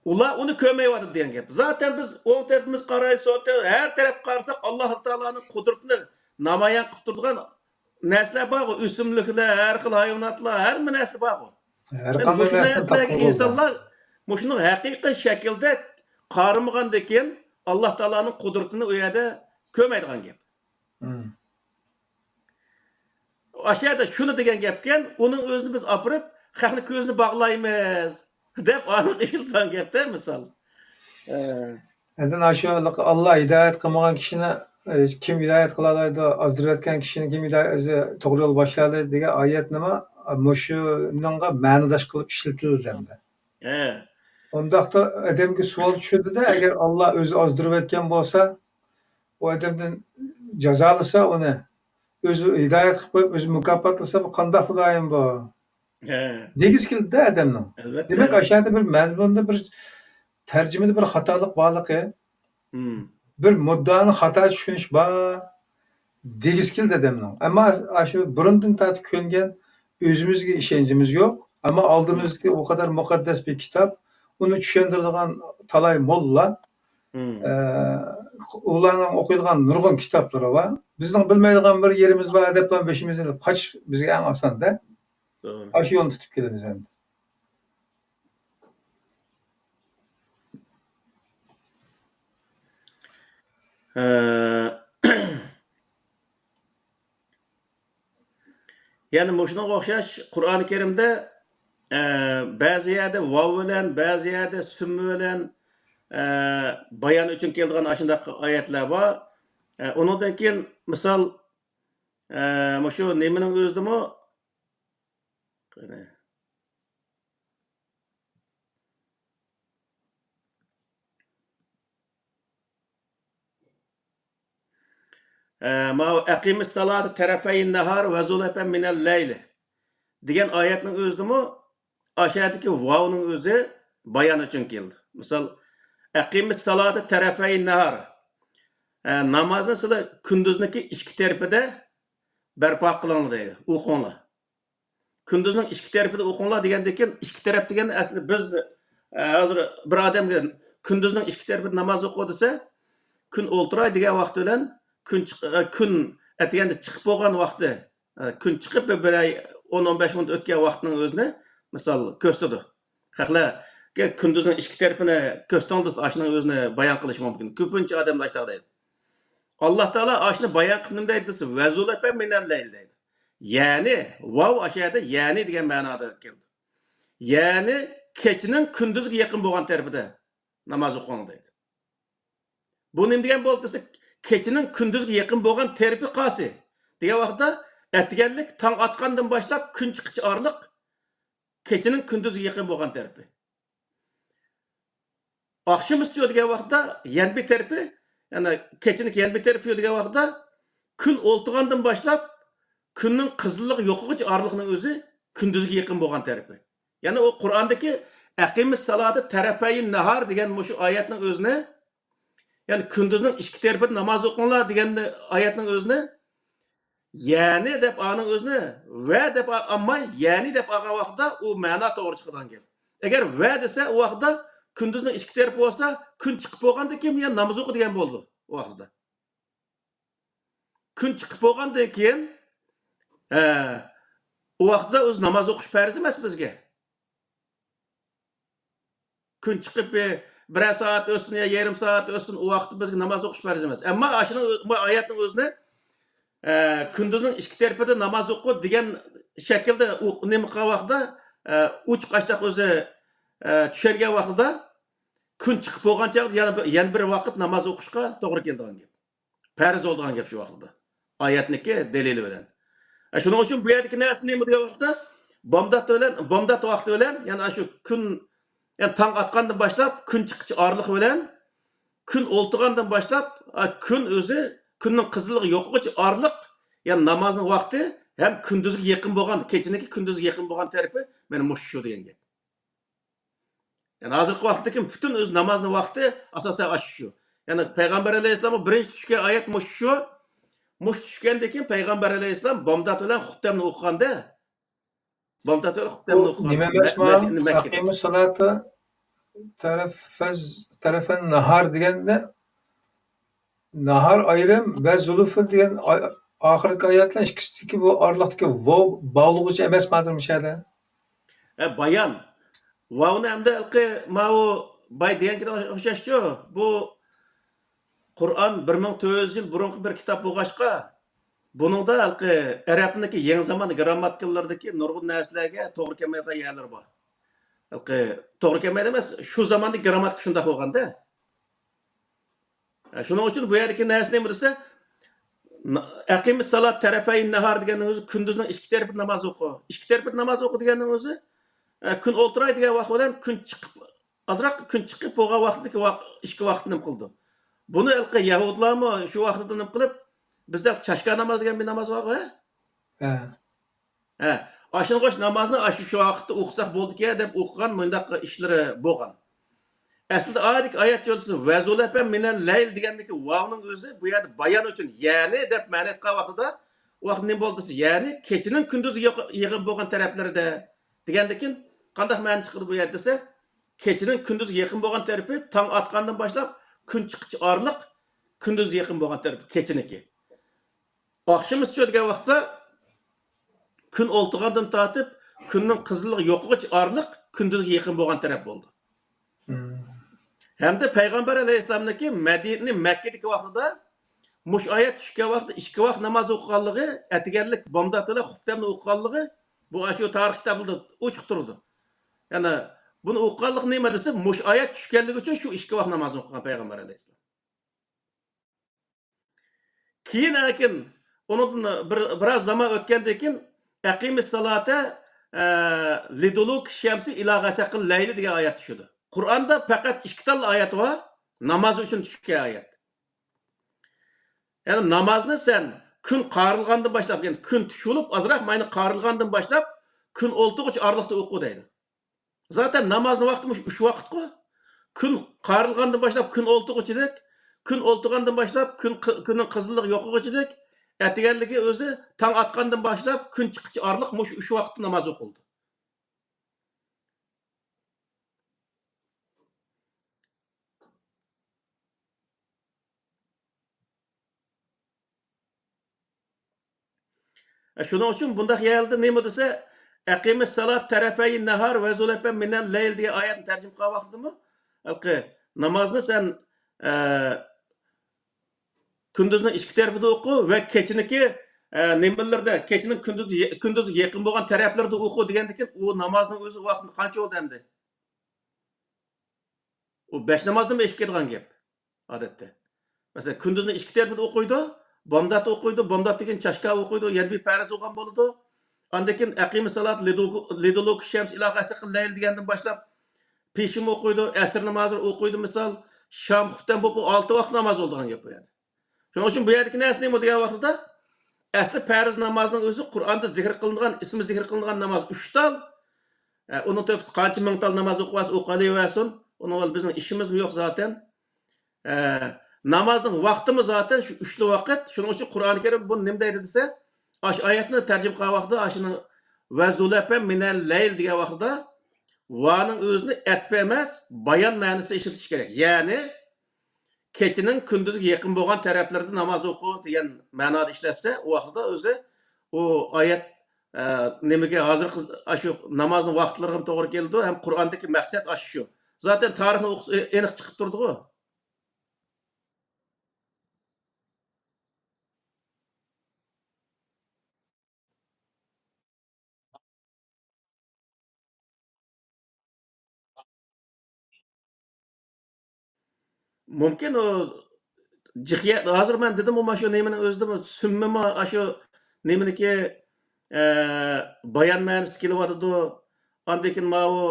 ئۇلار ئۇنى كۆرمەيۋاتىدۇ دېگەن گەپ. زاتەن بىز ئوڭ تەرىپىمىز قاراي، سول تەرەپ، ھەر تەرەپكە قارىساق، ئاللا تائالانىڭ قۇدرىتىنى نامايان قىلىپ تۇرىدىغان نەرسىلەر بارغۇ، ئۆسۈملۈكلەر، ھەر خىل ھايۋاناتلار، ھەممە نەرسە بارغۇ. ھەر مۇشۇ قانداق نەرسىنى نەرسىلەرگە تاپقىلى بولىدۇ. ئىنسانلار مۇشۇنىڭ ھەقىقىي شەكىلدە قارىمىغاندىن كېيىن، ئاللا تائالانىڭ قۇدرىتىنى ئۇ يەردە كۆرمەيدىغان گەپ. مم. ئاشۇ يەردە شۇنى دېگەن گەپكەن، ئۇنىڭ ئۆزىنى بىز ئاپىرىپ، خەقنى كۆزىنى باغلايمىز دەپ، ئانىڭ ئىشلىتىدىغان گەپتە، مىسال. ئە. ئاندىن ئاشۇ ئاللا ھىدايەت قىلمىغان كىشىنى، ئە، كىم ھىدايەت قىلالايدۇ، ئازدۇرۇۋەتكەن كىشىنى كىم ھىدايەت، ئۆزى توغرا يولغا باشلايالايدۇ دېگەن ئايەتنىمۇ مۇشۇنىڭغا مەنىداش قىلىپ ئىشلىتىلدى ئەمدى. ھە. ئۇنداقتا ئادەمگە سوئال چۈشىدۇ-دە، ئەگەر ئاللا ئۆزى ئازدۇرۇۋەتكەن بولسا، ئۇ ئادەمدىن جازالىسا ئۇنى، ئۆزى ھىدايەت قىلىپ قويۇپ، ئۆزى مۇكاپاتلىسا، بۇ قانداق خۇدايىم بۇ؟ ھە. دېگۈسى كېلىدۇ-دە ئادەمنىڭ. ئەلۋەتتە. دېمەك، ئاشۇ يەردە بىر مەزمۇندا بىر تەرجىمىدە بىر خاتالىق بارلىقى، مم. بىر مۇددىئانى خاتا چۈشىنىش بار دېگۈسى كېلىدۇ ئادەمنىڭ. ئەمما ئاشۇ بۇرۇندىن تارتىپ كۆنگەن ئۆزىمىزگە ئىشەنچىمىز يوق. ئەمما ئالدىمىزدىكى ئۇ قەدەر مۇقەددەس بىر كىتاب، ئۇنى چۈشەندۈرىدىغان تالاي موللا، مم. ئە، ئۇلارنىڭ ئوقۇيدىغان نۇرغۇن كىتابلىرى بار. بىزنىڭ بىلمەيدىغان بىر يېرىمىز بار دەپلا بېشىمىزنى ئېلىپ قاچىش بىزگە ئەڭ ئاسان-دە. توغرا. ئاشۇ يولنى تۇتۇپ كېلىمىز ئەمدى. ئە، يەنە مۇشۇنىڭغا ئوخشاش قۇرئان كەرىمدە، ئە، بەزى يەردە ۋاۋ بىلەن، بەزى يەردە سۈممە بىلەن، ئە، بايان ئۈچۈن كېلىدىغان ئاشۇنداق ئايەتلەر بار. ئە، ئۇنىڭدىن كېيىن مىسال، ئە، مۇشۇ نېمىنىڭ ئۆزىدىمۇ، قېنى. ئە، ماۋۇ «ئەقىمىس سالاتا تەرەپەيىن نەھار ۋە زۇلەفەن مىنەل لەيلى» دېگەن ئايەتنىڭ ئۆزىدىمۇ ئاشۇ يەردىكى ۋاۋنىڭ ئۆزى بايان ئۈچۈن كېلىدۇ. مىسال، «ئەقىمىس سالاتا تەرەپەيىن نەھار». ئە، نامازنى سىلەر كۈندۈزنىڭكى ئىككى تەرىپىدە بەرپا قىلىڭلار دەيدۇ، ئوقۇڭلار. كۈندۈزنىڭ ئىككى تەرىپىدە ئوقۇڭلار دېگەندىن كېيىن، ئىككى تەرەپ دېگەن ئەسلى بىز، ئە، ھازىر بىر ئادەمگە كۈندۈزنىڭ ئىككى تەرىپىدە ناماز ئوقۇ دېسە، كۈن ئولتۇراي دېگەن ۋاقتى بىلەن كۈن چىق-، ئە، كۈن ئەتىگەندە چىقىپ بولغان ۋاقتى، ئە، كۈن چىقىپ بىر، بىر ئاي ئون، ئون بەش مىنۇت ئۆتكەن ۋاقىتنىڭ ئۆزىنى مىسال كۆرسىتىدۇ. خەقلەرگە كۈندۈزنىڭ ئىككى تەرىپىنى كۆرسىتىڭ دېسە، ئاشۇنىڭ ئۆزىنى بايان قىلىشى مۇمكىن. كۆپىنچە ئادەملەر ئاشۇنداق دەيدۇ. ئاللا تائالا ئاشۇنى بايان قىلىپ نېمە دەيدۇ دېسە، «ۋە زۇلەفەن مىنەل لەيل» دەيدۇ. يەنى، ۋاۋ ئاشۇ يەردە يەنى دېگەن مەنادا كېلىدۇ. يەنى، كېچىنىڭ كۈندۈزگە يېقىن بولغان تەرىپىدە ناماز ئوقۇڭ دەيدۇ. بۇ نېمە دېگەن بولدى دېسە، كېچىنىڭ كۈندۈزگە يېقىن بولغان تەرىپى قايسى دېگەن ۋاقىتتا، ئەتىگەنلىك تاڭ ئاتقاندىن باشلاپ كۈن چىققىچە ئارىلىق كېچىنىڭ كۈندۈزگە يېقىن بولغان تەرىپى. ئاخشىمى چۈشىدۇ دېگەن ۋاقىتتا يەنە بىر تەرىپى، يەنى كېچىنىڭ يەنە بىر تەرىپى دېگەن ۋاقىتتا، كۈن ئولتۇرغاندىن باشلاپ كۈننىڭ قىزىللىقى يوقىغۇچە ئارىلىقنىڭ ئۆزى كۈندۈزگە يېقىن بولغان تەرىپى. يەنى ئۇ قۇرئاندىكى «ئەقىمىس سالاتا تەرەپەيىن نەھار» دېگەن مۇشۇ ئايەتنىڭ ئۆزىنى، يەنى كۈندۈزنىڭ ئىككى تەرىپىدە ناماز ئوقۇڭلار دېگەن ئايەتنىڭ ئۆزىنى، يەنى دەپ ئانىڭ ئۆزىنى ۋە دەپ ئا-، ئالماي، يەنى دەپ ئالغان ۋاقىتتا ئۇ مەنا توغرا چىقىدىغان گەپ. ئەگەر ۋە دېسە، ئۇ ۋاقىتتا كۈندۈزنىڭ ئىككى تەرىپى بولسا، كۈن چىقىپ بولغاندىن كېيىن يەنە ناماز ئوقۇ دېگەن بولىدۇ ئۇ ۋاقىتتا. كۈن چىقىپ بولغاندىن كېيىن، ئە، ئۇ ۋاقىتتا ئۆزى ناماز ئوقۇش پەرز ئەمەس بىزگە. كۈن چىقىپ بىر، بىرەر سائەت ئۆتسۇن يا يېرىم سائەت ئۆتسۇن، ئۇ ۋاقىتتا بىزگە ناماز ئوقۇش پەرز ئەمەس. ئەمما ئاشۇنىڭ ئۆ-، بۇ ئايەتنىڭ ئۆزىنى، ئە، كۈندۈزنىڭ ئىككى تەرىپىدە ناماز ئوقۇ دېگەن شەكىلدە ئۇ نېمە قىلغان ۋاقتىدا، ئە، ئوچۇق ئاشتاق ئۆزى، ئە، چۈشەنگەن ۋاقتىدا، كۈن چىقىپ بولغان چاغدا يەنە بىر، يەنە بىر ۋاقىت ناماز ئوقۇشقا توغرا كېلىدىغان گەپ. پەرز بولىدىغان گەپ شۇ ۋاقىتتا. ئايەتنىكى دەلىلى بىلەن. ئە، شۇنىڭ ئۈچۈن بۇ يەردىكى نەرسە نېمە دېگەن ۋاقىتتا؟ بامدات بىلەن، بامدات ۋاقتى بىلەن، يەنى ئاشۇ كۈن، يەنى تاڭ ئاتقاندىن باشلاپ كۈن چىققۇچە ئارىلىق بىلەن، كۈن ئولتۇرغاندىن باشلاپ، ئا، كۈن ئۆزى، كۈننىڭ قىزىللىقى يوقىغۇچە ئارىلىق، يەنى نامازنىڭ ۋاقتى ھەم كۈندۈزگە يېقىن بولغان، كېچىنىڭكى كۈندۈزگە يېقىن بولغان تەرىپى مانا مۇشۇ شۇ دېگەن گەپ. يەنى ھازىرقى ۋاقىتتىكى پۈتۈن ئۆز نامازنىڭ ۋاقتى ئاساسەن ئاشۇ شۇ. يەنى پەيغەمبەر ئەلەيھىسسالامغا بىرىنچى چۈشكەن ئايەت مۇشۇ شۇ. مۇشۇ چۈشكەندىن كېيىن پەيغەمبەر ئەلەيھىسسالام بامدات بىلەن خۇپتەمنى ئوقۇغاندا، بامدات بىلەن خۇپتەمنى بۇ ئوقۇغان نېمە ئەمەس مە-، مانا؟ مە-، مەككىدە. ئەقىمۇس سالاتا تەرەفەز-، تەرەفەن ناھار دېگەندە، ناھار ئايرىم ۋە زۇلۇفۇن دېگەن ئاي-، ئاخىرقى ئايەتلەر ئىككىسىدىكى بۇ ئارىلىقتىكى ۋاۋ باغلىغۇچى ئەمەسمۇ ھازىر مۇشۇ يەردە؟ ھە، بايان. ۋاۋنى ئەمدى ھېلىقى ماۋۇ باي دېگەنگە ئوخشاشچۇ. بۇ قۇرئان بىر مىڭ تۆت يۈز يىل بۇرۇنقى بىر كىتاب بولغاچقا، بۇنىڭدا ھېلىقى ئەرەبنىڭكى يېڭى زامان گىرامماتىكىلىرىدىكى نۇرغۇن نەرسىلەرگە توغرا كەلمەيدىغان يەرلىرى بار. ھېلىقى توغرا كەلمەيدۇ ئەمەس، شۇ زاماندا گىرامماتىكا شۇنداق بولغاندا. شۇنىڭ ئۈچۈن بۇ يەردىكى نەرسە نېمە دېسە، نا-، ئەقىمىس سالات تەرەپەي ناھار دېگەننىڭ ئۆزى كۈندۈزنىڭ ئىككى تەرىپىدە ناماز ئوقۇ. ئىككى تەرىپىدە ناماز ئوقۇ دېگەننىڭ ئۆزى، ئە، كۈن ئولتۇراي دېگەن ۋاقىت بىلەن كۈن چىقىپ، ئازراق كۈن چىقىپ بولغان ۋاقىتتىكى ۋاق-، ئىككى ۋاقىتنى نېمە قىلىدۇ. بۇنى ھېلىقى يەھۇدلارمۇ شۇ ۋاقىتتا نېمە قىلىپ، بىزدە چاشكا ناماز دېگەن بىر ناماز بارغۇ، ھە؟ ھە. ھە، ئاشۇنىڭغا ئوخشاش نامازنى ئاشۇ شۇ ۋاقىتتا ئوقۇساق بولىدىكەن دەپ ئوقۇغان مۇنداق ئىشلىرى بولغان. ئەسلىدە ئايەتتىكى ئايەت يولدىسى ۋەزۇلەپەن مىنەل لەيل دېگەندىكى ۋاۋنىڭ ئۆزى بۇ يەردە بايان ئۈچۈن، يەنى دەپ مەنە ئېيتقان ۋاقتىدا، ئۇ ۋاقىت نېمە بولدى دېسە، يەنى كېچىنىڭ كۈندۈزگە يېقىن بولغان تەرەپلىرىدە دېگەندىكىن قانداق مەنە چىقىدۇ بۇ يەردە دېسە، كېچىنىڭ كۈندۈزگە يېقىن بولغان تەرىپى تاڭ ئاتقاندىن باشلاپ كۈن چىققىچە ئارىلىق، كۈندۈزگە يېقىن بولغان تەرىپى كېچىنىڭكى. ئاخشىمى چۈشىدىغان ۋاقىتتا كۈن ئولتۇرغاندىن تارتىپ كۈننىڭ قىزىللىقى يوقىغىچە ئارىلىق كۈندۈزگە يېقىن بولغان تەرەپ بولىدۇ. مم. ھەمدە پەيغەمبەر ئەلەيھىسسالامنىڭكى مەدىنە، مەككىدىكى ۋاقتىدا مۇشۇ ئايەت چۈشكەن ۋاقىتتا ئىككى ۋاق ناماز ئوقۇغانلىقى، ئەتىگەنلىك بامدات بىلەن خۇپتەمنى ئوقۇغانلىقى، بۇ ئاشۇ تارىخ كىتابلىرىدا ئوچۇق تۇرىدۇ. يەنى بۇنى ئوقۇغانلىقى نېمە دېسە، مۇشۇ ئايەت چۈشكەنلىكى ئۈچۈن شۇ ئىككى ۋاق نامازنى ئوقۇغان پەيغەمبەر ئەلەيھىسسالام. كېيىن ئەركىن ئۇنىڭدىن بىر، بىراز زامان ئۆتكەندىن كېيىن، ئەقىمىس سالاتا، ئە، لىدۇلۇك شەمسى ئىلا غەسەقىل لەيلى دېگەن ئايەت چۈشىدۇ. قۇرئاندا پەقەت ئىككى تاللا ئايەت بار، ناماز ئۈچۈن چۈشكەن ئايەت. يەنى نامازنى سەن كۈن قارىلغاندىن باشلاپ، يەنى كۈن چۈش بولۇپ، ئازراق ماينى قارىلغاندىن باشلاپ، كۈن ئولتۇرغۇچە ئارىلىقتا ئوقۇ دەيدۇ. زاتەن نامازنىڭ ۋاقتى مۇشۇ ئۈچ ۋاقىتقۇ. كۈن قارىلغاندىن باشلاپ كۈن ئولتۇرغۇچىلىك، كۈن ئولتۇرغاندىن باشلاپ كۈن قى-، كۈننىڭ قىزىللىقى يوقىغۇچىلىك، ئەتىگەنلىكى ئۆزى تاڭ ئاتقاندىن باشلاپ كۈن چىققىچە ئارىلىق مۇشۇ ئۈچ ۋاقىتتا ناماز ئوقۇلىدۇ. شۇنىڭ ئۈچۈن بۇنداق يەردە نېمە دېسە، ئەقىمىس سالات تەرەپەي نەھار ۋە زۇلەفەن مىنەل لەيل دېگەن ئايەتنى تەرجىمە قىلغان ۋاقتىدىمۇ، ھېلىقى نامازنى سەن، ئە، كۈندۈزنىڭ ئىككى تەرىپىدە ئوقۇ ۋە كېچىنىڭكى، ئە، نېمىلىرىدە، كېچىنىڭ كۈندۈز، كۈندۈزگە يېقىن بولغان تەرەپلىرىدە ئوقۇ دېگەندىكىن، ئۇ نامازنىڭ ئۆزى ۋاقتى قانچە بولدى ئەمدى؟ ئۇ بەش نامازدىنمۇ ئېشىپ كېتىدىغان گەپ، ئادەتتە. مەسىلەن، كۈندۈزنىڭ ئىككى تەرىپىدە ئوقۇيدۇ، بامدات ئوقۇيدۇ، بامداتتىن كېيىن چاشكا ئوقۇيدۇ، يەنە بىر پەرز بولغان بولىدۇ. ئاندىن كېيىن ئەقىمىس سالات لىدۇ-، لىدۇلۇكى شەمس ئىلا غەسەقىل لەيل دېگەندىن باشلاپ، پېشىم ئوقۇيدۇ، ئەسىر نامازىنى ئوقۇيدۇ، مىسال، شام، خۇپتەن بولۇپ، بۇ ئالتە ۋاقىت ناماز بولىدىغان گەپ بۇ يەردە. شۇنىڭ ئۈچۈن بۇ يەردىكى نەرسە نېمە دېگەن ۋاقتىدا، ئەسلى پەرز نامازنىڭ ئۆزى قۇرئاندا زىكىر قىلىنغان، ئىسمى زىكىر قىلىنغان ناماز ئۈچ تال. ئە، ئۇنىڭ تۆپىسىدە قانچە مىڭ تال ناماز ئوقۇۋالسا ئوقۇۋېلىۋەرسۇن. ئۇنىڭغا بىزنىڭ ئىشىمىزمۇ يوق زاتەن. ئە، نامازنىڭ ۋاقتىمۇ زاتەن شۇ ئۈچلا ۋاقىت. شۇنىڭ ئۈچۈن قۇرئانى كەرىم بۇنى نېمە دەيدۇ دېسە، ئاشۇ ئايەتنى تەرجىمە قىلغان ۋاقتىدا، ئاشۇنىڭ ۋە زۇلەپە مىنەل لەيل دېگەن ۋاقتىدا، ۋانىڭ ئۆزىنى ئەتپە ئەمەس، بايان مەنىسىدە ئىشلىتىش كېرەك. يەنى، كېچىنىڭ كۈندۈزگە يېقىن بولغان تەرەپلىرىدە ناماز ئوقۇ دېگەن مەنادا ئىشلەتسە، ئۇ ۋاقىتتا ئۆزى ئۇ ئايەت ئە، نېمىگە، ھازىرقى ئاشۇ نامازنىڭ ۋاقىتلىرىغىمۇ توغرا كېلىدۇ، ھەم قۇرئاندىكى مەقسەت ئاشۇ شۇ. زاتەن تارىخنى ئوقۇسا ئېنىق چىقىپ تۇرىدىغۇ. مۇمكىن ئۇ جىق يە-، ھازىر مەن دېدىمغۇ، مانا شۇ نېمىنىڭ ئۆزىدىمۇ سۈممىمۇ ئاشۇ نېمىنىكى، ئە، بايان مەنىسىدە كېلىۋاتىدۇ. ئاندىن كېيىن ماۋۇ،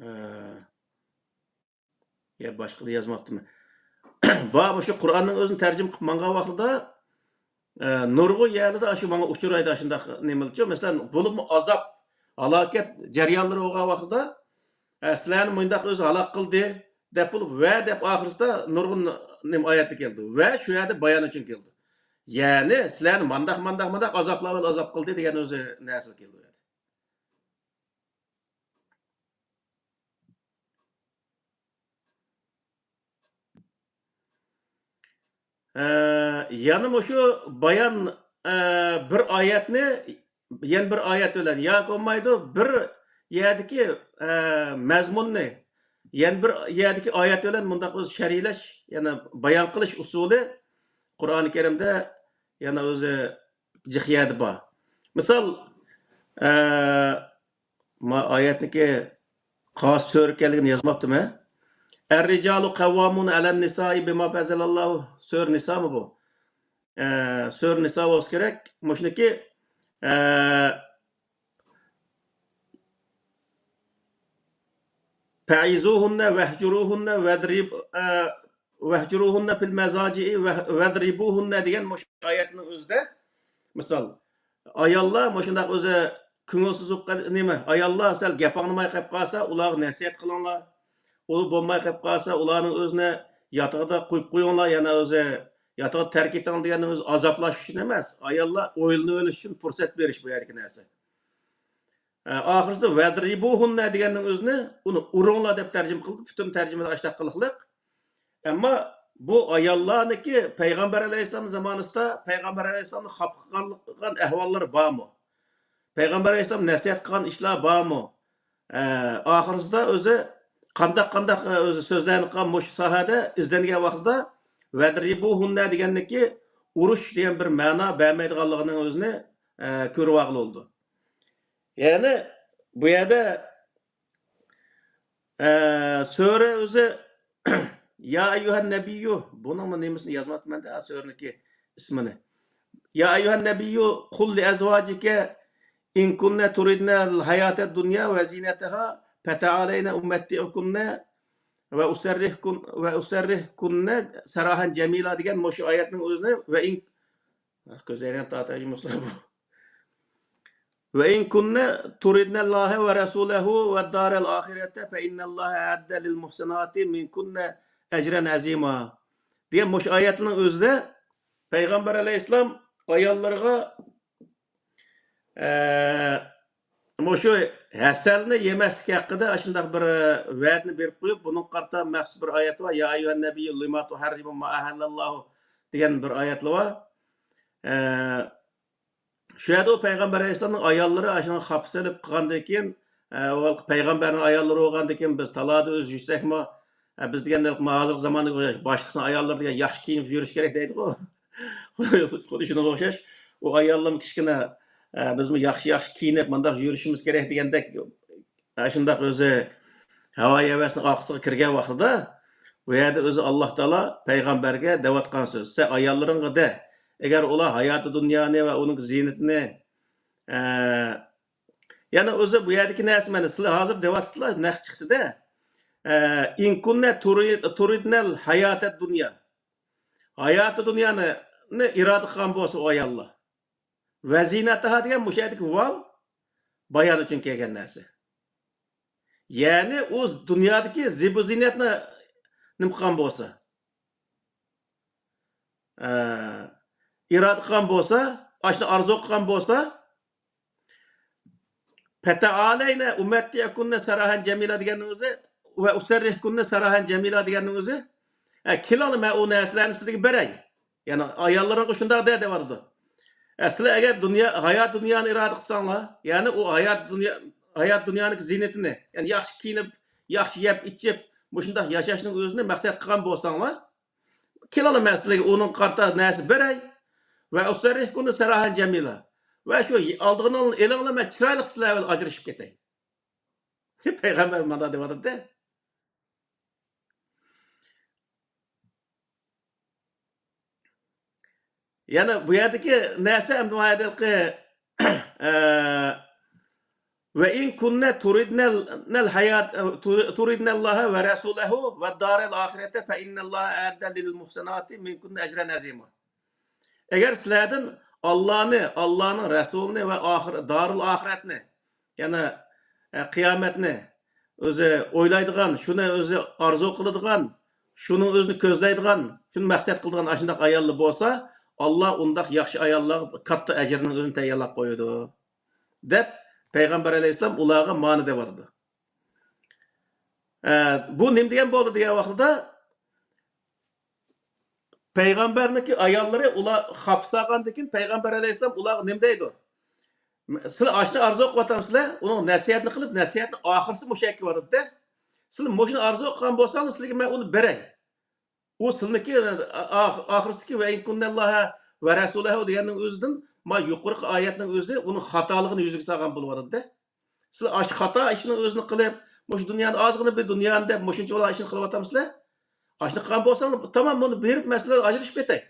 ئە، يا باشقىدا يازماپتىمەن. بار، مۇشۇ قۇرئاننىڭ ئۆزىنى تەرجىمە قىلىپ ماڭغان ۋاقتىدا، ئە، نۇرغۇن يەرلەردە ئاشۇ ماڭا ئۇچرايدۇ، ئاشۇنداق نېمىلەرچۇ. مەسىلەن، بولۇپمۇ ئازاب، ھالاكەت جەريانلىرى بولغان ۋاقتىدا، ئە، سىلەرنى مۇنداق ئۆزى ھالاك قىلدى، دەپ بولۇپ، ۋە دەپ ئاخىرسىدا نۇرغۇن نېمە ئايەتلەر كېلىدۇ. ۋە شۇ يەردە بايان ئۈچۈن كېلىدۇ. يەنى سىلەرنى مانداق، مانداق، مانداق ئازابلار بىلەن ئازاب قىلدى دېگەن ئۆزى نەرسىلەر كېلىدۇ. ئە، يەنە مۇشۇ بايان، ئە، بىر ئايەتنى يەنە بىر ئايەت بىلەن ياكى بولمايدۇ، بىر يەردىكى، ئە، مەزمۇننى يەنە بىر يەردىكى ئايەت بىلەن مۇنداق ئۆزى شەرھلەش، يەنە بايان قىلىش ئۇسۇلى قۇرئانى كەرىمدە يەنە ئۆزى جىق يەردە بار. مىسال، ئە، ما ئايەتنىكى قايسى سۈرە ئىكەنلىكىنى يازماپتىمەن. الرجال قوامون على النساء بما فضل الله. سۈرە نىسامۇ بۇ؟ ئە، سۈرە نىسا بولسا كېرەك. مۇشۇنىكى، ئە، فعظوهن واهجروهن واضرب-، ئە، واهجروهن في المضاجع و-، واضربوهن دېگەن مۇشۇ ئايەتنىڭ ئۆزىدە، مىسال، ئاياللار مۇشۇنداق ئۆزى كۆڭۈلسىز بولۇپ قال-، نېمە، ئاياللار سەل گەپ ئاڭلىماي قېلىپ قالسا، ئۇلارغا نەسىھەت قىلىڭلار. ئۇ بولماي قېلىپ قالسا، ئۇلارنىڭ ئۆزىنى ياتىقىدا قويۇپ قويۇڭلار، يەنە ئۆزى ياتىقىدا تەرك ئېتىڭ دېگەننىڭ ئۆزى ئازابلاش ئۈچۈن ئەمەس، ئاياللار ئويلىنىۋېلىش ئۈچۈن پۇرسەت بېرىش بۇ يەردىكى نەرسە. ئە، ئاخىرسىدا ۋەدرىبۇھۇننە دېگەننىڭ ئۆزىنى، ئۇنى ئۇرۇڭلار دەپ تەرجىمە قىلدى. پۈتۈن تەرجىمىدە ئاشۇنداق قىلىقلىق. ئەمما بۇ ئاياللارنىڭكى پەيغەمبەر ئەلەيھىسسالام زامانىسىدا پەيغەمبەر ئەلەيھىسسالامنى خاپا قىلغان ئەھۋاللىرى بارمۇ؟ پەيغەمبەر ئەلەيھىسسالام نەسىھەت قىلغان ئىشلار بارمۇ؟ ئە، ئاخىرسىدا ئۆزى قانداق، قانداق، ئە، ئۆزى سۆزلەرنى قىلغان مۇشۇ ساھەدە ئىزدەنگەن ۋاقتىدا ۋەدرىبۇھۇننە دېگەندىكى ئۇرۇش دېگەن بىر مەنا بەرمەيدىغانلىقىنىڭ ئۆزىنى، ئە، كۆرۈۋالغىلى بولىدۇ. يەنى بۇ يەردە، ئە، سۈرە ئۆزى يا ئەييۇھەن نەبىييۇ، بۇنىڭمۇ نېمىسىنى يازماپتىمەن-دە، سۈرىنىڭكى ئىسمىنى. يا ئەييۇھەن نەبىييۇ قۇل لىئەزۋاجىكە ئىن كۇننە تۇرىدنەل ھاياتەد دۇنيا ۋە زىنەتەھا فتەئالەينە ئۇمەتتىئكۇننە ۋە ئۇسەررىھكۇن-، ۋە ئۇسەررىھكۇننە سەراھەن جەمىلا دېگەن مۇشۇ ئايەتنىڭ ئۆزىنى ۋە ئىن-، كۆزەيگەن تاتايجى مۇسلۇ بۇ. ۋە ئىن كۇننە تۇرىدنەللاھە ۋە رەسۇلەھۇ ۋە دارەل ئاخىرەتە فە ئىننەللاھە ئەئەددە لىل مۇھسىناتى مىنكۇننە ئەجرەن ئەزىما دېگەن مۇشۇ ئايەتنىڭ ئۆزىدە پەيغەمبەر ئەلەيھىسسالام ئاياللىرىغا، ئە، مۇشۇ ھەسەلنى يېمەسلىك ھەققىدە ئاشۇنداق بىر، ئە، ۋەدىنى بېرىپ قويۇپ، بۇنىڭغا قارىتا مەخسۇس بىر ئايەت بار. يا ئەييۇھەن نەبىييۇ لىما تۇھەررىمۇ ما ئەھەللەللاھۇ دېگەن بىر ئايەتلا بار. ئە، شۇ يەردە ئۇ پەيغەمبەر ئەلەيھىسسالامنىڭ ئاياللىرى ئاشۇنىڭغا خاپا سېلىپ قىلغاندىن كېيىن، ئە، ئۇ پەيغەمبەرنىڭ ئاياللىرى بولغاندىن كېيىن بىز تالادا ئۆزى يۈرسەكمۇ، ئە، بىز دېگەندەك ھازىرقى زاماندىكى ئوخشاش باشلىقنىڭ ئاياللىرى دېگەن ياخشى كىيىنىپ يۈرۈش كېرەك دەيدىغۇ. خۇددى شۇنىڭغا ئوخشاش. ئۇ ئاياللىرىمۇ كىچىككىنە، ئە، بىزمۇ ياخشى، ياخشى كىيىنىپ مۇنداق يۈرۈشىمىز كېرەك دېگەندەك، ئە، شۇنداق ئۆزى ھاۋا-ھەۋەسنى ئارقىسىغا كىرگەن ۋاقتىدا، بۇ يەردە ئۆزى ئاللا تائالا پەيغەمبەرگە دەۋاتقان سۆز. سەن ئاياللىرىڭغا دە، ئەگەر ئۇلار ھاياتى دۇنيانى ۋە ئۇنىڭ زىينىتىنى، ئە، يەنى ئۆزى بۇ يەردىكى نەرسە مانا سىلەر ھازىر دەۋاتىدىلا، نەق چىقتىدە. ئە، ئىن كۇننە تۇرىدنەل ھاياتەد دۇنيا. ھاياتى دۇنيانى، نى ئىرادە قىلغان بولسا ئۇ ئاياللار. ۋەزىنەتىھا دېگەن مۇشۇ يەردىكى ۋاۋ بايان ئۈچۈن كەلگەن نەرسە. يەنى ئۇ دۇنيادىكى زىبۇ زىننەتنى نېمە قىلغان بولسا، ئە، ئىرادە قىلغان بولسا، ئاشۇنى ئارزۇ قىلغان بولسا، پەتەئالەينە ئۇمەتتىئكۇننە سەراھەن جەمىلا دېگەننىڭ ئۆزى ۋە ئۇسەررىھكۇننە سەراھەن جەمىلا دېگەننىڭ ئۆزى، ئە، كېلىڭلار، مەن ئۇ نەرسىلەرنى سىزگە بېرەي. يەنى ئاياللىرىڭغا شۇنداق دە دەۋاتىدۇ. ئە، سىلەر ئەگەر دۇنيا، ھايات دۇنيانى ئىرادە قىلساڭلار، يەنى ئۇ ھايات دۇنيا، ھايات دۇنيانىڭ زىينىتىنى، يەنى ياخشى كىيىنىپ، ياخشى يەپ ئىچىپ، مۇشۇنداق ياشاشنىڭ ئۆزىنى مەقسەت قىلغان بولساڭلار، كېلىڭلار، مەن سىلەرگە ئۇنىڭغا قارىتا نەرسە بېرەي. ۋە ئۇسەررىھكۇننى سەراھەن جەمىلا. ۋە شۇ ئالدىغىنىڭلارنى ئېلىڭلار، مەن چىرايلىق سىلەر بىلەن ئاجرىشىپ كېتەي. پەيغەمبەر مانا دەۋاتىدۇ. يەنى بۇ يەردىكى نەرسە ئەمدى ما يەردىكى، ئە، ۋە ئىن كۇننە تۇرىدنەل، نەل ھايات، تۇرىدنەللاھە ۋە رەسۇلەھۇ ۋە دارەل ئاخىرەتە فە ئىننەللاھە ئەددە لىل مۇھسىناتى مىنكۇننە ئەجرەن ئەزىما. ئەگەر سىلەردىن ئاللانى، ئاللانىڭ رەسۇلىنى ۋە ئاخىر، دارىل ئاخىرەتنى، يەنى، ئە، قىيامەتنى ئۆزى ئويلايدىغان، شۇنى ئۆزى ئارزۇ قىلىدىغان، شۇنىڭ ئۆزىنى كۆزلەيدىغان، شۇنى مەقسەت قىلىدىغان ئاشۇنداق ئاياللار بولسا، ئاللا ئۇنداق ياخشى ئاياللارغا كاتتا ئەجىرنىڭ ئۆزىنى تەييارلاپ قويىدۇ، دەپ پەيغەمبەر ئەلەيھىسسالام ئۇلارغا مانا دەۋاتىدۇ. ئە، بۇ نېمە دېگەن بولدى دېگەن ۋاقتىدا، پەيغەمبەرنىڭكى ئاياللىرى ئۇلار خاپا سالغاندىن كېيىن پەيغەمبەر ئەلەيھىسسالام ئۇلارغا نېمە دەيدۇ؟ سىلەر ئاشۇنى ئارزۇ قىلىۋاتامسىلەر؟ ئۇنىڭ نەسىھەتنى قىلىپ، نەسىھەتنىڭ ئاخىرسى مۇشۇ يەرگە كېلىۋاتىدۇ-دە. سىلەر مۇشۇنى ئارزۇ قىلغان بولساڭلار، سىلەرگە مەن ئۇنى بېرەي. ئۇ سىلىنىكى، ئا-، ئا-، ئاخىرسىدىكى ۋە ئىن كۇننەللاھە ۋە رەسۇلەھۇ دېگەننىڭ ئۆزىدىن، ما يۇقىرىقى ئايەتنىڭ ئۆزى ئۇنىڭ خاتالىقىنى يۈزىگە سالغان بولۇۋاتىدۇ-دە. سىلەر ئاشۇ خاتا ئىشنىڭ ئۆزىنى قىلىپ، مۇشۇ دۇنيانى ئازغىنە بىر دۇنيانى دەپ، مۇشۇنچە بولا ئىشنى قىلىۋاتامسىلەر؟ ئاشۇنى قىلغان بولساڭلار، تامام، بۇنى بېرىپ، مەسىلە ئاجرىشىپ كېتەي.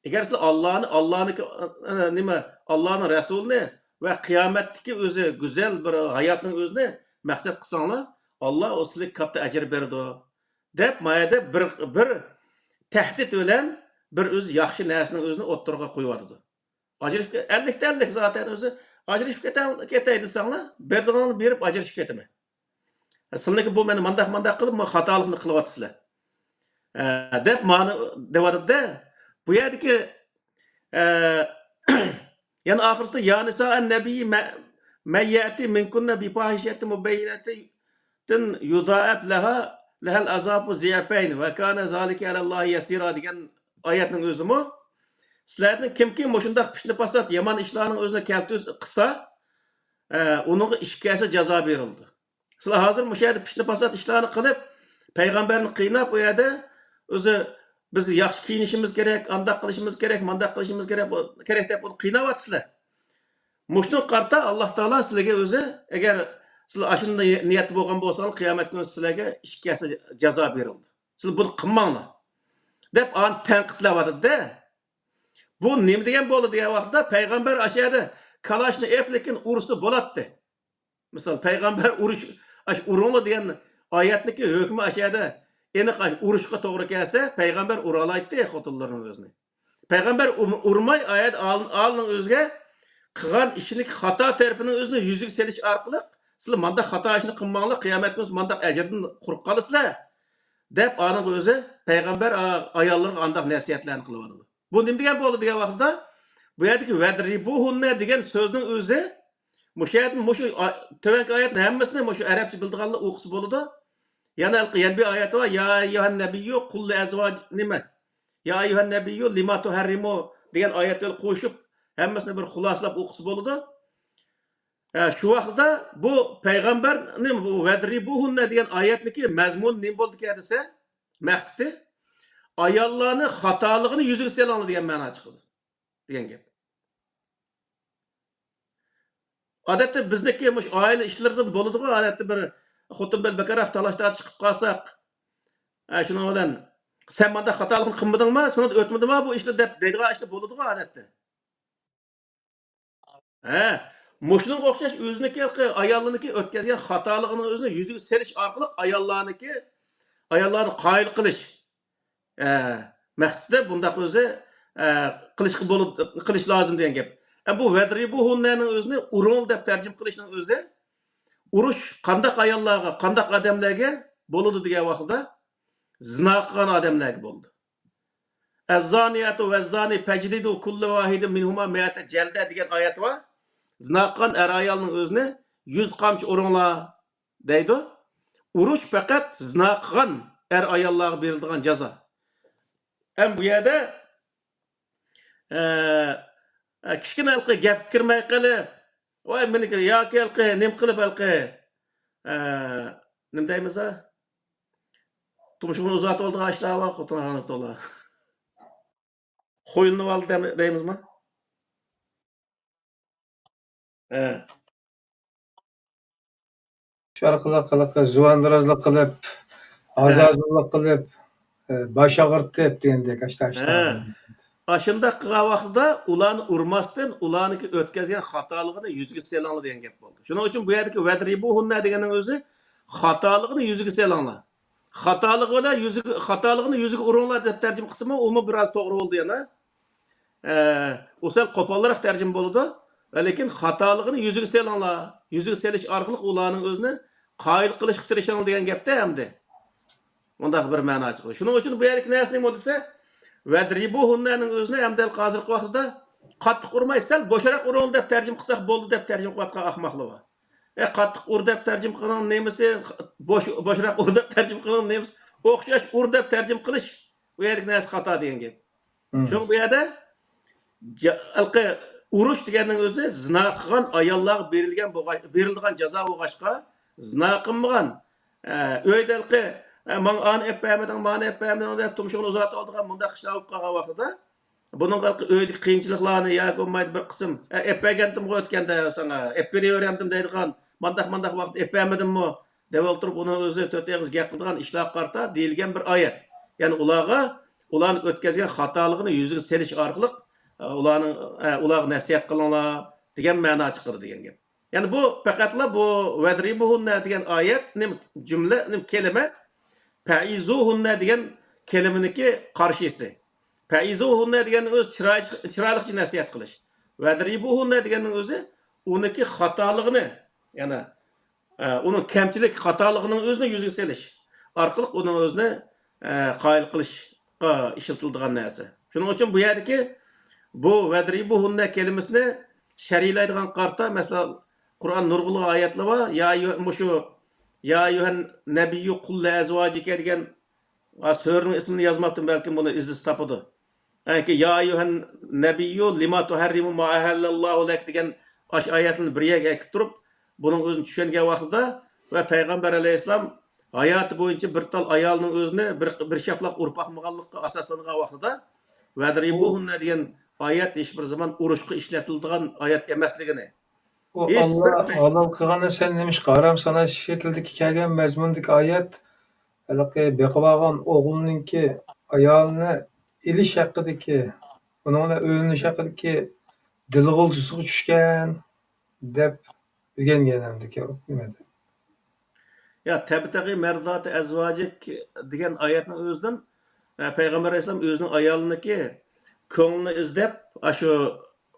ئەگەر سىلەر ئاللانى، ئاللانىكى، ئە، نېمە، ئاللانىڭ رەسۇلىنى ۋە قىيامەتتىكى ئۆزى گۈزەل بىر ھاياتنىڭ ئۆزىنى مەقسەت قىلساڭلار، ئاللا ئۇ سىلەرگە كاتتا ئەجىر بېرىدۇ، دەپ، ما يەردە بىر، بىر تەھدىت بىلەن بىر ئۆزى ياخشى نەرسىنىڭ ئۆزىنى ئوتتۇرىغا قويۇۋاتىدۇ. ئاجرىشىپ كە-، ئەللىكتە ئەللىك زاتەن ئۆزى، ئاجرىشىپ كېتەڭ-، كېتەي دېسەڭلار، بېرىدىغىنىڭنى بېرىپ ئاجرىشىپ كېتىمەن. سىلىنىڭكى بۇ مېنى مانداق، مانداق قىلىپ، ما خاتالىقنى قىلىۋاتىسىلەر، ئە، دەپ مانا دەۋاتىدۇ-دە. بۇ يەردىكى، ئە، يەنە ئاخىرسىدا، يا نىسائەن نەبىي مە-، مەن يەتى مىنكۇننە بىپاھىشەتى مۇبەييىنەتى يۇزائەپ لەھا، لەھەل ئازابۇ زىئەپەين ۋە كانە زالىكە ئەلەللاھى يەسىرا دېگەن ئايەتنىڭ ئۆزىمۇ، سىلەردىن كىمكى مۇشۇنداق پىتنە-پاسات، يامان ئىشلارنىڭ ئۆزىنى كەلتۈرسە، قىلسا، ئە، ئۇنىڭغا ئىككى ھەسسە جازا بېرىلىدۇ. سىلەر ھازىر مۇشۇ يەردە پىتنە-پاسات ئىشلارنى قىلىپ، پەيغەمبەرنى قىيناپ، ئۇ يەردە ئۆزى، بىز ياخشى كىيىنىشىمىز كېرەك، ئانداق قىلىشىمىز كېرەك، مانداق قىلىشىمىز كېرەك، بۇ، كېرەك دەپ ئۇنى قىيناۋاتىسىلەر. مۇشۇنىڭغا قارىتا ئاللا تائالا سىلەرگە ئۆزى، ئەگەر سىلەر ئاشۇنداق نىيەتتە بولغان بولساڭلار، قىيامەت كۈنى سىلەرگە ئىككى ھەسسە جازا بېرىلىدۇ. سىلەر بۇنى قىلماڭلار، دەپ ئانى تەنقىدلەۋاتىدۇ-دە. بۇ نېمە دېگەن بولدى دېگەن ۋاقىتتا، پەيغەمبەر ئاشۇ يەردە كالاشنى ئېلىپ، لېكىن ئۇرسا بولاتتى. مىسال، پەيغەمبەر ئۇرۇش، ئاشۇ ئۇرۇڭلار دېگەن ئايەتنىڭكى ھۆكمى ئاشۇ يەردە ئېنىق، ئاشۇ ئۇرۇشقا توغرا كەلسە، پەيغەمبەر ئۇرالايتتى خوتۇنلىرىنىڭ ئۆزىنى. پەيغەمبەر ئۇر-، ئۇرماي، ئايەت ئال-، ئالنىڭ ئۆزىگە قىلغان ئىشىنىڭ خاتا تەرىپىنىڭ ئۆزىنى يۈزىگە سېلىش ئارقىلىق، سىلەر مانداق خاتا ئىشنى قىلماڭلار، قىيامەت كۈنى مانداق ئەجىردىن قۇرۇق قالىسىلەر، دەپ ئانىڭ ئۆزى پەيغەمبەر ئا-، ئاياللىرىغا ئانداق نەسىھەتلەرنى قىلىۋاتىدۇ. بۇ نېمە دېگەن بولدى دېگەن ۋاقتىدا، بۇ يەردىكى ۋەدرىبۇھۇننە دېگەن سۆزنىڭ ئۆزى، مۇشۇ يەردىن مۇشۇ ئا-، تۆۋەنكى ئايەتنىڭ ھەممىسىنى مۇشۇ ئەرەبچە بىلىدىغانلار ئوقۇسا بولىدۇ. يەنە، يەنە بىر ئايەت بار، يا ئەييۇھەن نەبىييۇ قۇل لىئەزۋاج-، نېمە؟ يا ئەييۇھەن نەبىييۇ لىما تۇھەررىمۇ دېگەن ئايەت بىلەن قوشۇپ، ھەممىسىنى بىر خۇلاسىلاپ ئوقۇسا بولىدۇ. ئە، شۇ ۋاقىتتا بۇ پەيغەمبەرنى، بۇ ۋەدرىبۇھۇننە دېگەن ئايەتنىڭكى مەزمۇنى نېمە بولدىكەن دېسە، مەقسىتى، ئاياللارنى خاتالىقىنى يۈزىگە سېلىڭلار دېگەن مەنا چىقىدۇ، دېگەن گەپ. ئادەتتە بىزنىڭكى مۇشۇ ئائىلە ئىشلىرىدىن بولىدىغۇ، ئادەتتە بىر خوتۇن بىلەن بىكارراق تالاش-تارتىش قىلىپ قالساق، ئە، شۇنىڭ بىلەن، سەن مانداق خاتالىقنى قىلمىدىڭما، سېنىڭدىن ئۆتمىدىما بۇ ئىشلار دەپ دەيدىغان ئىشلار بولىدىغۇ ئادەتتە. ھە، مۇشۇنىڭغا ئوخشاش ئۆزىنىڭكى ھېلىقى ئاياللىرىنىڭكى ئۆتكۈزگەن خاتالىقىنىڭ ئۆزىنى يۈزىگە سېلىش ئارقىلىق ئاياللارنىڭكى، ئاياللارنى قايىل قىلىش، ئە، مەقسىتىدە بۇنداق ئۆزى، ئە، قىلىشقا بولىدۇ، قىلىش لازىم دېگەن گەپ. ئە، بۇ ۋەدرىبۇھۇننەنىڭ ئۆزىنى ئۇرۇڭ دەپ تەرجىمە قىلىشنىڭ ئۆزى ئۇرۇش قانداق ئاياللارغا، قانداق ئادەملەرگە بولىدۇ دېگەن ۋاقتىدا، زىنا قىلغان ئادەملەرگە بولىدۇ. ئەززانىيەتۇ ۋەززانى پەجلىدۇ كۇللە ۋاھىدىن مىنھۇما مىئەتە جەلدە دېگەن ئايەت بار. زىنا قىلغان ئەر-ئايالنىڭ ئۆزىنى يۈز قامچا ئۇرۇڭلار دەيدۇ. ئۇرۇش پەقەت زىنا قىلغان ئەر-ئاياللارغا بېرىلىدىغان جازا. ھەم بۇ يەردە ئە، ئە، كىچىككىنە ھېلىقى گەپكە كىرمەي قېلىپ، ۋاي مېنىڭكى ياكى ھېلىقى نېمە قىلىپ ھېلىقى، ئە، نېمە دەيمىز، ئە؟ تۇمشۇقىنى ئۇزارتىۋالىدىغان ئىشلار بار، خوتۇن تولا. خويلىنىۋالدى دەم-، دەيمىزما؟ ھە. شۇ ئارقىلىق، ھېلىقى زۇۋاندىرازلىق قىلىپ، ھە. ھازازۇللۇق قىلىپ، ئە، باش ئاغرىتىپ دېگەندەك، ئاشتا، ئاشتا. ھە. ئاشۇنداق قىلغان ۋاقتىدا ئۇلارنى ئۇرماستىن، ئۇلارنىڭكى ئۆتكەزگەن خاتالىقىنى يۈزىگە سېلىڭلار دېگەن گەپ بولدى. شۇنىڭ ئۈچۈن بۇ يەردىكى ۋەدرىبۇھۇننە دېگەننىڭ ئۆزى خاتالىقىنى يۈزىگە سېلىڭلار. خاتالىقى بىلەن يۈزىگە، خاتالىقىنى يۈزىگە ئۇرۇڭلار دەپ تەرجىمە قىلسىمۇ، ئۇمۇ بىراز توغرا بولىدۇ يەنە. ئە، ئۇ سەل قوپالراق تەرجىمە بولىدۇ. لېكىن خاتالىقىنى يۈزىگە سېلىڭلار. يۈزىگە سېلىش ئارقىلىق ئۇلارنىڭ ئۆزىنى قايىل قىلىشقا تىرىشىڭلار دېگەن گەپتە ئەمدى. مۇنداق بىر مەنا چىقىدۇ. شۇنىڭ ئۈچۈن بۇ يەردىكى نەرسە نېمە دېسە، ۋەدرىبۇھۇننەنىڭ ئۆزىنى ئەمدى ھازىرقى ۋاقىتتا قاتتىق ئۇرماي، سەل بوشراق ئۇرۇڭ دەپ تەرجىمە قىلساق بولدى دەپ تەرجىمە قىلىۋاتقان ئاخماقلار بار. ئە، قاتتىق ئۇر دەپ تەرجىمە قىلغان نېمىسى، بوش، بوشراق ئۇر دەپ تەرجىمە قىلغان نېمىسى، ئوخشاش ئۇر دەپ تەرجىمە قىلىش، بۇ يەردىكى نەرسە خاتا دېگەن گەپ. مم. شۇڭا بۇ يەردە جا-، ھېلىقى ئۇرۇش دېگەننىڭ ئۆزى زىنا قىلغان ئاياللارغا بېرىلگەن بولغاچ-، بېرىلىدىغان جازا بولغاچقا، زىنا قىلمىغان، ئە، ئۆيدە ھېلىقى، ئە، ماڭا ئانى ئەپ بەرمىدىڭ، مانى ئەپ بەرمىدىڭ دەپ تۇمشۇغىنى ئۇزارتىۋالىدىغان مۇنداق ئىشلار بولۇپ قالغان ۋاقتىدا، بۇنىڭغا ھېلىقى ئۆيدىكى قىيىنچىلىقلارنى ياكى بولمايدۇ بىر قىسىم، ئە، ئەپ بەرگەنتىمغۇ ئۆتكەندە ساڭا، ئەپ بېرىۋەرەمدىم دەيدىغان، مانداق، مانداق ۋاقىتتا ئەپ بەرمىدىممۇ؟ دەپ ئولتۇرۇپ، ئۇنىڭ ئۆزى تۆت ئېغىز گەپ قىلىدىغان ئىشلارغا قارىتا دېيىلگەن بىر ئايەت. يەنى ئۇلارغا، ئۇلارنىڭ ئۆتكەزگەن خاتالىقىنى يۈزىگە سېلىش ئارقىلىق، ئە، ئۇلارنىڭ، ئە، ئۇلارغا نەسىھەت قىلىڭلار دېگەن مەنا چىقىدۇ دېگەن گەپ. يەنى بۇ پەقەتلا بۇ ۋەدرىبۇھۇننە دېگەن ئايەت، نېمە، جۈملە، نېمە، كەلىمە، پەئىزۇھۇننە دېگەن كەلىمىنىڭكى قارشىسى. پەئىزۇھۇننە دېگەننىڭ ئۆزى چىراي-، چىرايلىقچە نەسىھەت قىلىش. ۋەدرىبۇھۇننە دېگەننىڭ ئۆزى ئۇنىڭكى خاتالىقىنى، يەنى ئە، ئۇنىڭ كەمچىلىك خاتالىقىنىڭ ئۆزىنى يۈزىگە سېلىش ئارقىلىق ئۇنىڭ ئۆزىنى، ئە، قايىل قىلىشقا ئىشلىتىلىدىغان نەرسە. شۇنىڭ ئۈچۈن بۇ يەردىكى بۇ ۋەدرىبۇھۇننە كەلىمىسىنى شەرھلەيدىغان قارىتا، مەسىلەن، قۇرئان نۇرغۇنلىغان ئايەتلەر بار. يا ئەييۇ-، مۇشۇ، يا ئەييۇھەن نەبىييۇ قۇل لىئەزۋاجىكە دېگەن، ئا، سۈرىنىڭ ئىسمىنى يازماپتىمەن، بەلكىم بۇنى ئىزدىسە تاپىدۇ. ئەنكى، يا ئەييۇھەن نەبىييۇ لىما تۇھەررىمۇ ما ئەھەللەللاھۇ لەك دېگەن ئاشۇ ئايەتلەرنى بىر يەرگە ئەكىپ تۇرۇپ، بۇنىڭ ئۆزىنى چۈشەنگەن ۋاقتىدا ۋە پەيغەمبەر ئەلەيھىسسالام ھاياتى بويىچە بىر تال ئايالنىڭ ئۆزىنى بىر، بىر شاپىلاق ئۇرۇپ باقمىغانلىققا ئاساسلانغان ۋاقتىدا، ۋەدرىبۇھۇننە دېگەن ئايەت ھېچ بىر زامان ئۇرۇشقا ئىشلىتىلىدىغان ئايەت ئەمەسلىكىنى، ئۇ ھېچ بىر ئاللا ھالال قىلغاننى سەن نېمىشقا ھارام ساناش شەكلىدىكى كەلگەن مەزمۇندىكى ئايەت، ھېلىقى بېقىۋالغان ئوغلىنىڭكى ئايالىنى ئېلىش ھەققىدىكى، ئۇنىڭ بىلەن ئۆيلىنىش ھەققىدىكى دىلغۇلتىسىغا چۈشكەن دەپ ئۆگەنگەن ئەمدىكى نېمىدە. يا، تەبتەغى مەرزاتى ئەزۋاجىك دېگەن ئايەتنىڭ ئۆزىدىن، ئە، پەيغەمبەر ئەلەيھىسسالام ئۆزىنىڭ ئايالىنىڭكى كۆڭلىنى ئىزدەپ، ئاشۇ،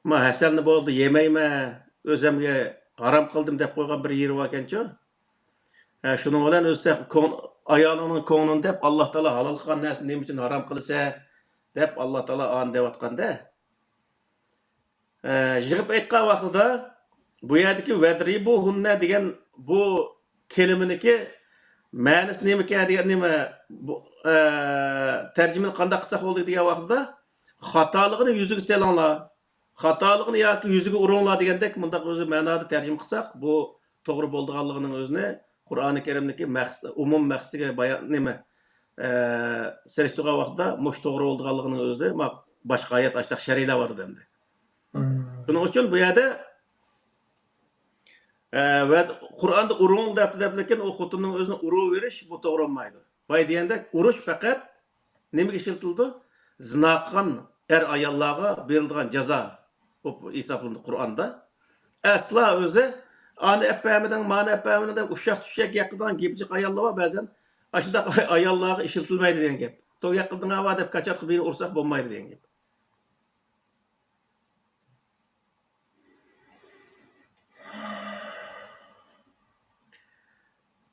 ما، ھەسەلنى بولدى، يېمەيمەن، ئۆزەمگە ھارام قىلدىم دەپ قويغان بىر يېرى باركەنچۇ. ھە، شۇنىڭ بىلەن ئۆزى كۆڭ-، ئايالىڭنىڭ كۆڭلىنى دەپ، ئاللا تائالا ھالال قىلغان نەرسىنى نېمە ئۈچۈن ھارام قىلىسەن؟ دەپ ئاللا تائالا ئانى دەۋاتقاندا. ئە، يىغىپ ئېيتقان ۋاقتىدا بۇ يەردىكى ۋەدرىبۇھۇننە دېگەن بۇ كەلىمىنىڭكى مەنىسى نېمىكەن دېگەن نېمە، بۇ، ئە، تەرجىمىنى قانداق قىلساق بولدى دېگەن ۋاقتىدا، خاتالىقىنى يۈزىگە سېلىڭلار، خاتالىقىنى ياكى يۈزىگە ئۇرۇڭلار دېگەندەك مۇنداق ئۆزى مەنادا تەرجىمە قىلساق، بۇ توغرا بولىدىغانلىقىنىڭ ئۆزىنى قۇرئانى كەرىمدىكى مەقس-، ئومۇم مەقسىتىگە بايان، نېمە، ئە، سېلىشتۇرغان ۋاقىتتا مۇشۇ توغرا بولىدىغانلىقىنىڭ ئۆزى، ما، باشقا ئايەت ئاشتاق شەرھلەۋاتىدۇ ئەمدى. مم. شۇنىڭ ئۈچۈن بۇ يەردە، ئە، ۋە قۇرئاندا ئۇرۇڭ دەپتۇ دەپ، لېكىن ئۇ خوتۇننىڭ ئۆزىنى ئۇرۇۋېرىش، بۇ توغرا بولمايدۇ. باي دېگەندەك، ئۇرۇش پەقەت نېمىگە ئىشلىتىلىدۇ؟ زىنا قىلغان ئەر-ئاياللارغا بېرىلىدىغان جازا بولۇپ ھېسابلىنىدۇ قۇرئاندا. ئەسلا ئۆزى ئانى ئەپ بەرمىدىڭ، مانى ئەپ بەرمىدىڭ دەپ ئۇششاق-چۈششەك گەپ قىلىدىغان گېپىجىق ئاياللار بار بەزەن. ئاشۇنداق ئاياللارغا ئىشلىتىلمەيدۇ دېگەن گەپ. توي گەپ قىلدىڭ ھاۋا دەپ كاچاتقا بىرنى ئۇرساق بولمايدۇ دېگەن گەپ.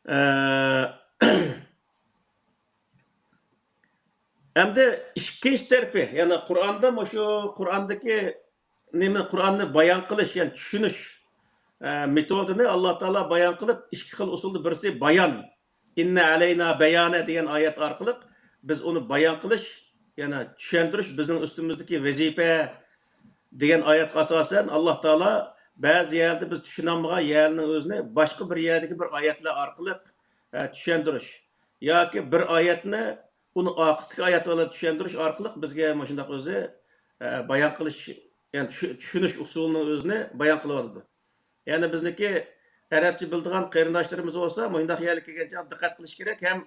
ئە، ئەمدى ئىككىنچى تەرىپى، يەنى قۇرئاندا مۇشۇ قۇرئاندىكى نېمە، قۇرئاننى بايان قىلىش، يەنى چۈشىنىش، ئە، مېتودىنى ئاللا تائالا بايان قىلىپ، ئىككى خىل ئۇسۇلدا، بىرسى بايان، ئىننە ئەلەينا بەيانە دېگەن ئايەت ئارقىلىق بىز ئۇنى بايان قىلىش، يەنى چۈشەندۈرۈش بىزنىڭ ئۈستىمىزدىكى ۋەزىپە، دېگەن ئايەتكە ئاساسەن، ئاللا تائالا بەزى يەردە بىز چۈشىنەلمىگەن يەرنىڭ ئۆزىنى باشقا بىر يەردىكى بىر ئايەتلەر ئارقىلىق، ئە، چۈشەندۈرۈش ياكى بىر ئايەتنى ئۇنىڭ ئارقىسىدىكى ئايەت بىلەن چۈشەندۈرۈش ئارقىلىق بىزگە مۇشۇنداق ئۆزى، ئە، بايان قىلىش، يەنى چۈ-، چۈشىنىش ئۇسۇلىنىڭ ئۆزىنى بايان قىلىۋاتىدۇ. يەنى بىزنىڭكى ئەرەبچە بىلىدىغان قېرىنداشلىرىمىز بولسا، مۇشۇنداق يەرلەرگە كەلگەن چاغدا دىققەت قىلىش كېرەك ھەم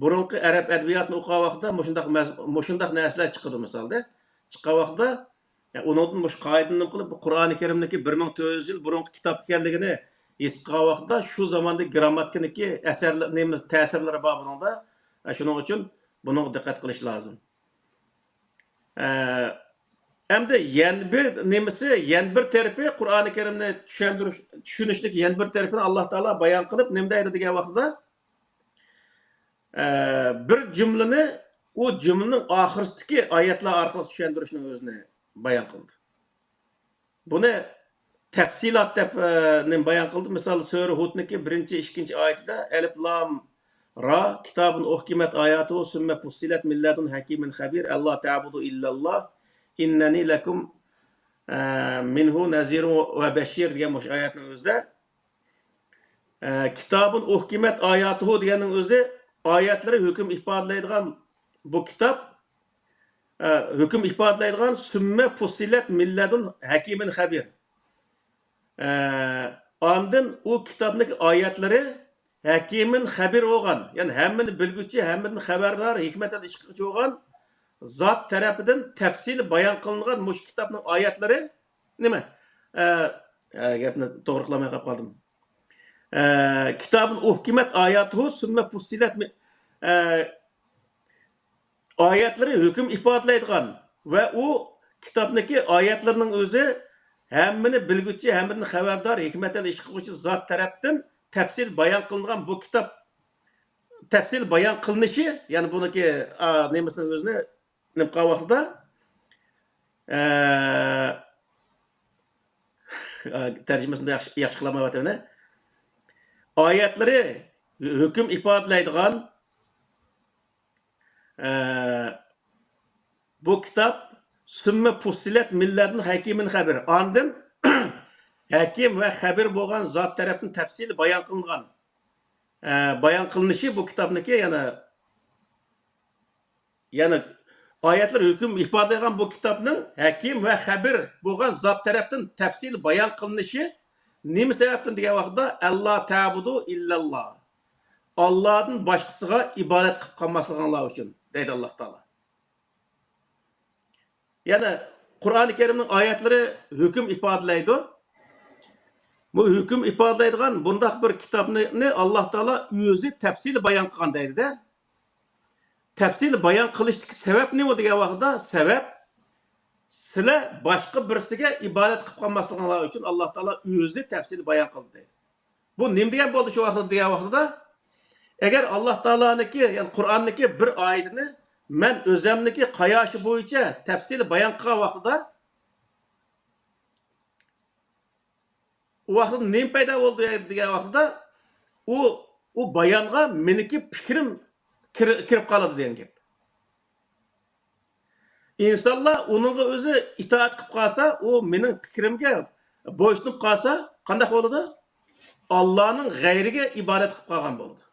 بۇرۇنقى ئەرەب ئەدەبىياتىنى ئوقۇغان ۋاقىتتا مۇشۇنداق مەز-، مۇشۇنداق نەرسىلەر چىقىدۇ مىسالدا. چىققان ۋاقىتتا، يا، ئۇنىڭدىن مۇشۇ قائىدىنى نېمە قىلىپ، بۇ قۇرئانى كەرىمنىڭكى بىر مىڭ تۆت يۈز يىل بۇرۇنقى كىتاب ئىكەنلىكىنى ھېس قىلغان ۋاقىتتا، شۇ زاماندىكى گىرامماتىكىنىڭكى ئەسەرلە-، نېمە، تەسىرلىرى بار بۇنىڭدا. شۇنىڭ ئۈچۈن بۇنىڭغا دىققەت قىلىش لازىم. ئە، ئەمدى يەنە بىر نېمىسى، يەنە بىر تەرىپى، قۇرئانى كەرىمنى چۈشەندۈرۈش، چۈشىنىشتىكى يەنە بىر تەرىپىنى ئاللا تائالا بايان قىلىپ، نېمە دەيدۇ دېگەن ۋاقتىدا، ئە، بىر جۈملىنى ئۇ جۈملىنىڭ ئاخىرىسىدىكى ئايەتلەر ئارقىلىق چۈشەندۈرۈشنىڭ ئۆزىنى بايان قىلدى. بۇنى تەپسىلات دەپ، ئە، نېمە بايان قىلدى. مىسال، سۈرە ھۇدنىڭكى بىرىنچى، ئىككىنچى ئايىتىدە، ئەلىف لام را، كىتابۇن ئۇھكىمەت ئاياتۇ سۈممە پۇسسىلەت مىللەدۇن ھەكىمىن خەبىر، ئەللا تەبۇدۇ ئىللەللا، ئىننەنى لەكۇم، ئە، مىنھۇ نەزىرۇن ۋە بەششىر دېگەن مۇشۇ ئايەتنىڭ ئۆزىدە، ئە، كىتابۇن ئۇھكىمەت ئاياتۇھۇ دېگەننىڭ ئۆزى ئايەتلىرى ھۆكۈم ئىپادىلەيدىغان بۇ كىتاب، ئە، ھۆكۈم ئىپادىلەيدىغان سۈممە پۇسسىلەت مىللەدۇن ھەكىمىن خەبىر. ئە، ئاندىن ئۇ كىتابنىڭ ئايەتلىرى ھەكىمىن خەبىر بولغان، يەنى ھەممىنى بىلگۈچى، ھەممىدىن خەۋەردار، ھېكمەت ئېلىش چىققۇچى بولغان زات تەرىپىدىن تەپسىلىي بايان قىلىنغان مۇشۇ كىتابنىڭ ئايەتلىرى نېمە؟ ئە، ئە، گەپنى توغرا قىلالماي قاپ قالدىم. ئە، كىتابۇن ئۇھكىمەت ئاياتۇھۇ سۈممە پۇسسىلەت مى-، ئە، ئايەتلىرى ھۆكۈم ئىپادىلەيدىغان ۋە ئۇ كىتابنىڭكى ئايەتلىرىنىڭ ئۆزى ھەممىنى بىلگۈچى، ھەممىدىن خەۋەردار، ھېكمەتلىك ئىش قىلغۇچى زات تەرەپتىن تەپسىل بايان قىلىنغان بۇ كىتاب، تەپسىل بايان قىلىنىشى، يەنى بۇنىڭكى، ئا، نېمىسىنىڭ ئۆزىنى نېمە قىلغان ۋاقتىدا، ئە، تەرجىمىسىنى ياخشى، ياخشى قىلالمايۋاتىمەن. ئايەتلىرى ھۆكۈم ئىپادىلەيدىغان، ئە، بۇ كىتاب سۈممە پۇسسىلەت مىللەدىن ھەكىمىن خەبىر. ئاندىن ھەكىم ۋە خەبىر بولغان زات تەرەپتىن تەپسىلىي بايان قىلىنغان، ئە، بايان قىلىنىشى بۇ كىتابنىڭكى يەنە يەنى ئايەتلەر ھۆكۈم ئىپادىلەيدىغان بۇ كىتابنىڭ ھەكىم ۋە خەبىر بولغان زات تەرەپتىن تەپسىلىي بايان قىلىنىشى نېمە سەۋەبتىن دېگەن ۋاقىتتا، «ئەللا تەبۇدۇ ئىللەللا»، ئاللادىن باشقىسىغا ئىبادەت قىلىپ قالماسلىقىڭلار ئۈچۈن، دەيدۇ ئاللا تائالا. يەنى قۇرئانى كەرىمنىڭ ئايەتلىرى ھۆكۈم ئىپادىلەيدۇ. بۇ ھۆكۈم ئىپادىلەيدىغان بۇنداق بىر كىتابنى، نى ئاللا تائالا ئۆزى تەپسىلىي بايان قىلغان دەيدۇ-دە. تەپسىلىي بايان قىلىشتىكى سەۋەب نېمە دېگەن ۋاقىتتا، سەۋەب، سىلەر باشقا بىرسىگە ئىبادەت قىلىپ قالماسلىقىڭلار ئۈچۈن ئاللا تائالا ئۆزى تەپسىلىي بايان قىلدى. بۇ نېمە دېگەن بولدى شۇ ۋاقىتتا دېگەن ۋاقتىدا، ئەگەر ئاللا تائالانىڭكى، يەنى قۇرئاننىڭكى بىر ئايىتىنى مەن ئۆزەمنىڭكى قاياشى بويىچە تەپسىلىي بايان قىلغان ۋاقتىدا، ئۇ ۋاقىتتا نېمە پەيدا بولدى دېگەن ۋاقتىدا، ئۇ، ئۇ بايانغا مېنىڭكى پىكرىم كىر-، كىرىپ قالىدۇ دېگەن گەپ. ئىنسانلار ئۇنىڭغا ئۆزى ئىتائەت قىلىپ قالسا، ئۇ مېنىڭ پىكرىمگە بويسۇنۇپ قالسا، قانداق بولىدۇ؟ ئاللانىڭ غەيرىگە ئىبادەت قىلىپ قالغان بولىدۇ.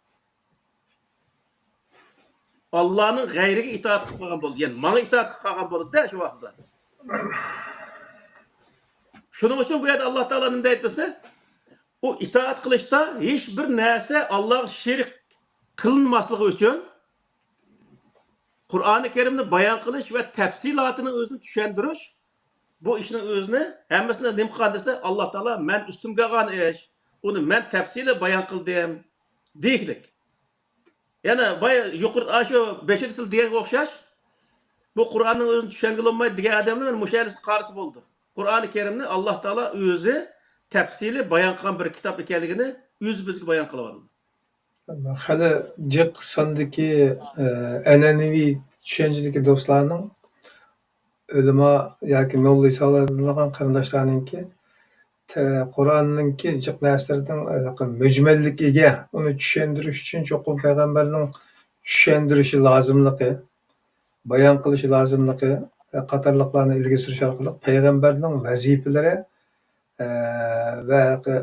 ئاللانىڭ غەيرىگە ئىتائەت قىلىپ قالغان بولىدۇ. يەنى ماڭا ئىتائەت قىلىپ قالغان بولىدۇ-دە شۇ ۋاقىتتا. شۇنىڭ ئۈچۈن بۇ يەردە ئاللا تائالا نېمە دەيدۇ دېسە، ئۇ ئىتائەت قىلىشتا ھېچ بىر نەرسە ئاللاغا شېرىك قىلىنماسلىقى ئۈچۈن، قۇرئانى كەرىمنى بايان قىلىش ۋە تەپسىلاتىنىڭ ئۆزىنى چۈشەندۈرۈش، بۇ ئىشنىڭ ئۆزىنى ھەممىسىنى نېمە قىلغان دېسە، ئاللا تائالا مەن ئۈستۈمگە ئالغان ئىش، ئۇنى مەن تەپسىلىي بايان قىلدىم دېيىكلىك. يەنە بايا يۇقىرى، ئاشۇ بەشىنچى سىل دېگەنگە ئوخشاش، بۇ قۇرئاننىڭ ئۆزىنى چۈشەنگىلى بولمايدۇ دېگەن ئادەمنى مەن مۇشۇ ھەدىسكە قارىسا بولىدۇ. قۇرئانى كەرىمنى ئاللا تائالا ئۆزى تەپسىلىي بايان قىلغان بىر كىتاب ئىكەنلىكىنى ئۆزى بىزگە بايان قىلىۋاتىدۇ. خېلى جىق ساندىكى، ئە، ئەنئەنىۋى چۈشەنچىدىكى دوستلارنىڭ، ئۆلىما ياكى موللا ھېسابلىنىدىغان قېرىنداشلارنىڭكى تە-، قۇرئاننىڭكى جىق نەرسىلىرىنىڭ، ئە، مۈجمەللىكىگە، ئۇنى چۈشەندۈرۈش ئۈچۈن چوقۇم پەيغەمبەرنىڭ چۈشەندۈرۈشى لازىملىقى، بايان قىلىشى لازىملىقى، قاتارلىقلارنى ئىلگىرى سۈرۈش ئارقىلىق پەيغەمبەرنىڭ ۋەزىپىلىرى، ئە، ۋە ھەققى،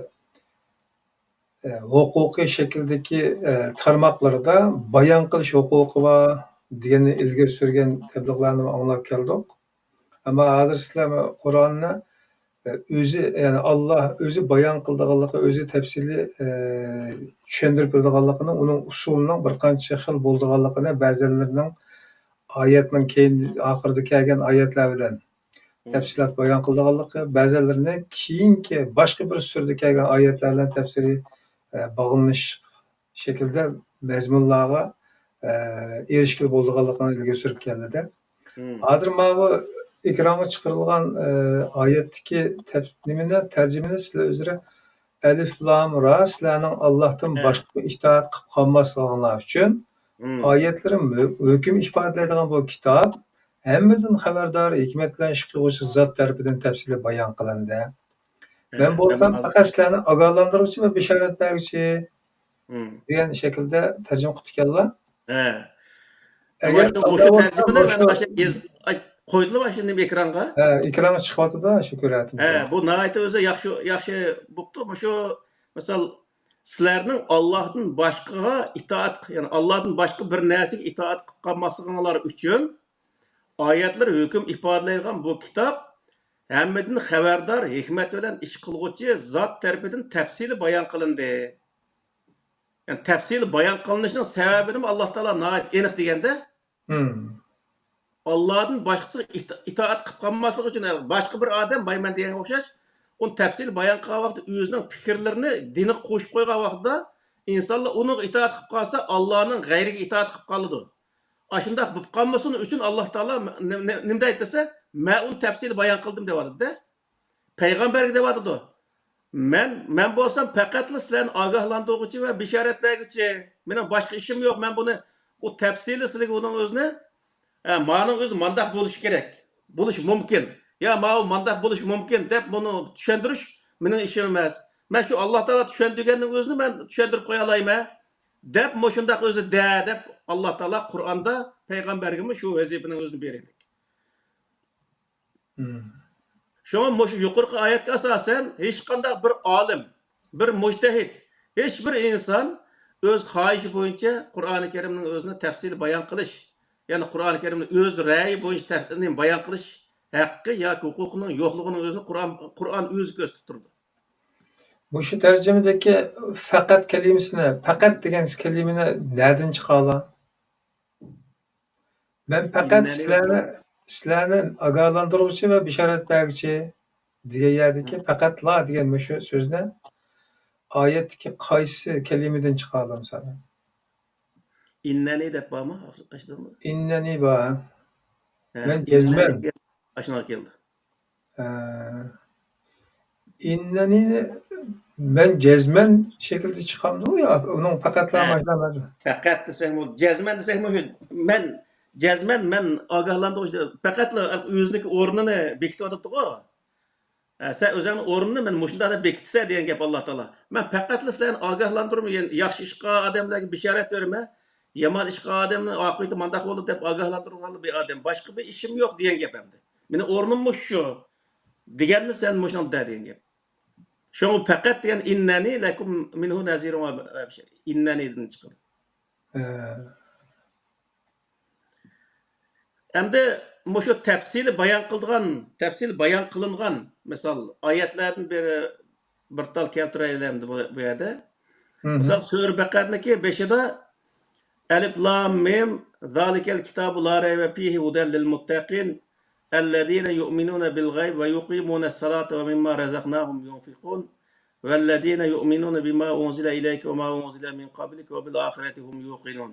ئە، ھوقۇقىي شەكىلدىكى، ئە، تارماقلىرىدا بايان قىلىش ھوقۇقى بار دېگەننى ئىلگىرى سۈرگەن تەبلىغلارنى ئاڭلاپ كەلدۇق. ئەمما ھازىر سىلەر قۇرئاننى، ئە، ئۆزى، يەنى ئاللا ئۆزى بايان قىلىدىغانلىقى، ئۆزى تەپسىلىي، ئە، چۈشەندۈرۈپ بېرىدىغانلىقىنى، ئۇنىڭ ئۇسۇلىنىڭ بىر قانچە خىل بولىدىغانلىقىنى، بەزىلىرىنىڭ ئايەتنىڭ كەينى، ئاخىرىدا كەلگەن ئايەتلەر بىلەن تەپسىلات بايان قىلىدىغانلىقى، بەزىلىرىنى كېيىنكى باشقا بىر سۈرىدە كەلگەن ئايەتلەر بىلەن تەپسىلىي، ئە، باغلىنىش شەكلىدە مەزمۇنلارغا، ئە، ئېرىشكىلى بولىدىغانلىقىنى ئىلگىرى سۈرۈپ كەلدى-دە. ھازىر ماۋۇ ئېكرانغا چىقىرىلغان، ئە، ئايەتتىكى تەپ-، نېمىنى، تەرجىمىنى سىلەر ئۆزرە ئەلىف لام را، سىلەرنىڭ ئاللاھتىن باشقىغا ئىتائەت قىلىپ قالماسلىقىڭلار ئۈچۈن ئايەتلىرىم ھۆ-، ھۆكۈم ئىپادىلەيدىغان بۇ كىتاب ھەممىدىن خەۋەردار، ھېكمەت بىلەن ئىش قىلغۇچى زات تەرىپىدىن تەپسىلىي بايان قىلىندى. مەن بولسام پەقەت سىلەرنى ئاگاھلاندۇرغۇچى ۋە بېشارەت بەرگۈچى دېگەن شەكىلدە تەرجىمە قىپتىكەنلا. ھە. ئەگەر مۇشۇ، مۇشۇ تەرجىمىنى مەن ئاشۇ يېز-، ئاي، قويدىلا ئاشۇ نېمە ئېكرانغا؟ ھە، ئېكرانغا چىقىۋاتىدۇ، شۇ كۆرۈۋاتىمىز. ھە، بۇ ناھايىتى ئۆزى ياخشى، ياخشى بوپتۇ. مۇشۇ، مىسال، سىلەرنىڭ ئاللاھتىن باشقىغا ئىتائەت، يەنى ئاللاھتىن باشقا بىر نەرسىگە ئىتائەت قىلىپ قالماسلىقىڭلار ئۈچۈن ئايەتلىرى ھۆكۈم ئىپادىلەيدىغان بۇ كىتاب ھەممىدىن خەۋەردار، ھېكمەت بىلەن ئىش قىلغۇچى زات تەرىپىدىن تەپسىلىي بايان قىلىندى. يەنى تەپسىلىي بايان قىلىنىشىنىڭ سەۋەبىنىمۇ ئاللا تائالا ناھايىتى ئېنىق دېگەندە، ئاللادىن باشقىسىغا ئىتا-، ئىتائەت قىلىپ قالماسلىقى ئۈچۈن، باشقا بىر ئادەم بايمەن دېگەنگە ئوخشاش، ئۇنى تەپسىلىي بايان قىلغان ۋاقىتتا ئۆزىنىڭ پىكىرلىرىنى دىنىغا قوشۇپ قويغان ۋاقتىدا ئىنسانلار ئۇنىڭغا ئىتائەت قىلىپ قالسا، ئاللانىڭ غەيرىگە ئىتائەت قىلىپ قالىدۇ. ئاشۇنداق بولۇپ قالمىسۇن ئۈچۈن ئاللا تائالا نېمە، نېمە، نېمە دەيدۇ دېسە، مەن ئۇنى تەپسىلىي بايان قىلدىم دەۋاتىدۇ-دە. پەيغەمبەرگە دەۋاتىدۇ. مەن، مەن بولسام پەقەتلا سىلەرنى ئاگاھلاندۇرغۇچى ۋە بېشارەت بەرگۈچى. مېنىڭ باشقا ئىشىم يوق. مەن بۇنى، ئۇ تەپسىلىي سىلىگە ئۇنىڭ ئۆزىنى، ھە، مانىڭ ئۆزى مانداق بولۇشى كېرەك، بولۇشى مۇمكىن. يا ماۋۇ مانداق بولۇشى مۇمكىن دەپ بۇنى چۈشەندۈرۈش مېنىڭ ئىشىم ئەمەس. مەن شۇ ئاللا تائالا چۈشەندۈرگەننىڭ ئۆزىنى مەن چۈشەندۈرۈپ قويالايمەن دەپ، مۇشۇنداق ئۆزى دە دەپ ئاللا تائالا قۇرئاندا پەيغەمبەرگىمۇ شۇ ۋەزىپىنىڭ ئۆزىنى بېرىلدى. شۇڭا مۇشۇ يۇقىرىقى ئايەتكە ئاساسەن، ھېچقانداق بىر ئالىم، بىر مۇجتەھىد، ھېچ بىر ئىنسان ئۆز خاھىشى بويىچە قۇرئانى كەرىمنىڭ ئۆزىنى تەپسىلىي بايان قىلىش، يەنى قۇرئانى كەرىمنى ئۆز رەئيى بويىچە تەپ-، بايان قىلىش ھەققى ياكى ھوقۇقىنىڭ يوقلۇقىنىڭ ئۆزىنى قۇرئان، قۇرئان ئۆزى كۆرسىتىپ تۇرىدۇ. مۇشۇ تەرجىمىدىكى پەقەت كەلىمىسىنى، پەقەت دېگەن كەلىمىنى نەدىن چىقارلا؟ مەن پەقەت سىلەرنى، سىلەرنى ئاگاھلاندۇرغۇچى ۋە بېشارەت بەرگۈچى دېگەن يەردىكى پەقەتلا دېگەن مۇشۇ سۆزنى ئايەتتىكى قايسى كەلىمىدىن چىقارلامسىلەر؟ ئىننەنى دەپ بارمۇ؟ ئاشۇنداقمۇ؟ ئىننەنى بار. ھە، مەن جەزمەن. ئاشۇنداق كەلدى. ئە، ئىننەنى مەن جەزمەن شەكىلدە چىقامدۇ يا ئۇنىڭ پەقەتلا ھە. ماشىنا بار؟ پەقەت دېسەكمۇ، جەزمەن دېسەكمۇ، مەن جەزمەن، مەن ئاگاھلاندۇرۇش، پەقەتلا ئۆزىنىڭكى ئورنىنى بېكىتىۋاتىدىغۇ. ھە، سەن ئۆزۈڭنىڭ ئورنىنى مەن مۇشۇنداق دەپ بېكىتىسەن دېگەن گەپ ئاللا تائالا. مەن پەقەتلا سىلەرنى ئاگاھلاندۇرىمەن، يەنى ياخشى ئىشقا ئادەملەرگە بېشارەت بېرىمەن، يامان ئىشقا ئادەمنىڭ ئاقىۋىتى مانداق بولىدۇ دەپ ئاگاھلاندۇرغانلا بىر ئادەم. باشقا بىر ئىشىم يوق دېگەن گەپ ئەمدى. مېنىڭ ئورنۇم مۇشۇ دېگەننى سەن مۇشۇنى دە دېگەن گەپ. شۇڭا پەقەت دېگەن ئىننەنى لەكۇم مىنھۇ نەزىرۇن ۋە بەشىر. ئىننەنىدىن چىقىدۇ. ھە. ئەمدى مۇشۇ تەپسىلىي بايان قىلىدىغان، تەپسىلىي بايان قىلىنغان، مىسال، ئايەتلەردىن بىر، بىر تال كەلتۈرەيلى ئەمدى بۇ، بۇ يەردە. مىسال، سۈرە بەقەرىنىڭكى بېشىدا، ئەلىف لام مىم، زالىكەل كىتابۇ لا رەيبە فىھى ھۇدەل لىل مۇتتەقىن، ئەللەزىنە يۇئمىنۇنە بىل غەيب ۋە يۇقىمۇنەس سالاتا ۋە مىمما رەزەقناھۇم يۇنفىقۇن، ۋەللەزىنە يۇئمىنۇنە بىما ئۇنزىلە ئىلەيكە ۋە ما ئۇنزىلە مىن قەبلىكە ۋە بىل ئاخىرەتى ھۇم يۇقىنۇن.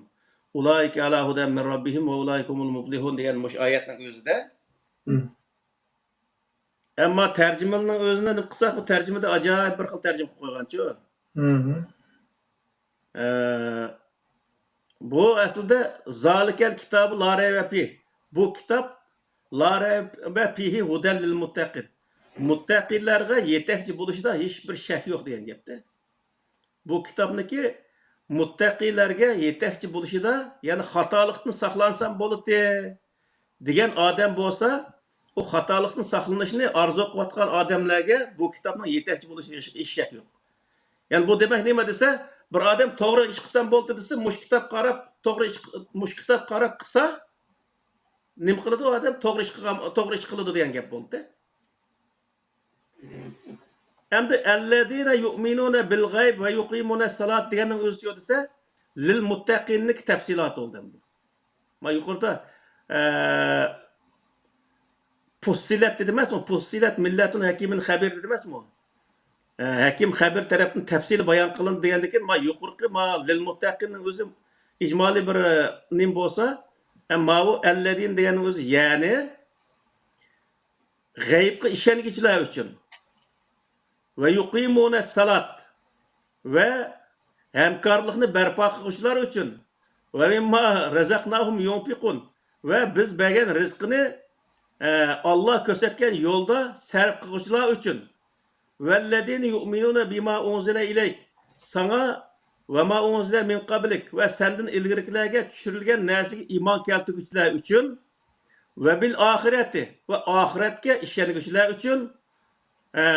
ئۇلائىكە ئەلا ھۇدەن مىن رەببىھىم ۋە ئۇلائىكە ھۇمۇل مۇپلىھۇن دېگەن مۇشۇ ئايەتنىڭ ئۆزىدە. ئەمما تەرجىمىنىڭ ئۆزىنى نېمە قىلساق، بۇ تەرجىمىدە ئاجايىپ بىر خىل تەرجىمە قىلىپ قويغانچۇ. ئە، بۇ ئەسلىدە زالىكەل كىتابۇ لا رەيبە فىھ. بۇ كىتاب لا رەيبە فىھى ھۇدەل لىل مۇتتەقىن. مۇتتەقىنلەرگە يېتەكچى بولۇشىدا ھېچ بىر شەك يوق دېگەن گەپتە. بۇ كىتابنىكى مۇتتەقىلەرگە يېتەكچى بولۇشىدا، يەنى خاتالىقتىن ساقلانسام بولاتتى، دېگەن ئادەم بولسا، ئۇ خاتالىقتىن ساقلىنىشنى ئارزۇ قىلىۋاتقان ئادەملەرگە بۇ كىتابنىڭ يېتەكچى بولۇشىغا ھېچ شەك يوق. يەنى بۇ دېمەك نېمە دېسە، بىر ئادەم توغرا ئىش قىلسام بولدى دېسە، مۇشۇ كىتاب قاراپ، توغرا ئىش، مۇشۇ كىتاب قاراپ قىلسا، نېمە قىلىدۇ ئادەم؟ توغرا ئىش قىلغان، توغرا ئىش قىلىدۇ دېگەن گەپ بولدى. ئەمدى «ئەللەزىنە يۇئمىنۇنە بىل غەيب ۋە يۇقىمۇنە سالات» دېگەننىڭ ئۆزى چۇ دېسە، لىل مۇتتەقىننىكى تەپسىلاتى بولدى ئەمدى. ما يۇقىرىدا، ئە، پۇسسىلەت دېدى ئەمەسمۇ؟ پۇسسىلەت مىللەتۇن ھەكىمىن خەبىر دېدى ئەمەسمۇ؟ ئە، ھەكىم خەبىر تەرەپتىن تەپسىلىي بايان قىلىندى دېگەندىن كېيىن، ما يۇقىرىقى ما لىل مۇتتەقىننىڭ ئۆزى ئىجمالىي بىر، ئە، نېمە بولسا، ئە، ماۋۇ «ئەللەزىنە» دېگەننىڭ ئۆزى، يەنى غەيىبقا ئىشەنگۈچىلەر ئۈچۈن ۋە يۇقىمۇنە سالات ۋە ھەمكارلىقنى بەرپا قىلغۇچىلار ئۈچۈن ۋە مىمما رەزەقناھۇم يۇنفىقۇن ۋە بىز بەرگەن رىزقىنى، ئە، ئاللا كۆرسەتكەن يولدا سەرپ قىلغۇچىلار ئۈچۈن، ۋەللەزىنە يۇئمىنۇنە بىما ئۇنزىلە ئىلەيك، ساڭا ۋە ما ئۇنزىلە مىن قەبلىك ۋە سەندىن ئىلگىرىكىلەرگە چۈشۈرۈلگەن نەرسىگە ئىمان كەلتۈرگۈچىلەر ئۈچۈن، ۋە بىل ئاخىرەتى ۋە ئاخىرەتكە ئىشەنگۈچىلەر ئۈچۈن، ئە،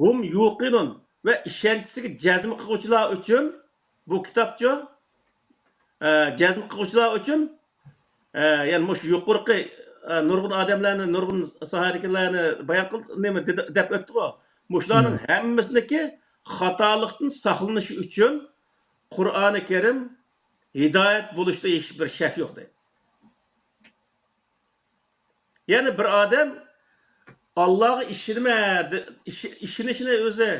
ھۇم يۇقىنۇن ۋە ئىشەنچىسىگە جەزم قىلغۇچىلار ئۈچۈن بۇ كىتابچۇ، ئە، جەزم قىلغۇچىلار ئۈچۈن، ئە، يەنى مۇشۇ يۇقىرىقى، ئە، نۇرغۇن ئادەملەرنى، نۇرغۇن ساھەدىكىلەرنى بايان قىل، نېمە دېدى، دەپ ئۆتتىغۇ. مۇشۇلارنىڭ ھەممىسىنىڭكى خاتالىقتىن ساقلىنىشى ئۈچۈن قۇرئانى كەرىم ھىدايەت بولۇشتا ھېچ بىر شەك يوق دەيدۇ. يەنى بىر ئادەم ئاللاغا ئىشىنىمەن، دە-، ئىش-، ئىشىنىشنى ئۆزى،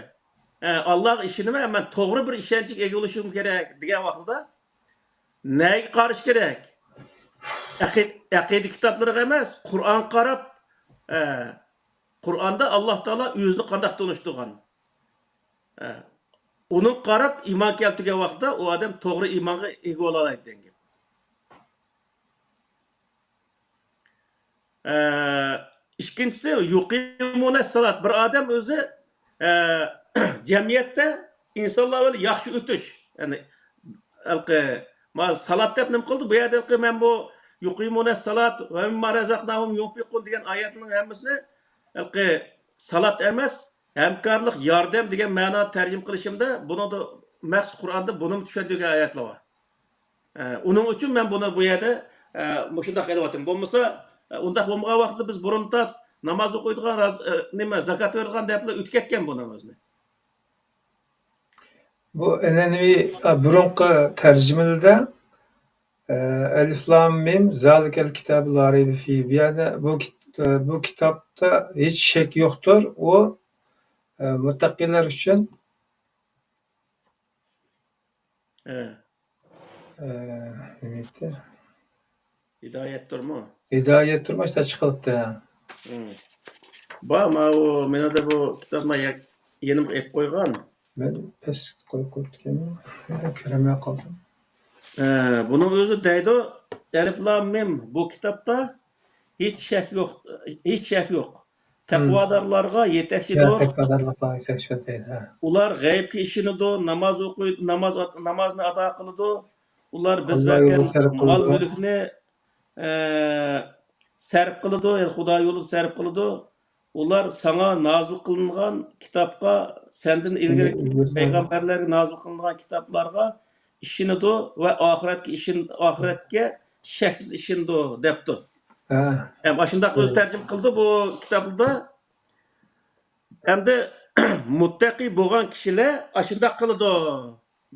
ئە، ئاللاغا ئىشىنىمەن، مەن توغرا بىر ئىشەنچكە ئىگە بولۇشۇم كېرەك دېگەن ۋاقتىدا نەگە قارىشى كېرەك؟ ئەقىد-، ئەقىدە كىتابلىرىغا ئەمەس، قۇرئانغا قاراپ، ئە، قۇرئاندا ئاللا تائالا ئۆزىنى قانداق تونۇشتۇرغان؟ ئە، ئۇنىڭغا قاراپ ئىمان كەلتۈرگەن ۋاقتىدا ئۇ ئادەم توغرا ئىمانغا ئىگە بولالايدۇ دېگەن گەپ. ئە، ئىككىنچىسى، يۇقىمۇنە سالات. بىر ئادەم ئۆزى، ئە، جەمئىيەتتە ئىنسانلار بىلەن ياخشى ئۆتۈش. يەنى، ھېلىقى، ما، سالات دەپ نېمە قىلدى؟ بۇ يەردە ھېلىقى مەن بۇ يۇقىمۇنە سالات ۋە مىمما رەزەقناھۇم يۇنفىقۇن دېگەن ئايەتلەرنىڭ ھەممىسىنى ھېلىقى سالات ئەمەس، ھەمكارلىق، ياردەم دېگەن مەنانى تەرجىمە قىلىشىمدا، بۇنىڭدا مەخسۇس قۇرئاندا بۇنىمۇ چۈشەندۈرگەن ئايەتلەر بار. ئە، ئۇنىڭ ئۈچۈن مەن بۇنى بۇ يەردە، ئە، مۇشۇنداق ئېلىۋاتىمەن. بولمىسا، ئە، ئۇنداق بولمىغان ۋاقىتتا بىز بۇرۇندا ناماز ئوقۇيدىغان، راز-، ئە، نېمە، زاكات بېرىدىغان دەپلا ئۆتۈپ كەتكەن بۇنىڭ ئۆزىنى. بۇ ئەنئەنىۋى، ئە، بۇرۇنقى تەرجىمىلىرىدە، ئە، ئەلىف لام مىم، زالىكەل كىتابۇ لا رەيبە فىھ. بۇ يەردە بۇ كىت-، ئە، بۇ كىتابتا ھېچ شەك يوقتۇر. ئۇ، ئە، مۇتتەقىلەر ئۈچۈن ئە. ئە، نېمە ئېيتتى؟ ھىدايەتتۇرمۇ؟ ھىدايەتتۇرمۇ، ئىشتا چىقىلىپتۇ. ھە. ھىم. بار، ماۋۇ، مېنىڭدە بۇ كىتابنى يا-، يېنىمغا ئېلىپ قويغان. مەن پەس قويۇپ قويۇپتىكەنمەن. يا، كۆرەلمەي قالدىم. ئە، بۇنىڭ ئۆزى دەيدۇ، ئەلىف لام مىم، بۇ كىتابتا ھېچ شەك يوق، ھېچ شەك يوق. ھىم. تەقۋادارلارغا يېتەكچىدۇر. يا، تەقۋادارلارغا يېتەكچىدۇر دەيدۇ، ھە. ئۇلار غەيىبكە ئىشىنىدۇ، ناماز ئوقۇيدۇ، ناماز، نامازنى ئادا قىلىدۇ. ئۇلار بىز ئاللا يولىدا بەرگەن سەرپ قىلىدۇ. مال-مۈلۈكنى، ئە، سەرپ قىلىدۇ، يەنى خۇدا يولىدا سەرپ قىلىدۇ. ئۇلار ساڭا نازىل قىلىنغان كىتابقا، سەندىن ئىلگىرى سەندىن ئىلگىرى پەيغەمبەرلەرگە نازىل قىلىنغان كىتابلارغا ئىشىنىدۇ ۋە ئاخىرەتكە ئىشىن-، ئاخىرەتكە شەكسىز ئىشىنىدۇ، دەپتۇ. ھە. ھەم ئاشۇنداق ئۆزى تەرجىمە قىلدى بۇ كىتابتا. ئەمدى مۇتتەقى بولغان كىشىلەر ئاشۇنداق قىلىدۇ،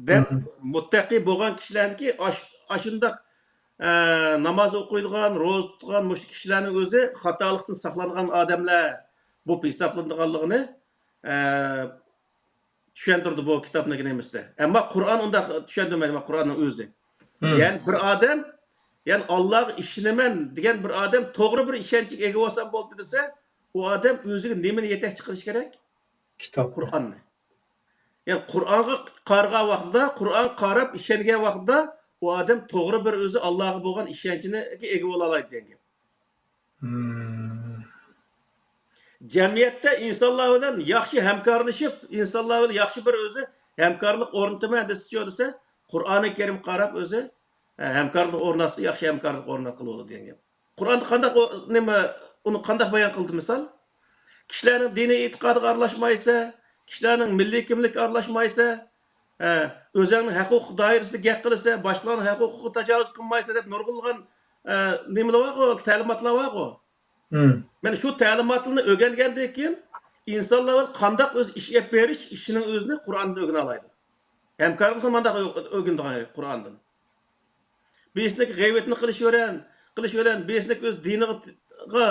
دەپ، مم. مۇتتەقى بولغان كىشىلەرنىكى ئاش-، ئاشۇنداق، ئە، ناماز ئوقۇيدىغان، روزا تۇتقان مۇشۇ كىشىلەرنىڭ ئۆزى خاتالىقتىن ساقلانغان ئادەملەر بولۇپ ھېسابلىنىدىغانلىقىنى، ئە، چۈشەندۈردى بۇ كىتابنىڭ نېمىسىدە. ئەمما قۇرئان ئۇنداق چۈشەندۈرمەيدۇ، قۇرئاننىڭ ئۆزى. مم. يەنى بىر ئادەم، يەنى ئاللاغا ئىشىنىمەن دېگەن بىر ئادەم توغرا بىر ئىشەنچكە ئىگە بولسام بولدى دېسە، ئۇ ئادەم ئۆزىگە نېمىنى يېتەكچى قىلىشى كېرەك؟ كىتاب. قۇرئاننى. يەنى قۇرئانغا قارىغان ۋاقتىدا، قۇرئانغا قاراپ ئىشەنگەن ۋاقتىدا ئۇ ئادەم توغرا بىر ئۆزى ئاللاغا بولغان ئىشەنچىنى ئىگە بولالايدۇ دېگەن گەپ. مم. جەمئىيەتتە ئىنسانلار بىلەن ياخشى ھەمكارلىشىپ، ئىنسانلار بىلەن ياخشى بىر ئۆزى ھەمكارلىق ئورنىتىمەن دېسىچۇ دېسە، قۇرئانى كەرىم قاراپ ئۆزى، ئە، ھەمكارلىق ئورناتسا، ياخشى ھەمكارلىق ئورناتقىلى بولىدۇ دېگەن گەپ. قۇرئاندا قانداق ئۇ، نېمە، ئۇنى قانداق بايان قىلدى مىسال؟ كىشىلەرنىڭ دىنىي ئېتىقادىغا ئارىلاشمايسەن، كىشىلەرنىڭ مىللىي كىملىكىگە ئارىلاشمايسەن، ھە، ئۆزۈڭنىڭ ھەق-ھوقۇق دائىرىسىدە گەپ قىلىسەن، باشقىلارنىڭ ھەق-ھوقۇقىغا تاجاۋۇز قىلمايسەن دەپ نۇرغۇنلىغان، ئە، نېمىلەر بارغۇ، تەلىماتلار بارغۇ. مم. مانا شۇ تەلىماتلارنى ئۆگەنگەندىن كېيىن ئىنسانلار قانداق ئۆزى ئىش ئېلىپ بېرىش ئىشىنىڭ ئۆزىنى قۇرئاندىن ئۆگىنەلەيدۇ. ھەمكارلىقنى مانداق ئۆ-، ئۆگىنىدىغان قۇرئاندىن. بىرسىنىڭكى غەيۋىتىنى قىلىشى بىلەن، قىلىشى بىلەن، بىرسىنىڭكى ئۆز دىنىغا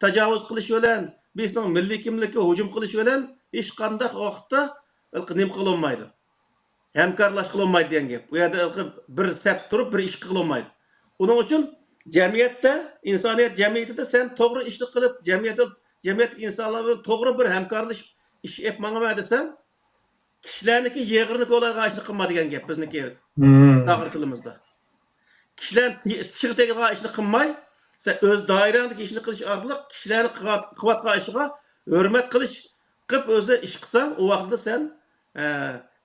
تاجاۋۇز قىلىشى بىلەن، بىرسىنىڭ مىللىي كىملىكىگە ھۇجۇم قىلىشى بىلەن ھېچقانداق ۋاقىتتا نېمە قىلالمايدۇ. ھەمكارلاشقىلى بولمايدۇ دېگەن گەپ. ئۇ يەردە بىر سەپتە تۇرۇپ، بىر ئىش قىلالمايدۇ. ئۇنىڭ ئۈچۈن جەمئىيەتتە، ئىنسانىيەت جەمئىيىتىدە سەن توغرا ئىشنى قىلىپ، جەمئىيەت، جەمئىيەتتىكى ئىنسانلار بىلەن توغرا بىر ھەمكارلىشىپ ئىش ئېلىپ ماڭىمەن دېسەڭ، كىشىلەرنىڭكى يېغىرىنى كولايدىغان ئىشنى قىلما دېگەن گەپ بىزنىڭكى مم. تاغار تىلىمىزدا. كىشىلەر تى-، چىشىغا تېگىدىغان ئىشنى قىلماي، سەن ئۆز دائىرەڭدىكى ئىشنى قىلىش ئارقىلىق كىشىلەرنىڭ قىلىۋات-، قىلىۋاتقان ئىشىغا ھۆرمەت قىلىش قىلىپ ئۆزى ئىش قىلساڭ، ئۇ ۋاقىتتا سەن، ئە،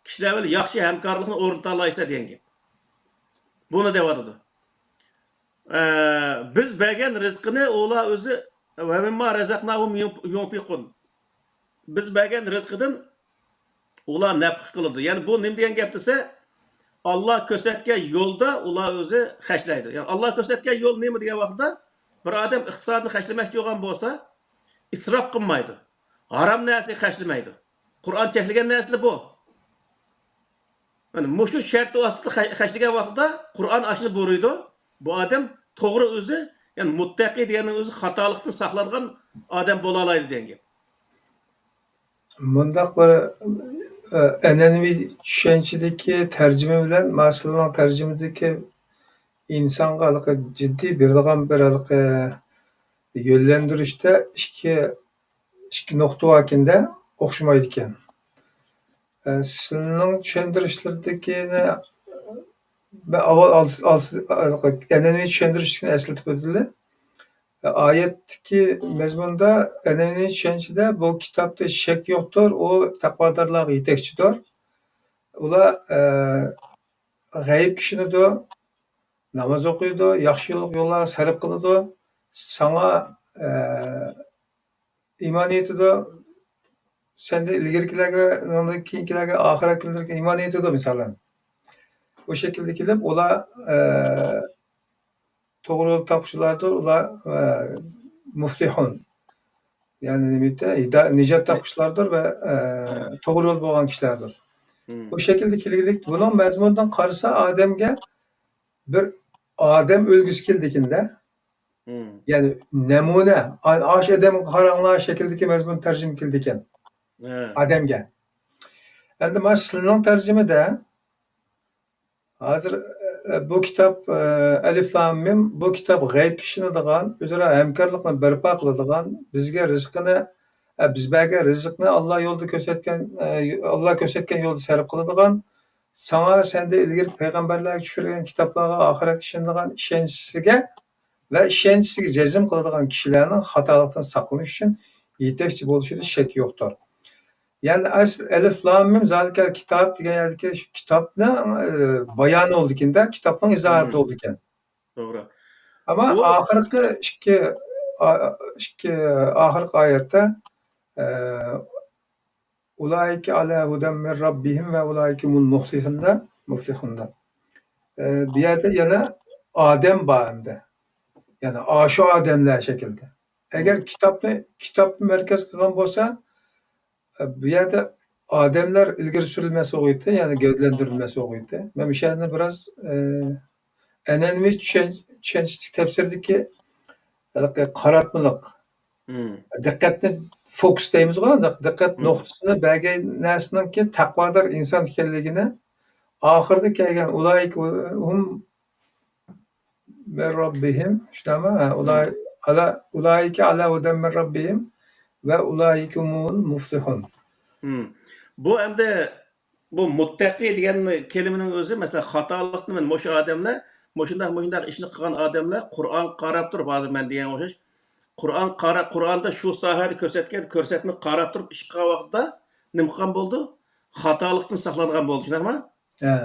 كىشىلەر بىلەن ياخشى ھەمكارلىقنى ئورنىتالايسەن دېگەن گەپ. بۇنى دەۋاتىدۇ. ئە، بىز بەرگەن رىزقىنى ئۇلار ئۆزى، ۋە مىمما رەزەقناھۇم يۇنفىقۇن. بىز بەرگەن رىزقىدىن ئۇلار نەپقە قىلىدۇ. يەنى بۇ نېمە دېگەن گەپ دېسە، ئاللا كۆرسەتكەن يولدا ئۇلار ئۆزى خەجلەيدۇ. يەنى ئاللا كۆرسەتكەن يول نېمە دېگەن ۋاقىتتا، بىر ئادەم ئىقتىسادنى خەجلىمەكچى بولغان بولسا، ئىسراپ قىلمايدۇ. ھارام نەرسىگە خەجلىمەيدۇ. قۇرئان چەكلىگەن نەرسىلەر بۇ. مانا مۇشۇ شەرت ئاستىدا خە-، خەجلىگەن ۋاقتىدا قۇرئان ئاشۇنى بۇيرۇيدۇ. بۇ ئادەم توغرا ئۆزى، يەنى مۇتتەقى دېگەننىڭ ئۆزى خاتالىقتىن ساقلانغان ئادەم بولالايدۇ دېگەن گەپ. مۇنداق بىر، ئە، ئەنئەنىۋى چۈشەنچىدىكى تەرجىمە بىلەن ماسلىنىڭ تەرجىمىدىكى ئىنسانغا ھېلىقى جىددىي بېرىدىغان بىر ھېلىقى يۆنلەندۈرۈشتە ئىككى، ئىككى نۇقتا باركەندە ئوخشىمايدىكەن. ئە، سىلىنىڭ چۈشەندۈرۈشلىرىدىكىنى مەن ئاۋۋال ئالس-، ئالس-، ھېلىقى ئەنئەنىۋى چۈشەندۈرۈشتىكىنى ئەسلىتىپ ئۆتىلى. ئايەتتىكى مەزمۇندا ئەنئەنىۋى چۈشەنچىدە بۇ كىتابتا شەك يوقتۇر، ئۇ تەقۋادارلارغا يېتەكچىدۇر. ئۇلار، ئە، غەيىبكە ئىشىنىدۇ، ناماز ئوقۇيدۇ، ياخشى يوللارغا سەرپ قىلىدۇ. ساڭا، ئە، ئىمان ئېيتىدۇ. سەندىن ئىلگىرىكىلەرگە، ئۇنىڭدىن كېيىنكىلەرگە، ئاخىرەت كۈنلىرىگە ئىمان ئېيتىدۇ، مىسالەن. بۇ شەكىلدە كېلىپ، ئۇلار، ئە، توغرا يول تاپقۇچىلاردۇر، ئۇلار، ئە، مۇفلىھۇن. يەنى نېمە دەيدۇ؟ ھىدا-، نىجات تاپقۇچىلاردۇر ۋە، ئە، توغرا يول بولغان كىشىلەردۇر. مم. بۇ شەكىلدە كېلگۈدەك، بۇنىڭ مەزمۇنىدىن قارىسا، ئادەمگە بىر ئادەم ئۈلگىسى كېلىدىكىن-دە. مم. يەنى نەمۇنە، ئا-، ئاشۇ ئادەمگە قاراڭلار شەكلىدىكى مەزمۇن تەرجىمە كېلىدىكەن. ھە. ئادەمگە. ئەمدى مانا سىلىنىڭ تەرجىمىدە ھازىر، ئە، بۇ كىتاب، ئە، ئەلىف لام مىم، بۇ كىتاب غەيىبكە ئىشىنىدىغان، ئۆزئارا ھەمكارلىقنى بەرپا قىلىدىغان، بىزگە رىزقىنى، ئە، بىز بەرگەن رىزىقنى ئاللا يولىدا كۆرسەتكەن، ئە، ئاللا كۆرسەتكەن يولدا سەرپ قىلىدىغان، ساڭا سەندىن ئىلگىرى پەيغەمبەرلەرگە چۈشۈرگەن كىتابلارغا، ئاخىرەتكە ئىشىنىدىغان ئىشەنچىسىگە ۋە ئىشەنچىسىگە جەزم قىلىدىغان كىشىلەرنىڭ خاتالىقتىن ساقلىنىش ئۈچۈن يېتەكچى بولۇشىدا شەك يوقتۇر. يەنى ئەس-، ئەلىف لام مىم زالىكەل كىتاب دېگەن يەردىكى شۇ كىتابنىڭ، ئە، بايانى بولىدىكەن-دە، كىتابنىڭ ئىزاھاتى مم. بولىدىكەن. توغرا. ئەمما بۇ ئاخىرقى ئىككى، ئا-، ئىككى ئاخىرقى ئايەتتە، ئە، ئۇلائىكە ئەلا ھۇدەم مىن رەببىھىم ۋە ئۇلائىكە ھۇمۇل مۇفلىھۇن دە، مۇفلىھۇن دە. ئە، بۇ يەردە يەنە ئادەم بار ئەمدى. يەنى ئاشۇ ئادەملەر شەكلىدە. ئەگەر مم. كىتابنى، كىتابنى مەركەز قىلغان بولسا، ئە، بۇ يەردە ئادەملەر ئىلگىرى سۈرۈلمەس بولغىيتى، يەنى گەۋدىلەندۈرۈلمەس بولغىيتى. مەن مۇشۇ يەرنى بىراز، ئە، ئەنئەنىۋى چۈشەن-، چۈشەنچىلىك تەپسىردىكى ھېلىقى قاراتمىلىق، مم. دىققەتنى فوكۇس دەيمىزغۇ، دىق-، دىققەت مم. نۇقتىسىنى بەرگەن نەرسىنىڭكى تەقۋادار ئىنسان ئىكەنلىكىنى ئاخىرىدا كەلگەن ئۇلائىكە ھۇم مىن رەببىھىم، شۇنداقمۇ؟ ھە، ئۇلائىكە ئەلا، ئۇلائىكە ئەلا ھۇدەم مىن رەببىھىم ۋە ئۇلائىكە ھۇمۇل مۇفلىھۇن. مم. بۇ ئەمدى بۇ مۇتتەقى دېگەن كەلىمىنىڭ ئۆزى، مەسىلەن، خاتالىقنى مەن مۇشۇ ئادەملەر، مۇشۇنداق، مۇشۇنداق ئىشنى قىلغان ئادەملەر قۇرئانغا قاراپ تۇرۇپ، ھازىر مەن دېگەنگە ئوخشاش، قۇرئان قارا-، قۇرئاندا شۇ ساھەدە كۆرسەتكەن كۆرسەتمىگە قاراپ تۇرۇپ ئىش قىلغان ۋاقىتتا نېمە قىلغان بولىدۇ؟ خاتالىقتىن ساقلانغان بولىدۇ، شۇنداقمۇ؟ ھە.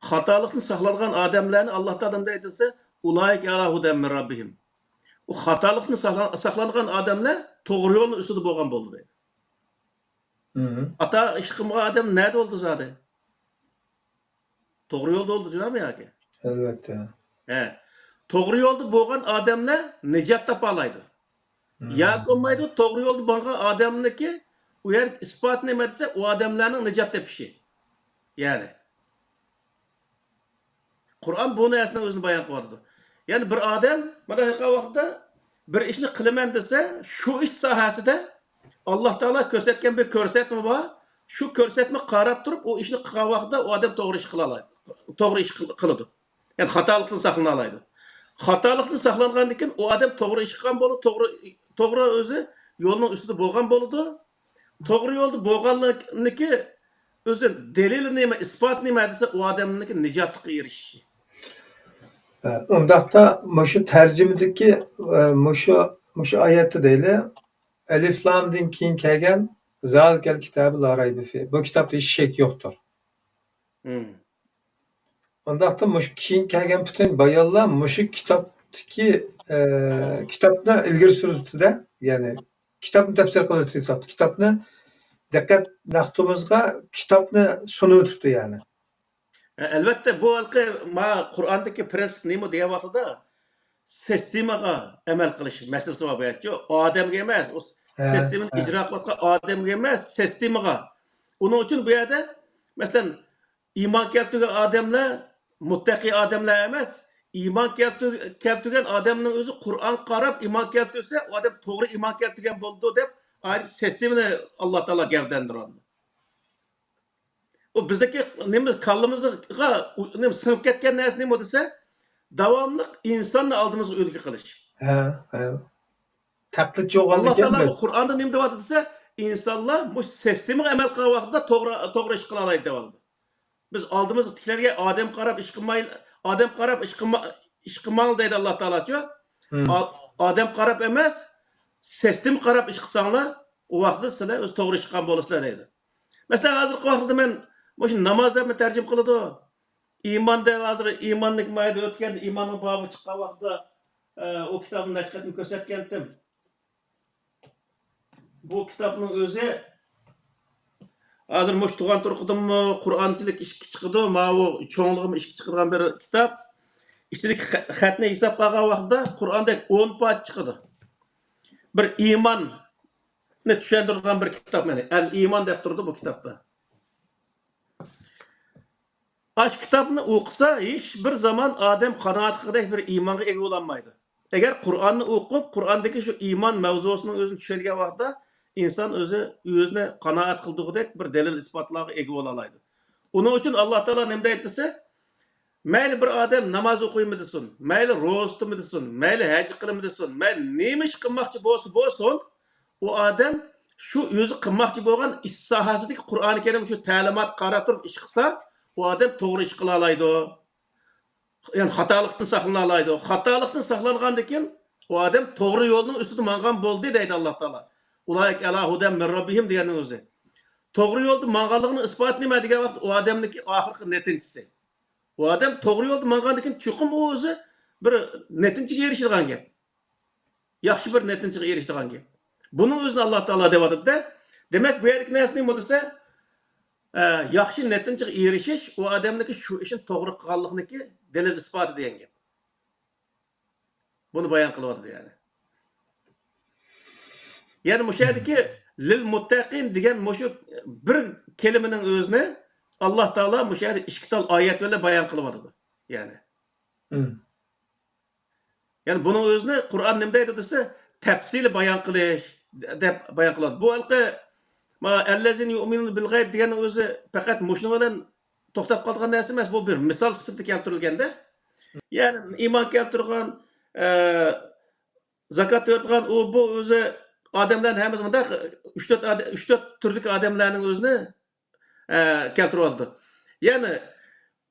خاتالىقتىن ساقلانغان ئادەملەرنى ئاللا تائالا نېمە دەيدۇ دېسە، ئۇلائىكە ئەلا ھۇدەم مىن رەببىھىم. ئۇ خاتالىقتىن ساقلان-، ساقلانغان ئادەملەر توغرا يولنىڭ ئۈستىدە بولغان بولىدۇ دەيدۇ. مم. خاتا ئىش قىلمىغان ئادەم نەدە بولدى زادى؟ توغرا يولدا بولدى جۇنابى ياكى؟ ئەلۋەتتە. ھە. توغرا يولدا بولغان ئادەملەر نىجات تاپالايدۇ. مم. ياكى بولمايدۇ، توغرا يولدا ماڭغان ئادەمنىكى ئۇ يەر ئىسپات نېمە دېسە، ئۇ ئادەملەرنىڭ نىجات تېپىشى. يەنى. قۇرئان بۇ نەرسىنىڭ ئۆزىنى بايان قىلىۋاتىدۇ. يەنى بىر ئادەم مانا ھېلىقى ۋاقىتتا بىر ئىشنى قىلىمەن دېسە، شۇ ئىش ساھەسىدە ئاللا تائالا كۆرسەتكەن بىر كۆرسەتمە بار. شۇ كۆرسەتمە قاراپ تۇرۇپ، ئۇ ئىشنى قىلغان ۋاقىتتا ئۇ ئادەم توغرا ئىش قىلالايدۇ. توغرا ئىش قىل-، قىلىدۇ. يەنى خاتالىقتىن ساقلىنالايدۇ. خاتالىقتىن ساقلانغاندىن كېيىن ئۇ ئادەم توغرا ئىش قىلغان بولىدۇ، توغرا، توغرا ئۆزى يولنىڭ ئۈستىدە بولغان بولىدۇ. توغرا يولدا بولغانلىقنىكى ئۆزى دەلىلى نېمە، ئىسپاتى نېمە دېسە، ئۇ ئادەمنىڭكى نىجاتلىققا ئېرىشىشى. ئۇنداقتا مۇشۇ تەرجىمىدىكى، مۇشۇ، مۇشۇ ئايەتتە دەيلى، ئەلىف لامدىن كېيىن كەلگەن زالىكەل كىتابى لا رەيبە فى. بۇ كىتابتا ھېچ شەك يوقتۇر. مم. ئۇنداقتا مۇشۇ كېيىن كەلگەن پۈتۈن بايانلار مۇشۇ كىتابتىكى، ئە، كىتابنى ئىلگىرى سۈرۈۋېتىدۇ-دە. يەنى كىتابنى تەپسىر قىلىۋېتىدۇ ھېسابتا. كىتابنى دىققەت نەقتىمىزغا كىتابنى سۇنۇۋېتىپتۇ يەنى. ئە، ئەلۋەتتە، بۇ ھېلىقى ما قۇرئاندىكى پرىنسىپ نېمە دېگەن ۋاقتىدا سىستېمىغا ئەمەل قىلىش مەسىلىسى بار بۇ يەردىچۇ. ئادەمگە ئەمەس، ئۇ ھە، سىستېمىنى ھە. ئىجرا قىلىۋاتقان ئادەمگە ئەمەس، سىستېمىغا. ئۇنىڭ ئۈچۈن بۇ يەردە، مەسىلەن، ئىمان كەلتۈرگەن ئادەملەر مۇتتەقىي ئادەملەر ئەمەس، ئىمان كەلتۈر-، كەلتۈرگەن ئادەمنىڭ ئۆزى قۇرئانغا قاراپ ئىمان كەلتۈرسە، ئۇ ئادەم توغرا ئىمان كەلتۈرگەن بولىدۇ دەپ، ئايرى سىستېمىنى ئاللا تائالا گەۋدىلەندۈرۈۋالىدۇ. ئۇ بىزدىكى نېمە، كاللىمىزغا نېمە سىڭىپ كەتكەن نەرسە نېمە دېسە، داۋاملىق ئىنساننى ئالدىمىزغا ئۈلگە قىلىش. ھە، ھە. تەقلىدچى بولغانلىق ئاللا تائالا ئەمەس. بۇ قۇرئاندا نېمە دەۋاتىدۇ دېسە، ئىنسانلار مۇشۇ سىستېمىغا ئەمەل قىلغان ۋاقتىدا توغرا، توغرا ئىش قىلالايدۇ دەۋاتىدۇ. بىز ئالدىمىزغا تىكلەنگەن ئادەم قاراپ ئىش قىلماي، ئادەم قاراپ ئىش قىلما-، ئىش قىلماڭ دەيدۇ ئاللا تائالاچۇ. ھىم. ئا-، ئادەم قاراپ ئەمەس، سىستېما قاراپ ئىش قىلساڭلار، ئۇ ۋاقىتتا سىلەر ئۆز توغرا ئىش قىلغان بولىسىلەر دەيدۇ. مەسىلەن، ھازىرقى ۋاقىتتا مەن مۇشۇ ناماز دەپمۇ تەرجىمە قىلىدۇ. ئىمان دەپ ھازىر ئىماننىڭ مايدا ئۆتكەندە ئىماننىڭ بابى چىققان ۋاقتىدا، ئە، ئۇ كىتابنى نەچچە قېتىم كۆرسەتكەنتىم. بۇ كىتابنىڭ ئۆزى ھازىر مۇشۇ تۇغان تۇرقىدىنمۇ قۇرئانچىلىك ئىشىككە چىقىدۇ، ماۋۇ چوڭلۇقىمۇ ئىشىككە چىقىدىغان بىر كىتاب. ئىچىدىكى خە-، خەتنى ھېسابقا ئالغان ۋاقتىدا قۇرئاندەك ئون پارچە چىقىدۇ. بىر ئىماننى چۈشەندۈرىدىغان بىر كىتاب، مانا، ئەل ئىمان دەپ تۇرىدۇ بۇ كىتابتا. ئاشۇ كىتابنى ئوقۇسا، ھېچ بىر زامان ئادەم قانائەت قىلغۇدەك بىر ئىمانغا ئىگە بولالمايدۇ. ئەگەر قۇرئاننى ئوقۇپ، قۇرئاندىكى شۇ ئىمان مەۋزۇسىنىڭ ئۆزىنى چۈشەنگەن ۋاقىتتا، ئىنسان ئۆزى، ئۆزىنى قانائەت قىلدۇرغۇدەك بىر دەلىل-ئىسپاتلارغا ئىگە بولالايدۇ. ئۇنىڭ ئۈچۈن ئاللا تائالا نېمە دەيدۇ دېسە، مەيلى بىر ئادەم ناماز ئوقۇيمۇ دېسۇن، مەيلى روزا تۇتىمۇ دېسۇن، مەيلى ھەج قىلىمۇ دېسۇن، مەيلى نېمە ئىش قىلماقچى بولسا بولسۇن، ئۇ ئادەم شۇ ئۆزى قىلماقچى بولغان ئىش ساھەسىدىكى قۇرئانى كەرىم شۇ تەلىمات قاراپ تۇرۇپ ئىش قىلسا، ئۇ ئادەم توغرا ئىش قىلالايدۇ. يەنى خاتالىقتىن ساقلىنالايدۇ. خاتالىقتىن ساقلانغاندىن كېيىن ئۇ ئادەم توغرا يولنىڭ ئۈستىدە ماڭغان بولدى دەيدۇ ئاللا تائالا. ئۇلائىكە ئەلا ھۇدەن مىن رەببىھىم دېگەننىڭ ئۆزى. توغرا يولدا ماڭغانلىقىنىڭ ئىسپاتى نېمە دېگەن ۋاقىتتا ئۇ ئادەمنىڭكى ئاخىرقى نەتىجىسى. ئۇ ئادەم توغرا يولدا ماڭغاندىن كېيىن چوقۇم ئۇ ئۆزى بىر نەتىجىگە ئېرىشىدىغان گەپ. ياخشى بىر نەتىجىگە ئېرىشىدىغان گەپ. بۇنىڭ ئۆزىنى ئاللا تائالا دەۋاتىدۇ-دە. دېمەك، بۇ يەردىكى نەرسە نېمە دېسە، ئە، ياخشى نەتىجىگە ئېرىشىش ئۇ ئادەمنىڭكى شۇ ئىشنى توغرا قىلغانلىقىنىڭكى دەلىل-ئىسپاتى دېگەن گەپ. بۇنى بايان قىلىۋاتىدۇ يەنى. يەنى مۇشۇ يەردىكى لىل مۇتتەقىن دېگەن مۇشۇ بىر كەلىمىنىڭ ئۆزىنى ئاللا تائالا مۇشۇ يەردە ئىككى تال ئايەت بىلەن بايان قىلىۋاتىدۇ. يەنى. مم. يەنى بۇنىڭ ئۆزىنى قۇرئان نېمە دەيدۇ دېسە، تەپسىلىي بايان قىلىش دەپ بايان قىلىدۇ. بۇ ھېلىقى، ما، ئەللەزىنە يۇئمىنۇنە بىل غەيب دېگەننىڭ ئۆزى پەقەت مۇشۇنىڭ بىلەن توختاپ قالىدىغان نەرسە ئەمەس، بۇ بىر مىسال سۈپىتىدە كەلتۈرۈلگەندە. يەنى ئىمان كەلتۈرگەن، ئە، زاكات بېرىدىغان ئۇ، بۇ ئۆزى ئادەملەرنى ھەممىسى مۇنداق ئۈچ تۆت ئادە-، ئۈچ تۆت تۈردىكى ئادەملەرنىڭ ئۆزىنى ئە، كەلتۈرۈۋاتىدۇ. يەنى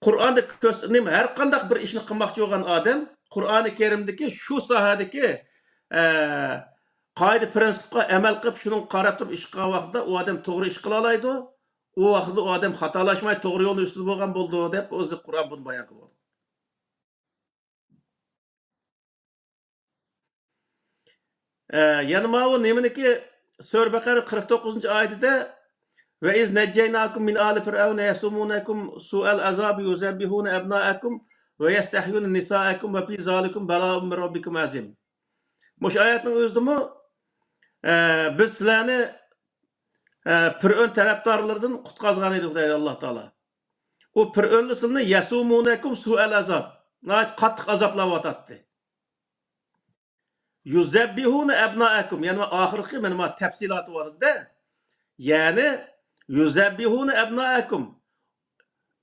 قۇرئاندا كۆرس-، نېمە، ھەر قانداق بىر ئىشنى قىلماقچى بولغان ئادەم قۇرئانى كەرىمدىكى شۇ ساھەدىكى، ئە، قائىدە پىرىنسىپقا ئەمەل قىلىپ، شۇنىڭغا قاراپ تۇرۇپ ئىش قىلغان ۋاقتىدا ئۇ ئادەم توغرا ئىش قىلالايدۇ. ئۇ ۋاقىتتا ئۇ ئادەم خاتالاشماي، توغرا يولنىڭ ئۈستىدە بولغان بولىدۇ، دەپ ئۆزى قۇرئان بۇنى بايان قىلىۋاتىدۇ. ئە، يەنە ماۋۇ نېمىنىكى، سۈرە بەقەرە قىرىق توققۇزىنچى ئايىتىدە، «وَإِذْ نَجَّيْنَاكُمْ مِنْ آلِ فِرْعَوْنَ يَسُومُونَكُمْ سُوءَ الْعَذَابِ يُذَبِّحُونَ أَبْنَاءَكُمْ وَيَسْتَحْيُونَ نِسَاءَكُمْ وَفِي ذَٰلِكُمْ بَلَاءٌ مِنْ رَبِّكُمْ عَظِيمٌ.» مۇشۇ ئايەتنىڭ ئۆزىدىمۇ، ئە، بىز سىلەرنى، ئە، پىرئۆن تەرەپدارلىرىدىن قۇتقازغان ئىدۇق دەيدۇ ئاللا تائالا. ئۇ پىرئۆنلەر سىلىنى يەسۇمۇنەكۇم سۇئەل ئازاب، ناھايىتى قاتتىق ئازابلاۋاتاتتى. يۇزەببىھۇنە ئەبنائەكۇم، يەنى ئاخىرقى مانا ما تەپسىلاتى بار ئىدى. يەنى يۇزەببىھۇنە ئەبنائەكۇم،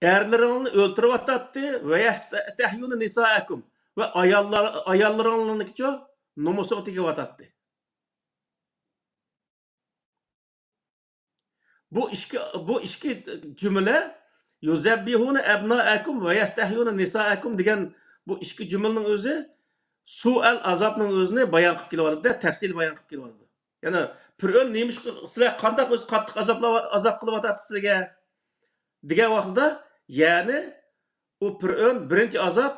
ئەرلىرىڭلارنى ئۆلتۈرۈۋاتاتتى، ۋە يەستەھيۇنە نىسائەكۇم، ۋە ئاياللار، ئاياللىرىڭلارنىڭكىچۇ نومۇسىغا تېگىۋاتاتتى. بۇ ئىككى، بۇ ئىككى جۈملە، يۇزەببىھۇنە ئەبنائەكۇم ۋە يەستەھيۇنە نىسائەكۇم دېگەن بۇ ئىككى جۈملىنىڭ ئۆزى سۇئەل ئازابنىڭ ئۆزىنى بايان قىلىپ كېلىۋاتىدۇ، تەپسىلىي بايان قىلىپ كېلىۋاتىدۇ. يەنى پىرئۆن نېمىشقا سىلەر قانداق ئۆزى قاتتىق ئازابلا-، ئازاب قىلىۋاتاتتى سىلەرگە دېگەن ۋاقتىدا، يەنى ئۇ پىرئۆن بىرىنچى ئازاب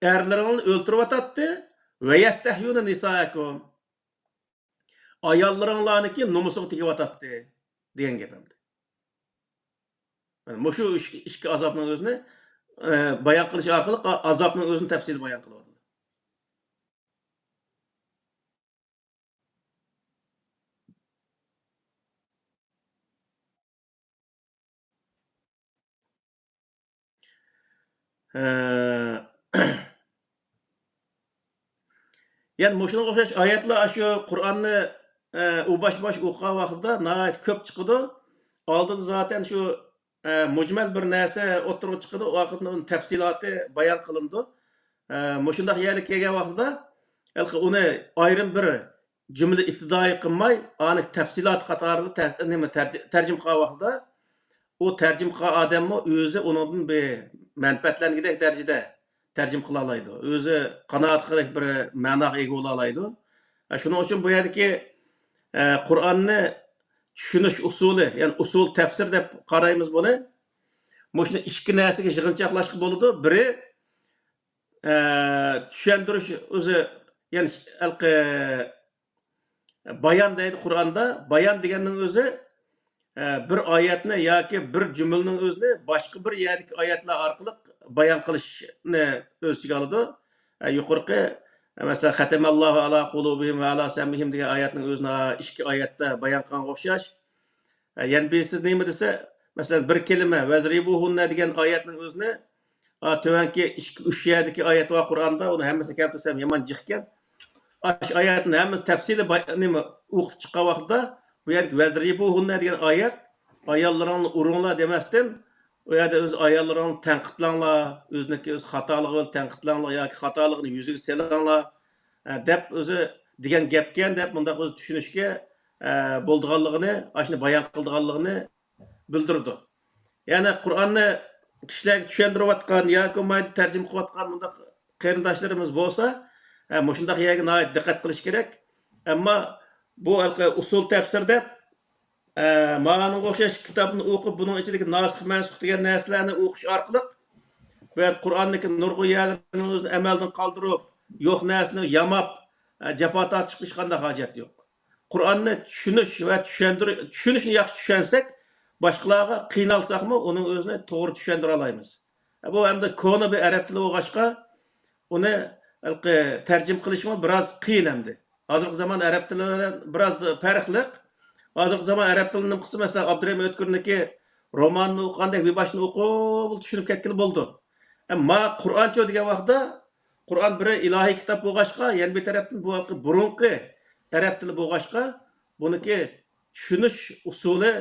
ئەرلىرىڭلارنى ئۆلتۈرۈۋاتاتتى، ۋە يەستەھيۇنە نىسائەكۇم. ئاياللىرىڭلارنىڭكى نومۇسىغا تېگىۋاتاتتى دېگەن گەپ ئەمدى. مۇشۇ ئىككى، ئىككى ئازابنىڭ ئۆزىنى، ئە، بايان قىلىش ئارقىلىق ئا-، ئازابنىڭ ئۆزىنى تەپسىلىي بايان قىلىۋاتىدۇ. ھە. يەنى مۇشۇنىڭغا ئوخشاش ئايەتلەر ئاشۇ قۇرئاننى، ئە، ئۇ باش باش ئوقۇغان ۋاقتىدا ناھايىتى كۆپ چىقىدۇ. ئالدىدا زاتەن شۇ، ئە، مۇجمەل بىر نەرسە ئوتتۇرىغا چىقىدۇ، ئۇ ۋاقىتتا ئۇنىڭ تەپسىلاتى بايان قىلىنىدۇ. ئە، مۇشۇنداق يەرلەرگە كەلگەن ۋاقتىدا، ھېلىقى ئۇنى ئايرىم بىر جۈملە ئىپتىدائىي قىلماي، ئانى تەپسىلات قاتارىدا تەر-، نېمە، تەرج-، تەرجىمە قىلغان ۋاقتىدا، ئۇ تەرجىمە قىلغان ئادەممۇ ئۆزى ئۇنىڭدىن بىر مەنپەئەتلەنگۈدەك دەرىجىدە تەرجىمە قىلالايدۇ. ئۆزى قانائەت قىلغۇدەك بىر مەناغا ئىگە بولالايدۇ. ئە، شۇنىڭ ئۈچۈن بۇ يەردىكى، ئە، قۇرئاننى چۈشىنىش ئۇسۇلى، يەنى ئۇسۇل تەپسىر دەپ قارايمىز بۇنى. مۇشۇنى ئىككى نەرسىگە يىغىنچاقلاشقا بولىدۇ. بىرى، ئە، چۈشەندۈرۈش ئۆزى، يەنى ھېلىقى بايان دەيدۇ قۇرئاندا. بايان دېگەننىڭ ئۆزى، ئە، بىر ئايەتنى ياكى بىر جۈملىنىڭ ئۆزىنى باشقا بىر يەردىكى ئايەتلەر ئارقىلىق بايان قىلىشنى ئۆز ئىچىگە ئالىدۇ. ئە، يۇقىرىقى، ئە، مەسىلەن، «خەتەمەللاھۇ ئەلا قۇلۇبىھىم ۋە ئەلا سەمئىھىم» دېگەن ئايەتنىڭ ئۆزىنى، ئا، ئىككى ئايەتتە بايان قىلغانغا ئوخشاش. ئە، يەنە بىرسى نېمە دېسە، مەسىلەن، بىر كەلىمە، «ۋەزرىبۇھۇننە» دېگەن ئايەتنىڭ ئۆزىنى، ئا، تۆۋەنكى ئىككى، ئۈچ يەردىكى ئايەت بار قۇرئاندا، ئۇنى ھەممىسىنى كەلتۈرسەم يامان جىقكەن. ئاشۇ ئايەتنى ھەممىسى تەپسىلىي باي-، نېمە، ئوقۇپ چىققان ۋاقتىدا، بۇ يەردىكى «ۋەزرىبۇھۇننە» دېگەن ئايەت، «ئاياللىرىڭلارنى ئۇرۇڭلار» دېمەستىن، ئۇ يەردە ئۆز ئاياللىرىڭلارنى تەنقىدلەڭلار، ئۆزىنىڭكى ئۆز خاتالىقى بىلەن تەنقىدلەڭلار ياكى خاتالىقىنى يۈزىگە سېلىڭلار، ئە، دەپ ئۆزى دېگەن گەپكەن دەپ مۇنداق ئۆزى چۈشىنىشكە، ئە، بولىدىغانلىقىنى، ئاشۇنى بايان قىلىدىغانلىقىنى بىلدۈرىدۇ. يەنى قۇرئاننى كىشىلەرگە چۈشەندۈرۈۋاتقان ياكى بولمايدۇ تەرجىمە قىلىۋاتقان مۇنداق قېرىنداشلىرىمىز بولسا، ھە، مۇشۇنداق يەرگە ناھايىتى دىققەت قىلىش كېرەك. ئەمما بۇ ھېلىقى ئۇسۇل تەپسىر دەپ، ئە، ماڭا ئوخشاش كىتابنى ئوقۇپ، بۇنىڭ ئىچىدىكى ناسىخ مەنسۇخ دېگەن نەرسىلەرنى ئوقۇش ئارقىلىق، بۇ يەردە قۇرئاندىكى نۇرغۇن يەرلىرىنى ئۆزىنى ئەمەلدىن قالدۇرۇپ، يوق نەرسىنى ياماپ، ئە، جاپا تارتىشقا ھېچقانداق ھاجەت يوق. قۇرئاننى چۈشىنىش ۋە چۈشەندۈر-، چۈشىنىشنى ياخشى چۈشەنسەك، باشقىلارغا قىينالساقمۇ، ئۇنىڭ ئۆزىنى توغرا چۈشەندۈرەلەيمىز. بۇ ئەمدى كونا بىر ئەرەب تىلى بولغاچقا، ئۇنى ھېلىقى تەرجىمە قىلىشمۇ بىراز قىيىن ئەمدى. ھازىرقى زامان ئەرەب تىلى بىلەن بىراز پەرقلىق. ھازىرقى زامان ئەرەب تىلىنى نېمە قىلسا، مەسىلەن، ئابدۇرېھىم ئۆتكۈرنىڭكى رومانىنى ئوقۇغاندەك بىر باشتىن ئوقۇپ، چۈشىنىپ كەتكىلى بولىدۇ. ئەمما قۇرئانچۇ دېگەن ۋاقىتتا، قۇرئان بىر ئىلاھىي كىتاب بولغاچقا، يەنە بىر تەرەپتىن بۇ ھېلىقى بۇرۇنقى ئەرەب تىلى بولغاچقا، بۇنىڭكى چۈشىنىش ئۇسۇلى،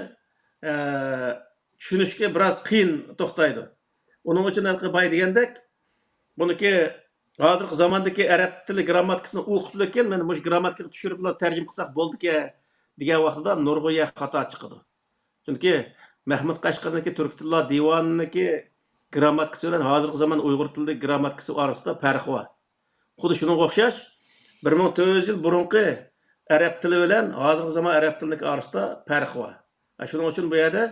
ئە، چۈشىنىشكە بىراز قىيىن توختايدۇ. ئۇنىڭ ئۈچۈن ھېلىقى بايا دېگەندەك، بۇنىڭكى ھازىرقى زاماندىكى ئەرەب تىلى گىرامماتىكىسىنى ئوقۇپ، لېكىن مانا مۇشۇ گىرامماتىكىغا چۈشۈرۈپلا تەرجىمە قىلساق بولىدىكەن دېگەن ۋاقتىدا نۇرغۇن يەر خاتا چىقىدۇ. چۈنكى مەھمۇد قەشقەرىنىڭكى تۈركىي تىللار دىۋانىنىڭكى گىرامماتىكىسى بىلەن ھازىرقى زامان ئۇيغۇر تىلى گىرامماتىكىسى ئارىسىدا پەرق بار. خۇددى شۇنىڭغا ئوخشاش، بىر مىڭ تۆت يۈز يىل بۇرۇنقى ئەرەب تىلى بىلەن ھازىرقى زامان ئەرەب تىلىنىڭكى ئارىسىدا پەرق بار. شۇنىڭ ئۈچۈن بۇ يەردە،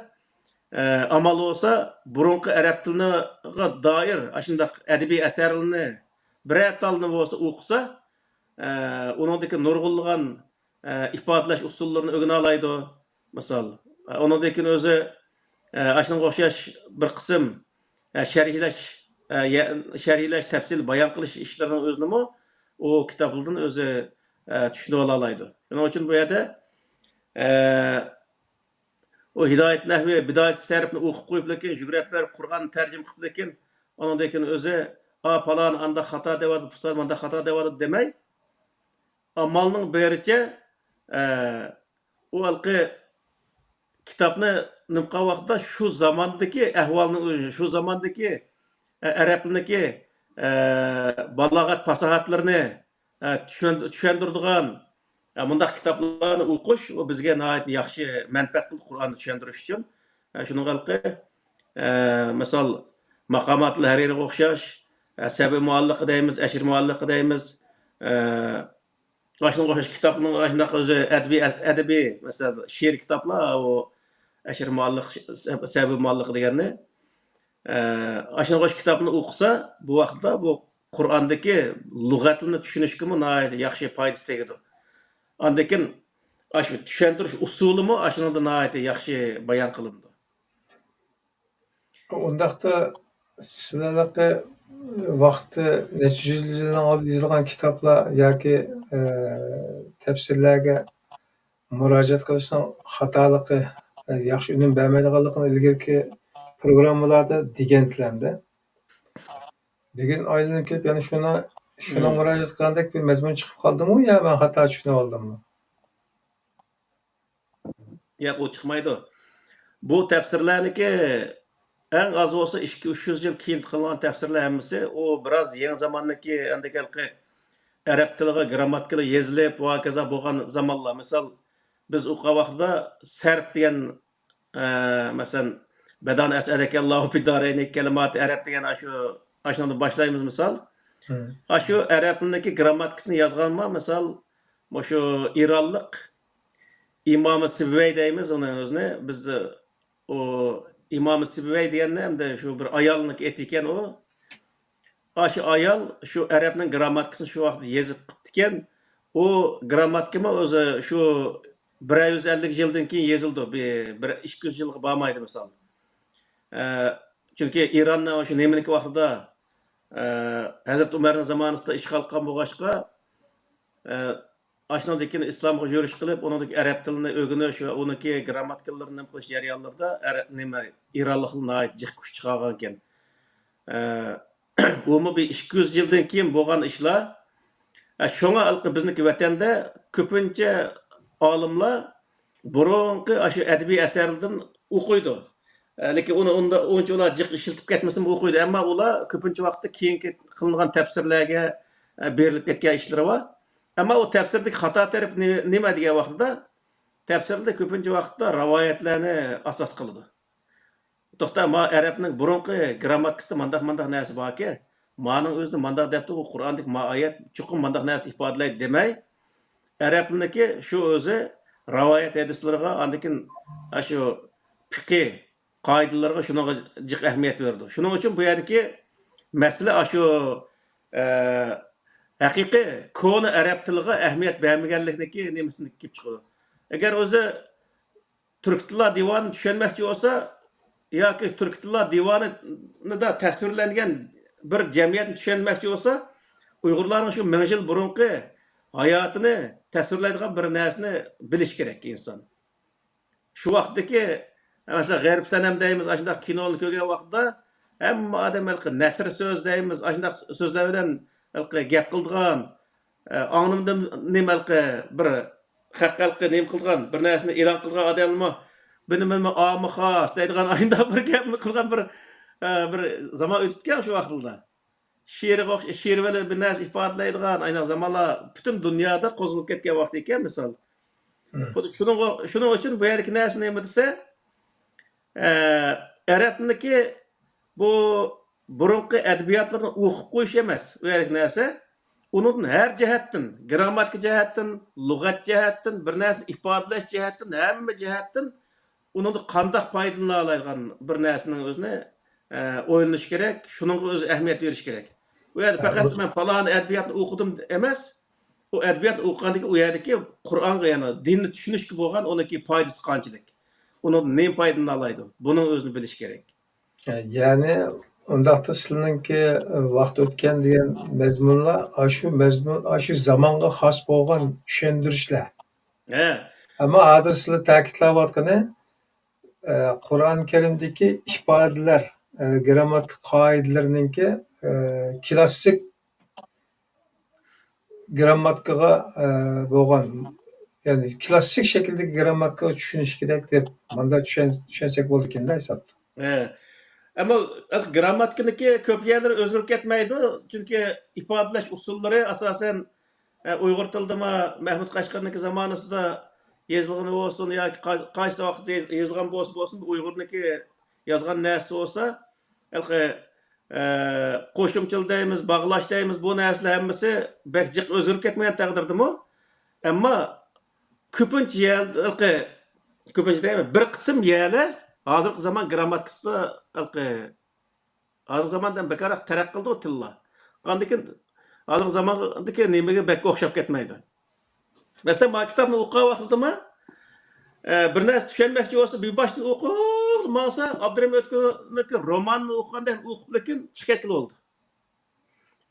ئە، ئامال بولسا، بۇرۇنقى ئەرەب تىلىغا دائىر ئاشۇنداق ئەدەبىي ئەسەرلەرنى بىرەر تالنى بولسا ئوقۇسا، ئە، ئۇنىڭدىكى نۇرغۇنلىغان، ئە، ئىپادىلەش ئۇسۇللىرىنى ئۆگىنەلەيدۇ. مىسال، ئە، ئۇنىڭدىن كېيىن ئۆزى، ئە، ئاشۇنىڭغا ئوخشاش بىر قىسىم، ئە، شەرھلەش، ئە، يە-، شەرھلەش، تەپسىلىي بايان قىلىش ئىشلىرىنىڭ ئۆزىنىمۇ ئۇ كىتابلاردىن ئۆزى، ئە، چۈشىنىۋالالايدۇ. شۇنىڭ ئۈچۈن بۇ يەردە، ئە، ئۇ ھىدايەت نەھۋى، بىدايەت سەرپنى ئوقۇپ قويۇپ، لېكىن يۈگرەپ بېرىپ قۇرئاننى تەرجىمە قىلىپ، لېكىن ئۇنىڭدىن كېيىن ئۆزى، «ئا، پالان ئانداق خاتا دەۋاتىدۇ، ئۇستاز مانداق خاتا دەۋاتىدۇ» دېمەي، ئامالنىڭ بېرىچە، ئە، ئۇ ھېلىقى كىتابنى نېمە قىلغان ۋاقىتتا شۇ زاماندىكى ئەھۋالنى، شۇ زاماندىكى، ئە، ئەرەبلىرىنىڭكى، ئە، بالاغەت پاساھەتلىرىنى، ئە، چۈشەن-، چۈشەندۈرىدىغان، ئە، مۇنداق كىتابلارنى ئوقۇش، ئۇ بىزگە ناھايىتى ياخشى، مەنپەئەت بولىدۇ قۇرئاننى چۈشەندۈرۈش ئۈچۈن. ئە، شۇنىڭغا ھېلىقى، ئە، مىسال، ماقاماتىل ھەرىرىگە ئوخشاش، ئە، سەبىي مۇئەللىقى دەيمىز، ئەشىر مۇئەللىقى دەيمىز، ئە، ئاشۇنىڭغا ئوخشاش كىتابنىڭ ئاشۇنداق ئۆزى ئەدەبىي، ئەدەبىي، مەسىلەن، شېئىر كىتابلار، ئۇ ئەشىر مۇئەللىق، سەبىي مۇئەللىق دېگەننى، ئە، ئاشۇنىڭغا ئوخشاش كىتابنى ئوقۇسا، بۇ ۋاقىتتا بۇ قۇرئاندىكى لۇغەتلىرىنى چۈشىنىشكىمۇ ناھايىتى ياخشى پايدىسى تېگىدۇ. ئاندىن كېيىن ئاشۇ چۈشەندۈرۈش ئۇسۇلىمۇ ئاشۇنىڭدا ناھايىتى ياخشى بايان قىلىنىدۇ. ئۇنداقتا سىلەرلىكى ۋاقتى نەچچە يۈز يىلنىڭ ئالدىدا يېزىلغان كىتابلار ياكى، ئە، تەپسىرلەرگە مۇراجىئەت قىلىشنىڭ خاتالىقى، ئە، ياخشى ئۈنۈم بەرمەيدىغانلىقىنى ئىلگىرىكى پروگراممىلاردا دېگەنتىلەندى. بۈگۈن ئايلىنىپ كېلىپ يەنە شۇنى، شۇنىڭ مۇراجىئەت قىلغاندەك بىر مەزمۇن چىقىپ قالدىمۇ يا مەن خاتا چۈشىنىۋالدىممۇ؟ ياق، ئۇ چىقمايدۇ. بۇ تەپسىرلەرنىكى ئەڭ ئاز بولسا ئىككى، ئۈچ يۈز يىل كېيىن قىلىنغان تەپسىرلەر ھەممىسى، ئۇ بىراز يېڭى زاماننىڭكى، ئەمدى ھېلىقى ئەرەب تىلىغا گىرامماتىكىلار يېزىلىپ ۋە ھاكازا بولغان زامانلار. مىسال، بىز ئوقۇغان ۋاقىتتا سەرپ دېگەن، ئە، مەسىلەن، «بەدان ئەسئەدەكەللاھۇ پىدارەينى» كەلىماتى ئەرەب دېگەن ئاشۇ، ئاشۇنىڭدىن باشلايمىز مىسال. ئاشۇ ئەرەب تىلىنىڭكى گىرامماتىكىسىنى يازغانمۇ مىسال، مۇشۇ ئىرانلىق ئىمامى سىبۋەي دەيمىز ئۇنى ئۆزىنى. بىز ئۇ ئىمامى سىبۋەي دېگەننى ئەمدى شۇ بىر ئايالنىڭكى ئېتى ئىكەن ئۇ. ئاشۇ ئايال شۇ ئەرەبنىڭ گىرامماتىكىسىنى شۇ ۋاقىتتا يېزىپ قىپتىكەن. ئۇ گىرامماتىكىمۇ ئۆزى شۇ بىر يۈز ئەللىك يىلدىن كېيىن يېزىلىدۇ. بىر، بىر ئىككى يۈز يىلغا بارمايدۇ مىسال. ئە، چۈنكى ئىراننىڭ شۇ نېمىنىڭكى ۋاقتىدا، ئە، ھەزرىتى ئۇمەرنىڭ زامانىسىدا ئىشغال قىلغان بولغاچقا، ئە، ئاشۇنىڭدىن كېيىن ئىسلامغا يۈرۈش قىلىپ، ئۇنىڭدىكى ئەرەب تىلىنى ئۆگىنىش ۋە ئۇنىڭكى گىرامماتىكىلىرىنى نېمە قىلىش جەريانلىرىدا ئەرەب، نېمە، ئىرانلىقلار ناھايىتى جىق كۈچ چىقارغانىكەن. ئە، ئۇمۇ بىر ئىككى يۈز يىلدىن كېيىن بولغان ئىشلار. ئە، شۇڭا ھېلىقى بىزنىڭكى ۋەتەندە كۆپىنچە ئالىملار بۇرۇنقى ئاشۇ ئەدەبىي ئەسەرلەردىن ئوقۇيدۇ. ئە، لېكىن ئۇنى ئۇندا ئۇنچە ئۇلار جىق ئىشلىتىپ كەتمىسىمۇ ئوقۇيدۇ. ئەمما ئۇلار كۆپىنچە ۋاقىتتا كېيىنكى قىلىنغان تەپسىرلەرگە، ئە، بېرىلىپ كەتكەن ئىشلىرى بار. ئەمما ئۇ تەپسىردىكى خاتا تەرىپى نېمە، نېمە دېگەن ۋاقتىدا، تەپسىردە كۆپىنچە ۋاقىتتا راۋايەتلەرنى ئاساس قىلىدۇ. توختا، ما ئەرەبنىڭ بۇرۇنقى گىرامماتىكىسىدا مانداق، مانداق نەرسە باركەن، مانىڭ ئۆزىدە مانداق دەپتۇ، ئۇ قۇرئاندىكى ما ئايەت چوقۇم مانداق نەرسە ئىپادىلەيدۇ دېمەي، ئەرەبنىڭكى شۇ ئۆزى راۋايەت ھەدىسلىرىغا، ئاندىن كېيىن ئاشۇ پىقى قائىدىلىرىغا، شۇنىڭغا جىق ئەھمىيەت بېرىدۇ. شۇنىڭ ئۈچۈن بۇ يەردىكى مەسىلە ئاشۇ، ئە، ھەقىقىي كونا ئەرەب تىلىغا ئەھمىيەت بەرمىگەنلىكنىڭكى نېمىسىدىن كېلىپ چىقىدۇ. ئەگەر ئۆزى تۈركىي تىللار دىۋانىنى چۈشەنمەكچى بولسا ياكى تۈركىي تىللار دىۋانىدا تەسۋىرلەنگەن بىر جەمئىيەتنى چۈشەنمەكچى بولسا، ئۇيغۇرلارنىڭ شۇ مىڭ يىل بۇرۇنقى ھاياتىنى تەسۋىرلەيدىغان بىر نەرسىنى بىلىشى كېرەك ئىنسان. شۇ ۋاقىتتىكى، مەسىلەن، غەرب سەنەم دەيمىز، ئاشۇنداق كىنونى كۆرگەن ۋاقىتتا ھەممە ئادەم ھېلىقى نەسر سۆز دەيمىز، ئاشۇنداق سۆزلەر بىلەن ھېلىقى گەپ قىلىدىغان، ئە، ئاڭنىمدىم نېمە ھېلىقى بىر خەق ھېلىقى نېمە قىلغان، بىر نەرسىنى ئېلان قىلغان ئادەممۇ بۇنى مەنمۇ ئامۇ خاس دەيدىغان ئاينداق بىر گەپنى قىلغان بىر، ئە، بىر زامان ئۆتۈپتىكەن شۇ ۋاقىتلاردا. شېئىرغا ئوخش-، شېئىر بىلەن بىر نەرسە ئىپادىلەيدىغان ئاينداق زامانلار پۈتۈن دۇنيادا قوزغىلىپ كەتكەن ۋاقتى ئىكەن مىسال. خۇددى شۇنىڭغا، شۇنىڭ ئۈچۈن بۇ يەردىكى نەرسە نېمە دېسە، ئە، ئەرەبنىڭكى بۇ بۇرۇنقى ئەدەبىياتلىرىنى ئوقۇپ قويۇش ئەمەس، ئۇ يەردىكى نەرسە. ئۇنىڭدىن ھەر جەھەتتىن، گىرامماتىكا جەھەتتىن، لۇغەت جەھەتتىن، بىر نەرسىنى ئىپادىلەش جەھەتتىن، ھەممە جەھەتتىن ئۇنىڭدا قانداق پايدىلىنالايدىغان بىر نەرسىنىڭ ئۆزىنى، ئە، ئويلىنىش كېرەك، شۇنىڭغا ئۆزى ئەھمىيەت بېرىش كېرەك. ئۇ يەردە پەقەت مەن پالان ئەدەبىياتنى ئوقۇدۇم ئەمەس، ئۇ ئەدەبىيات ئوقۇغاندىكىن ئۇ يەردىكى قۇرئانغا، يەنى دىننى چۈشىنىشكە بولغان ئۇنىڭكى پايدىسى قانچىلىك؟ ئۇنىڭدىن نېمە پايدىلىنالايدۇ؟ بۇنىڭ ئۆزىنى بىلىش كېرەك. يەنى ئۇنداقتا سىلىنىڭكى ۋاقىت ئۆتكەن دېگەن مەزمۇنلار ئاشۇ مەزمۇن، ئاشۇ زامانغا خاس بولغان چۈشەندۈرۈشلەر. ھە. ئەمما ھازىر سىلەر تەكىتلەۋاتقىنى، ئە، قۇرئان كەرىمدىكى ئىپادىلەر، ئە، گىرامماتىكا قائىدىلىرىنىڭكى، ئە، كلاسسىك گىرامماتىكىغا، ئە، بولغان، يەنى كلاسسىك شەكىلدىكى گىرامماتىكىغا چۈشىنىش كېرەك دەپ، مۇنداق چۈشەن-، چۈشەنسەك بولىدىكەن-دە ھېسابتا. ھە. ئەمما ئەسلى گىرامماتىكىنىڭكى كۆپ يەرلىرى ئۆزگىرىپ كەتمەيدۇ، چۈنكى ئىپادىلەش ئۇسۇللىرى ئاساسەن، ئە، ئۇيغۇر تىلىدىمۇ مەھمۇد قەشقەرنىڭكى زامانىسىدا يېزىلغىنى بولسۇن ياكى قا-، قايسى ۋاقىتتا يېز-، يېزىلغان بولسا بولسۇن، ئۇيغۇرنىڭكى يازغان نەرسىسى بولسا، ھېلىقى، ئە، قوشۇمچىلار دەيمىز، باغلاش دەيمىز، بۇ نەرسىلەر ھەممىسى بەك جىق ئۆزگىرىپ كەتمىگەن تەقدىردىمۇ، ئەمما كۆپىنچە يەر، ھېلىقى، كۆپىنچە دەيمەن، بىر قىسىم يەرلەر ھازىرقى زامان گىرامماتىكىسىدا، ھېلىقى، ھازىرقى زاماندا بەكرەك تەرەققىي قىلدىغۇ تىللار. ئاندىن كېيىن ھازىرقى زاماندىكى نېمىگە بەك ئوخشاپ كەتمەيدۇ. مەسىلەن، مانا كىتابنى ئوقۇغان ۋاقتىدىمۇ، ئە، بىر نەرسە چۈشەنمەكچى بولسا، بىر باشتىن ئوقۇپ ماڭسا، ئابدۇرېھىم ئۆتكۈرنىڭكى رومانىنى ئوقۇغاندەك ئوقۇپ، لېكىن چىقىپ كەتكىلى بولىدۇ.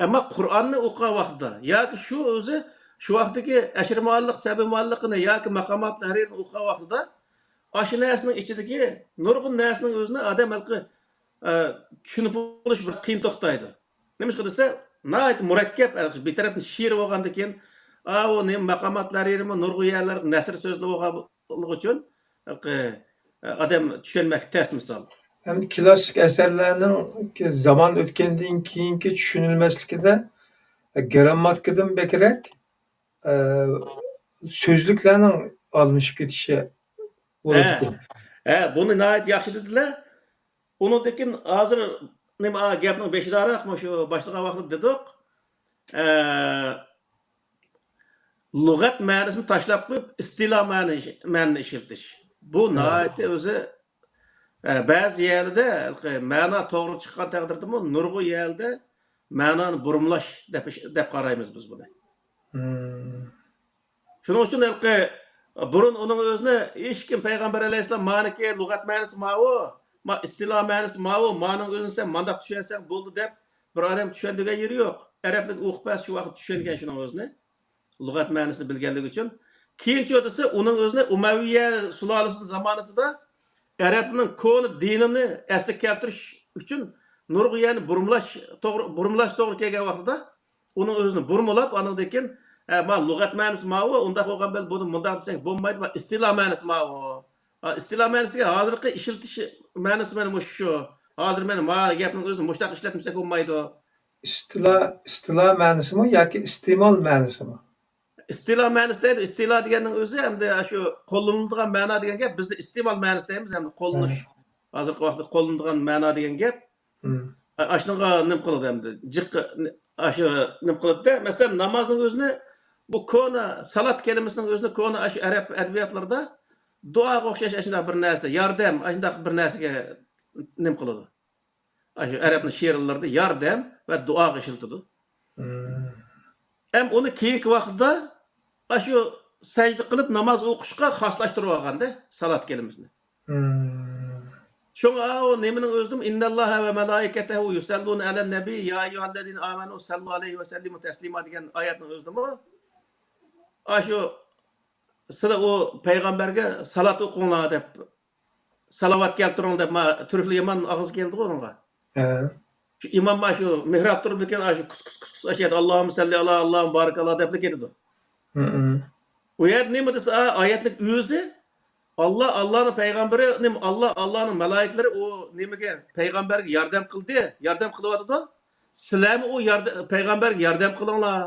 ئەمما قۇرئاننى ئوقۇغان ۋاقتىدا ياكى شۇ ئۆزى، شۇ ۋاقىتتىكى ئەشىرە مۇئەللىق، سەبە مۇئەللىقىنى ياكى ماقامات ھەرىرىنى ئوقۇغان ۋاقتىدا، ئاشۇ نەرسىنىڭ ئىچىدىكى نۇرغۇن نەرسىنىڭ ئۆزىنى ئادەم ھېلىقى، ئە، چۈشىنىپ بولۇش بىر قىيىن توختايدۇ. نېمىشقا دېسە، ناھايىتى مۇرەككەپ، بىر تەرەپتىن شېئىر بولغاندىكىن، ئا، ئۇ نېمە ماقامات ھەرىرىمۇ نۇرغۇن يەرلەرگە نەسر سۆزلىۋالغان بولغانلىقى ئۈچۈن، ئادەم چۈشەنمەك تەس مىسال. ھەم كلاسسىك ئەسەرلەرنىڭ زامان ئۆتكەندىن كېيىنكى چۈشىنىلمەسلىكىدە گىرامماتىكىدىن بەكرەك، ئە، سۆزلۈكلەرنىڭ ئالمىشىپ كېتىشى بولىدىكەن. ھە، بۇنى ناھايىتى ياخشى دېدىلە. ئۇنىڭدىن كېيىن ھازىر نېمە، ئا، گەپنىڭ بېشىداراق مۇشۇ باشلىغان ۋاقتىدا دېدۇق. ئە، لۇغەت مەنىسىنى تاشلاپ قويۇپ، ئىستىلا مەنى، مەنىنى ئىشلىتىش. بۇ ھە. ناھايىتى ئۆزى، ئە، بەزى يەردە مەنا توغرا چىققان تەقدىردىمۇ، نۇرغۇن يەردە مەنانى بۇرمىلاش دەپ، دەپ قارايمىز بىز بۇنى. مم. شۇنىڭ ئۈچۈن ھېلىقى بۇرۇن ئۇنىڭ ئۆزىنى ھېچكىم پەيغەمبەر ئەلەيھىسسالام مانىكى لۇغەت مەنىسى ماۋۇ، ما ئىستىلا مەنىسى ماۋۇ، مانىڭ ئۆزىنى سەن مانداق چۈشەنسەڭ بولدى دەپ بىر ئادەم چۈشەندۈرگەن يېرى يوق. ئەرەبلىك ئوقۇپ بەرسە شۇ ۋاقىت چۈشەنگەن شۇنىڭ ئۆزىنى. لۇغەت مەنىسىنى بىلگەنلىكى ئۈچۈن. كېيىنچە دېسە ئۇنىڭ ئۆزىنى ئۇمەۋىيە سۇلالىسىنىڭ زامانىسىدا ئەرەبنىڭ كونا دىنىنى ئەسلىگە كەلتۈرۈش ئۈچۈن نۇرغۇن يەرنى بۇرمىلاش توغرا، بۇرمىلاش توغرا كەلگەن ۋاقتىدا ئۇنىڭ ئۆزىنى بۇرمىلاپ، ئانىڭدىن كېيىن، ھە، ما لۇغەت مەنىسى ماۋۇ، ئۇنداق بولغان بىلەن بۇنى مۇنداق دېسەڭ بولمايدۇ، ما ئىستىلا مەنىسى ماۋۇ. ھە، ئىستىلا مەنىسى دېگەن ھازىرقى ئىشلىتىش مەنىسى مانا مۇشۇ شۇ. ھازىر مانا ما گەپنىڭ ئۆزىنى مۇشۇنداق ئىشلەتمىسەك بولمايدۇ. ئىستىلا، ئىستىلا مەنىسىمۇ ياكى ئىستېمال مەنىسىمۇ؟ ئىستىلا مەنىسى دەيدۇ. ئىستىلا دېگەننىڭ ئۆزى ئەمدى شۇ قوللىنىلىدىغان مەنا دېگەن گەپ، بىزدە ئىستېمال مەنىسى دەيمىز، ئەمدى قوللىنىش. ھە. ھازىرقى ۋاقىتتا قوللىنىدىغان مەنا دېگەن گەپ. مم. ئاشۇنىڭغا نېمە قىلىدۇ ئەمدى؟ جىق، ئاشۇ نېمە قىلىدۇ-دە. مەسىلەن، نامازنىڭ ئۆزىنى بۇ كونا سالات كەلىمىسىنىڭ ئۆزىنى كونا ئاشۇ ئەرەب ئەدەبىياتلىرىدا دۇئاغا ئوخشاش ئاشۇنداق بىر نەرسە، ياردەم، ئاشۇنداق بىر نەرسىگە نېمە قىلىدۇ. ئاشۇ ئەرەبنىڭ شېئىرلىرىدا ياردەم ۋە دۇئاغا ئىشلىتىدۇ. مم. ھەم ئۇنى كېيىنكى ۋاقىتتا ئاشۇ سەجدە قىلىپ ناماز ئوقۇشقا خاسلاشتۇرۇۋالغاندا سالات كەلىمىسىنى. مم. شۇڭا ئۇ نېمىنىڭ ئۆزىدىمۇ، «ئىنناللاھە ۋە مەلائىكەتەھۇ يۇسەللۇنە ئەلەن نەبىي، يا ئەييۇھەللەزىنە ئامەنۇ سەللۇ ئەلەيھى ۋە سەللىمۇ تەسلىما» دېگەن ئايەتنىڭ ئۆزىدىمۇ ئاشۇ سىلەر ئۇ پەيغەمبەرگە سالات ئوقۇڭلار دەپ، سالاۋات كەلتۈرۈڭ دەپ، ما، تۈركلەر يامان ئاغزى كېلىدىغۇ ئۇنىڭغا. ھە. شۇ ئىمام ما شۇ مېھراب تۇرۇپ لېكىن ئاشۇ كۇس، كۇس، كۇس، كۇس ئاشۇ يەردە، «ئاللاھۇممە سەللى ئالا، ئاللاھۇممە بارىك ئالا» دەپلا كېتىدۇ. ھە، ھە. ئۇ يەردە نېمە دېسە، ئا، ئايەتنىڭ ئۆزى، ئاللا، ئاللانىڭ پەيغەمبىرى، نېمە، ئاللا، ئاللانىڭ مالايىكىلىرى ئۇ نېمىگە، پەيغەمبەرگە ياردەم قىلدى، ياردەم قىلىۋاتىدۇ. سىلەرمۇ ئۇ يارد-، پەيغەمبەرگە ياردەم قىلىڭلار.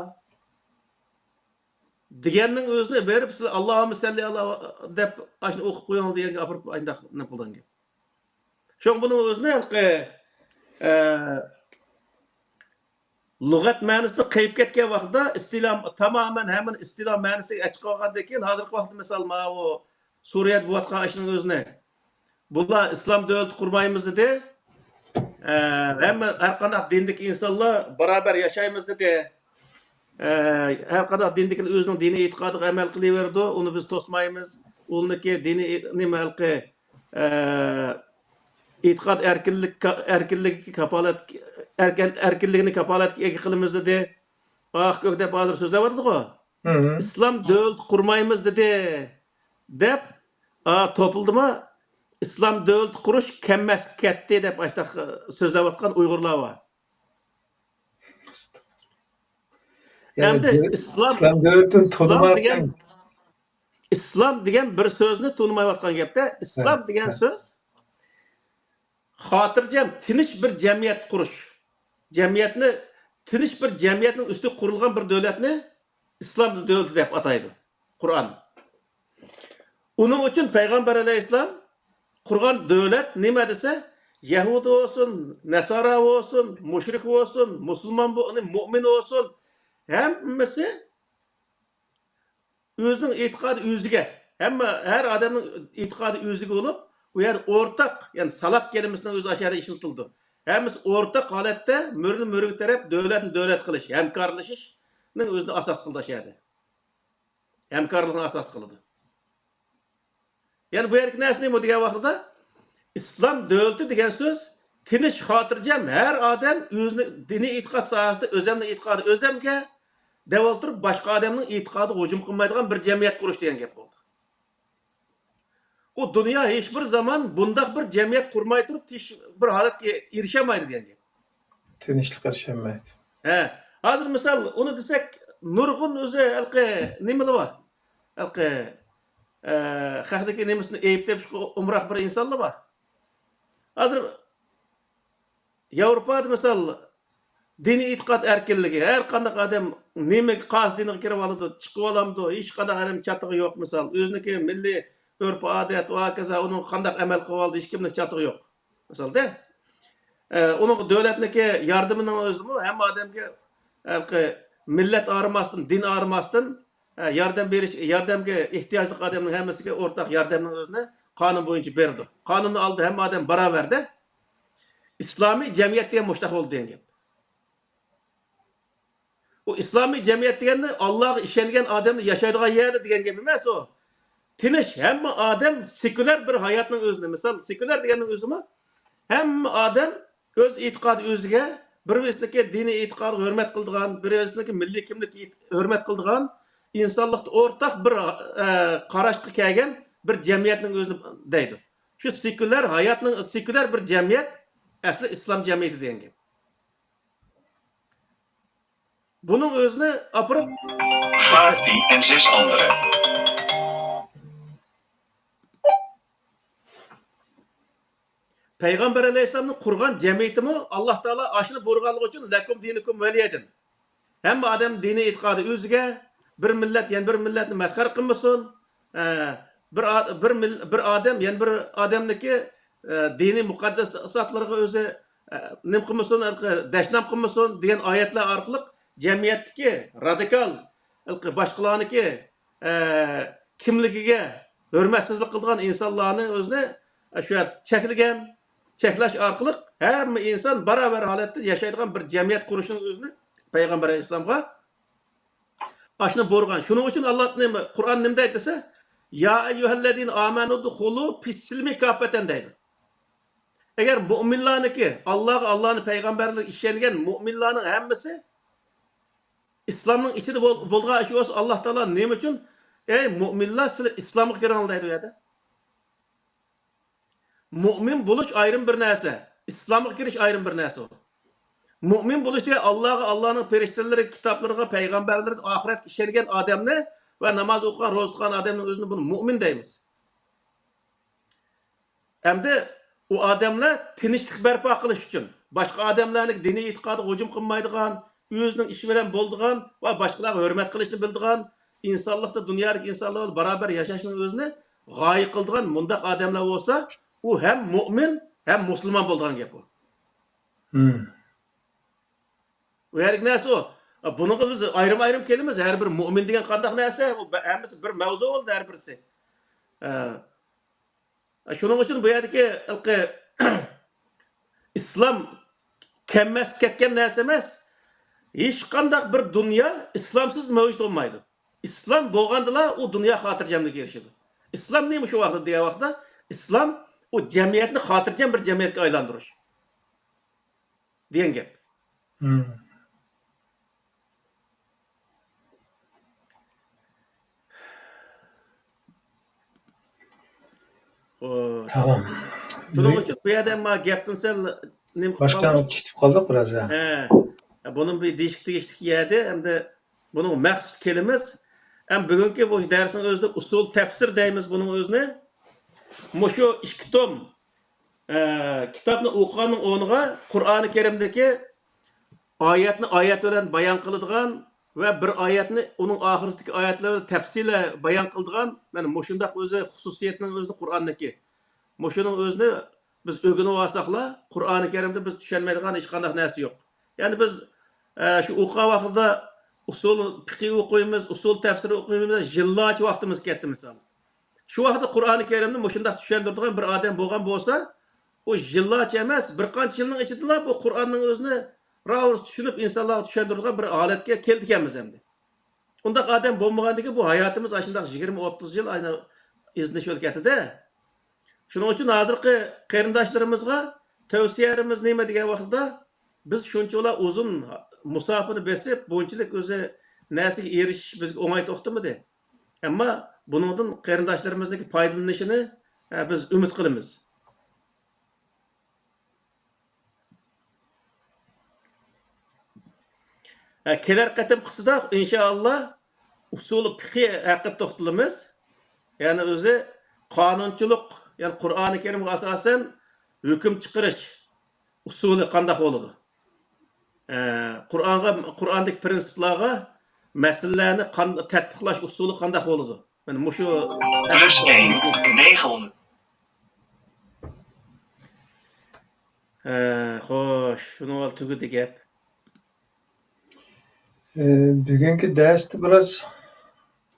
دېگەننىڭ ئۆزىنى بېرىپ، سىلەر «ئاللاھۇممە سەللى ئالا» دەپ ئاشۇنى ئوقۇپ قويۇڭ دېگەنگە ئاپىرىپ ئانداق نېمە قىلغان گەپ. شۇڭا بۇنىڭ ئۆزىنى ھېلىقى، ئە، لۇغەت مەنىسىدىن قېيىپ كەتكەن ۋاقتىدا ئىستىلا، تامامەن ھەممىنى ئىستىلا مەنىسىگە ئەچىقىۋالغاندىن كېيىن، ھازىرقى ۋاقىتتا مىسال ماۋۇ سۈرىيەدە بولۇۋاتقان ئىشنىڭ ئۆزىنى، بۇلار ئىسلام دۆلىتى قۇرمايمىز دېدى. ئە، ھەممە، ھەر قانداق دىندىكى ئىنسانلار باراۋەر ياشايمىز دېدى. ئە، ھەر قانداق دىندىكىلەر ئۆزىنىڭ دىنىي ئېتىقادىغا ئەمەل قىلىۋېرىدۇ، ئۇنى بىز توسمايمىز. ئۇنىڭكى دىنىي ئېت-، نېمە ھېلىقى، ئە، ئېتىقاد ئەركىنلىك، ئەركىنلىكىگە كاپالەت، ئەركىن-، ئەركىنلىكىنى كاپالەتكە ئىگە قىلىمىز دېدى. ئاق كۆك دەپ ھازىر سۆزلەۋاتىدىغۇ. مم. ئىسلام دۆلىتى قۇرمايمىز دېدى، دەپ، ئا، توپلىدىمۇ ئىسلام دۆلىتى قۇرۇش كەممەسكە كەتتى دەپ ئاشتاق سۆزلەۋاتقان ئۇيغۇرلار بار. يەنى ئەمدى دۆ-، ئىسلام، ئىسلام دۆلىتىنى ئىسلام تونۇمايۋاتقان دېگەن، ئىسلام دېگەن بىر سۆزنى تونۇمايۋاتقان گەپتە، ئىسلام ھە، دېگەن ھە. سۆز خاتىرجەم، تىنچ بىر جەمئىيەت قۇرۇش. جەمئىيەتنى، تىنچ بىر جەمئىيەتنىڭ ئۈستىگە قۇرۇلغان بىر دۆلەتنى ئىسلام دۆلىتى دەپ ئاتايدۇ قۇرئان. ئۇنىڭ ئۈچۈن پەيغەمبەر ئەلەيھىسسالام قۇرغان دۆلەت نېمە دېسە، يەھۇدىي بولسۇن، نەسارا بولسۇن، مۇشرىك بولسۇن، مۇسۇلمان بو-، مۇئمىن بولسۇن، ھەممىسى ئۆزىنىڭ ئېتىقادى ئۆزىگە، ھەممە، ھەر ئادەمنىڭ ئېتىقادى ئۆزىگە بولۇپ، ئۇ يەردە ئورتاق، يەنى سالات كەلىمىسىنىڭ ئۆزى ئاشۇ يەردە ئىشلىتىلىدۇ. ھەممىسى ئورتاق ھالەتتە مۈرىنى مۈرىگە تىرەپ، دۆلەتنى دۆلەت قىلىش، ھەمكارلىشىشنىڭ ئۆزىنى ئاساس قىلىدۇ ئاشۇ يەردە. ھەمكارلىقنى ئاساس قىلىدۇ. يەنى بۇ يەردىكى نەرسە نېمە دېگەن ۋاقتىدا، ئىسلام دۆلىتى دېگەن سۆز تىنچ، خاتىرجەم، ھەر ئادەم ئۆزىنىڭ دىنىي ئېتىقاد ساھەسىدە ئۆزەمنىڭ ئېتىقادى ئۆزەمگە دەۋالدۇرۇپ، باشقا ئادەمنىڭ ئېتىقادىغا ھۇجۇم قىلمايدىغان بىر جەمئىيەت قۇرۇش دېگەن گەپ بولدى. ئۇ دۇنيا ھېچ بىر زامان بۇنداق بىر جەمئىيەت قۇرماي تۇرۇپ، تىنچ بىر ھالەتكە ئېرىشەلمەيدۇ دېگەن گەپ. تىنچلىق ئېرىشەلمەيدۇ. ھە، ھازىر مىسال، ئۇنى دېسەك، نۇرغۇن ئۆزى ھېلىقى نېمىلەر بار؟ ھېلىقى، ئە، خەقنىڭكى نېمىسىنى ئەيىب تېپىشقا ئومراق بىر ئىنسانلار بار. ھازىر ياۋروپادا مىسال، دىنىي ئېتىقاد ئەركىنلىكى، ھەر قانداق ئادەم نېمە، قايسى دىنغا كىرىۋالىدۇ، چىقىۋالامدۇ، ھېچقانداق ئادەم چاتىقى يوق. مىسال، ئۆزىنىڭكى مىللىي ئۆرپ-ئادەت، ۋە ھاكازا، ئۇنىڭ قانداق ئەمەل قىلىۋالىدۇ، ھېچكىمنىڭ چاتىقى يوق. مىسالدا، ئە، ئۇنىڭ دۆلەتنىڭكى ياردىمىنىڭ ئۆزىمۇ ھەممە ئادەمگە، ھېلىقى مىللەت ئايرىماستىن، دىن ئايرىماستىن، ئە، ياردەم بېرىش، ياردەمگە ئېھتىياجلىق ئادەمنىڭ ھەممىسىگە ئورتاق ياردەمنىڭ ئۆزىنى قانۇن بويىچە بېرىدۇ. قانۇننىڭ ئالدىدا ھەممە ئادەم باراۋەردە. ئىسلامىي جەمئىيەت دېگەن مۇشۇنداق بولدى دېگەن گەپ. ئۇ ئىسلامىي جەمئىيەت دېگەننى ئاللاغا ئىشەنگەن ئادەملەر ياشايدىغان يەر دېگەن گەپ ئەمەس ئۇ. تىنچ، ھەممە ئادەم سېكۇلار بىر ھاياتنىڭ ئۆزىنى، مىسال، سېكۇلار دېگەننىڭ ئۆزىمۇ ھەممە ئادەم ئۆز ئېتىقادى ئۆزىگە، بىر-بىرسىنىڭكى دىنىي ئېتىقادىغا ھۆرمەت قىلىدىغان، بىر-بىرسىنىڭكى مىللىي كىملىككە ئېت-، ھۆرمەت قىلىدىغان، ئىنسانلىقتا ئورتاق بىر، ئە، قاراشقا كەلگەن بىر جەمئىيەتنىڭ ئۆزىنى دەيدۇ. شۇ سېكۇلار ھاياتنىڭ، سېكۇلار بىر جەمئىيەت ئەسلى ئىسلام جەمئىيىتى دېگەن گەپ. بۇنىڭ ئۆزىنى ئاپىرىپ، فاتى ئەنجەش ئانلىرى. پەيغەمبەر ئەلەيھىسسالامنى قۇرغان جەمئىيىتىمۇ ئاللا تائالا ئاشۇنى بۇيرۇغانلىقى ئۈچۈن، لەكۇم دىنۇكۇم ۋەلىيە دىن. ھەممە ئادەم دىنىي ئېتىقادى ئۆزىگە، بىر مىللەت يەنە بىر مىللەتنى مەسخەرە قىلمىسۇن. ئە، بىر ئا-، بىر مىل-، بىر ئادەم يەنە بىر ئادەمنىڭكى، ئە، دىنىي مۇقەددەس زاتلىرىغا ئۆزى، ئە، نېمە قىلمىسۇن، ھېلىقى دەشنام قىلمىسۇن دېگەن ئايەتلەر ئارقىلىق جەمئىيەتتىكى رادىكال، ھېلىقى باشقىلارنىڭكى، ئە، كىملىكىگە ھۆرمەتسىزلىك قىلىدىغان ئىنسانلارنى ئۆزىنى، ئە، شۇ يەردە چەكلىگەن، چەكلەش ئارقىلىق ھەممە ئىنسان باراۋەر ھالەتتە ياشايدىغان بىر جەمئىيەت قۇرۇشنىڭ ئۆزىنى پەيغەمبەر ئەلەيھىسسالامغا ئاشۇنى بۇيرۇغان. شۇنىڭ ئۈچۈن ئاللا نېمە، قۇرئان نېمە دەيدۇ دېسە، يا ئەييۇھەللەزىنە ئامەنۇ دۇخۇلۇ فىسسىلمى كاپپەتەن دەيدۇ. ئەگەر مۆمىنلارنىڭكى، ئاللاغا، ئاللانى، پەيغەمبەرلىرىگە ئىشەنگەن مۆمىنلارنىڭ ھەممىسى ئىسلامنىڭ ئىچىدە بول-، بولىدىغان ئىش بولسا، ئاللا تائالا نېمە ئۈچۈن، ئەي مۆمىنلار، سىلەر ئىسلامغا كىرىڭلار دەيدۇ ئۇ يەردە. مۆمىن بولۇش ئايرىم بىر نەرسە، ئىسلامغا كىرىش ئايرىم بىر نەرسە ئۇ. مۆمىن بولۇش دېگەن ئاللاغا، ئاللانىڭ پەرىشتىلىرىگە، كىتابلىرىغا، پەيغەمبەرلىرىگە، ئاخىرەتكە ئىشەنگەن ئادەمنى ۋە ناماز ئوقۇغان، روزا تۇتقان ئادەمنىڭ ئۆزىنى بۇنى مۆمىن دەيمىز. ئەمدى ئۇ ئادەملەر تىنچلىق بەرپا قىلىش ئۈچۈن، باشقا ئادەملەرنىڭ دىنىي ئېتىقادىغا ھۇجۇم قىلمايدىغان، ئۆزىنىڭ ئىشى بىلەن بولىدىغان ۋە باشقىلارغا ھۆرمەت قىلىشنى بىلىدىغان، ئىنسانلىقتا دۇنيادىكى ئىنسانلار بىلەن باراۋەر ياشاشنىڭ ئۆزىنى غايە قىلىدىغان مۇنداق ئادەملەر بولسا، ئۇ ھەم مۆمىن، ھەم مۇسۇلمان بولىدىغان گەپ ئۇ. مم. ئۇ يەردىكى نەرسە ئۇ. بۇنىڭغا بىز ئايرىم-ئايرىم كېلىمىز. ھەر بىر مۆمىن دېگەن قانداق نەرسە؟ ئۇ بە-، ھەممىسى بىر مەۋزۇ بولدى، ھەر بىرسى. ئە، شۇنىڭ ئۈچۈن بۇ يەردىكى ھېلىقى ئىسلام كەممەسكە كەتكەن نەرسە ئەمەس. ھېچقانداق بىر دۇنيا ئىسلامسىز مەۋجۇت بولمايدۇ. ئىسلام بولغاندىلا ئۇ دۇنيا خاتىرجەملىككە ئېرىشىدۇ. ئىسلام نېمە شۇ ۋاقىتتا دېگەن ۋاقىتتا، ئىسلام ئۇ جەمئىيەتنى خاتىرجەم بىر جەمئىيەتكە ئايلاندۇرۇش دېگەن گەپ. مم. خوش. تامام. شۇنىڭ ئۈچۈن بۇ يەردە ئەمما گەپتىن سەل نېمە قىلىپ باشقا قالدۇق؟ كېتىپ قالدۇق بىراز، ھە. ھە. بۇنىڭ بىر دېيىشكە تېگىشلىك يەردە، ئەمدى بۇنىڭ مەخسۇس كېلىمىز. ھەم بۈگۈنكى بۇ دەرسنىڭ ئۆزىدە ئۇسۇل تەپسىر دەيمىز بۇنىڭ ئۆزىنى. مۇشۇ ئىككى توم، ئە، كىتابنى ئوقۇغاننىڭ ئورنىغا قۇرئانى كەرىمدىكى ئايەتنى ئايەت بىلەن بايان قىلىدىغان ۋە بىر ئايەتنى ئۇنىڭ ئاخىرىدىكى ئايەتلەر بىلەن تەپسىلە بايان قىلىدىغان، مانا مۇشۇنداق ئۆزى خۇسۇسىيەتنىڭ ئۆزىنى قۇرئاندىكى. مۇشۇنىڭ ئۆزىنى بىز ئۆگىنىۋالساقلا، قۇرئانى كەرىمدە بىز چۈشەنمەيدىغان ھېچقانداق نەرسە يوق. يەنى بىز، ئە، شۇ ئوقۇغان ۋاقتىدا ئۇسۇل پىقى ئوقۇيمىز، ئۇسۇل تەپسىرى ئوقۇيمىز، يىللارچە ۋاقتىمىز كەتتى مىسال. شۇ ۋاقىتتا قۇرئانى كەرىمنى مۇشۇنداق چۈشەندۈرىدىغان بىر ئادەم بولغان بولسا، ئۇ يىللارچە ئەمەس، بىر قانچە يىلنىڭ ئىچىدىلا بۇ قۇرئاننىڭ ئۆزىنى راۋۇرۇس چۈشىنىپ، ئىنسانلارغا چۈشەندۈرىدىغان بىر ھالەتكە كېلىدىكەنمىز ئەمدى. ئۇنداق ئادەم بولمىغاندىكىن، بۇ ھاياتىمىز ئاشۇنداق يىگىرمە، ئوتتۇز يىل ئاينا ئىزدىنىش يولى كەتتى-دە. شۇنىڭ ئۈچۈن ھازىرقى قېرىنداشلىرىمىزغا تەۋسىيەلىرىمىز نېمە دېگەن ۋاقىتتا، بىز شۇنچىۋالا ئۇزۇن مۇساپىنى بېسىپ، بۇنچىلىك ئۆزى نەرسىگە ئېرىشىش بىزگە ئوڭاي توختىمىدى. ئەمما بۇنىڭدىن قېرىنداشلىرىمىزنىڭكى پايدىلىنىشىنى، ئە، بىز ئۈمىد قىلىمىز. ھە، كېلەر قېتىمقىسىدا، ئىنشائاللا، ئۇسۇلى پىقھى ھەققىدە توختىلىمىز. يەنى ئۆزى قانۇنچىلىق، يەنى قۇرئانى كەرىمگە ئاساسەن ھۆكۈم چىقىرىش ئۇسۇلى قانداق بولىدۇ؟ ئە، قۇرئانغا، قۇرئاندىكى پىرىنسىپلارغا مەسىلىلەرنى قان-، تەتبىقلاش ئۇسۇلى قانداق بولىدۇ؟ مانا مۇشۇ پلۇس ئەڭ نەيخۇن. ئە، خوش، شۇنىڭ بىلەن تۈگىدى گەپ. ئە، بۈگۈنكى دەرستە بىراز،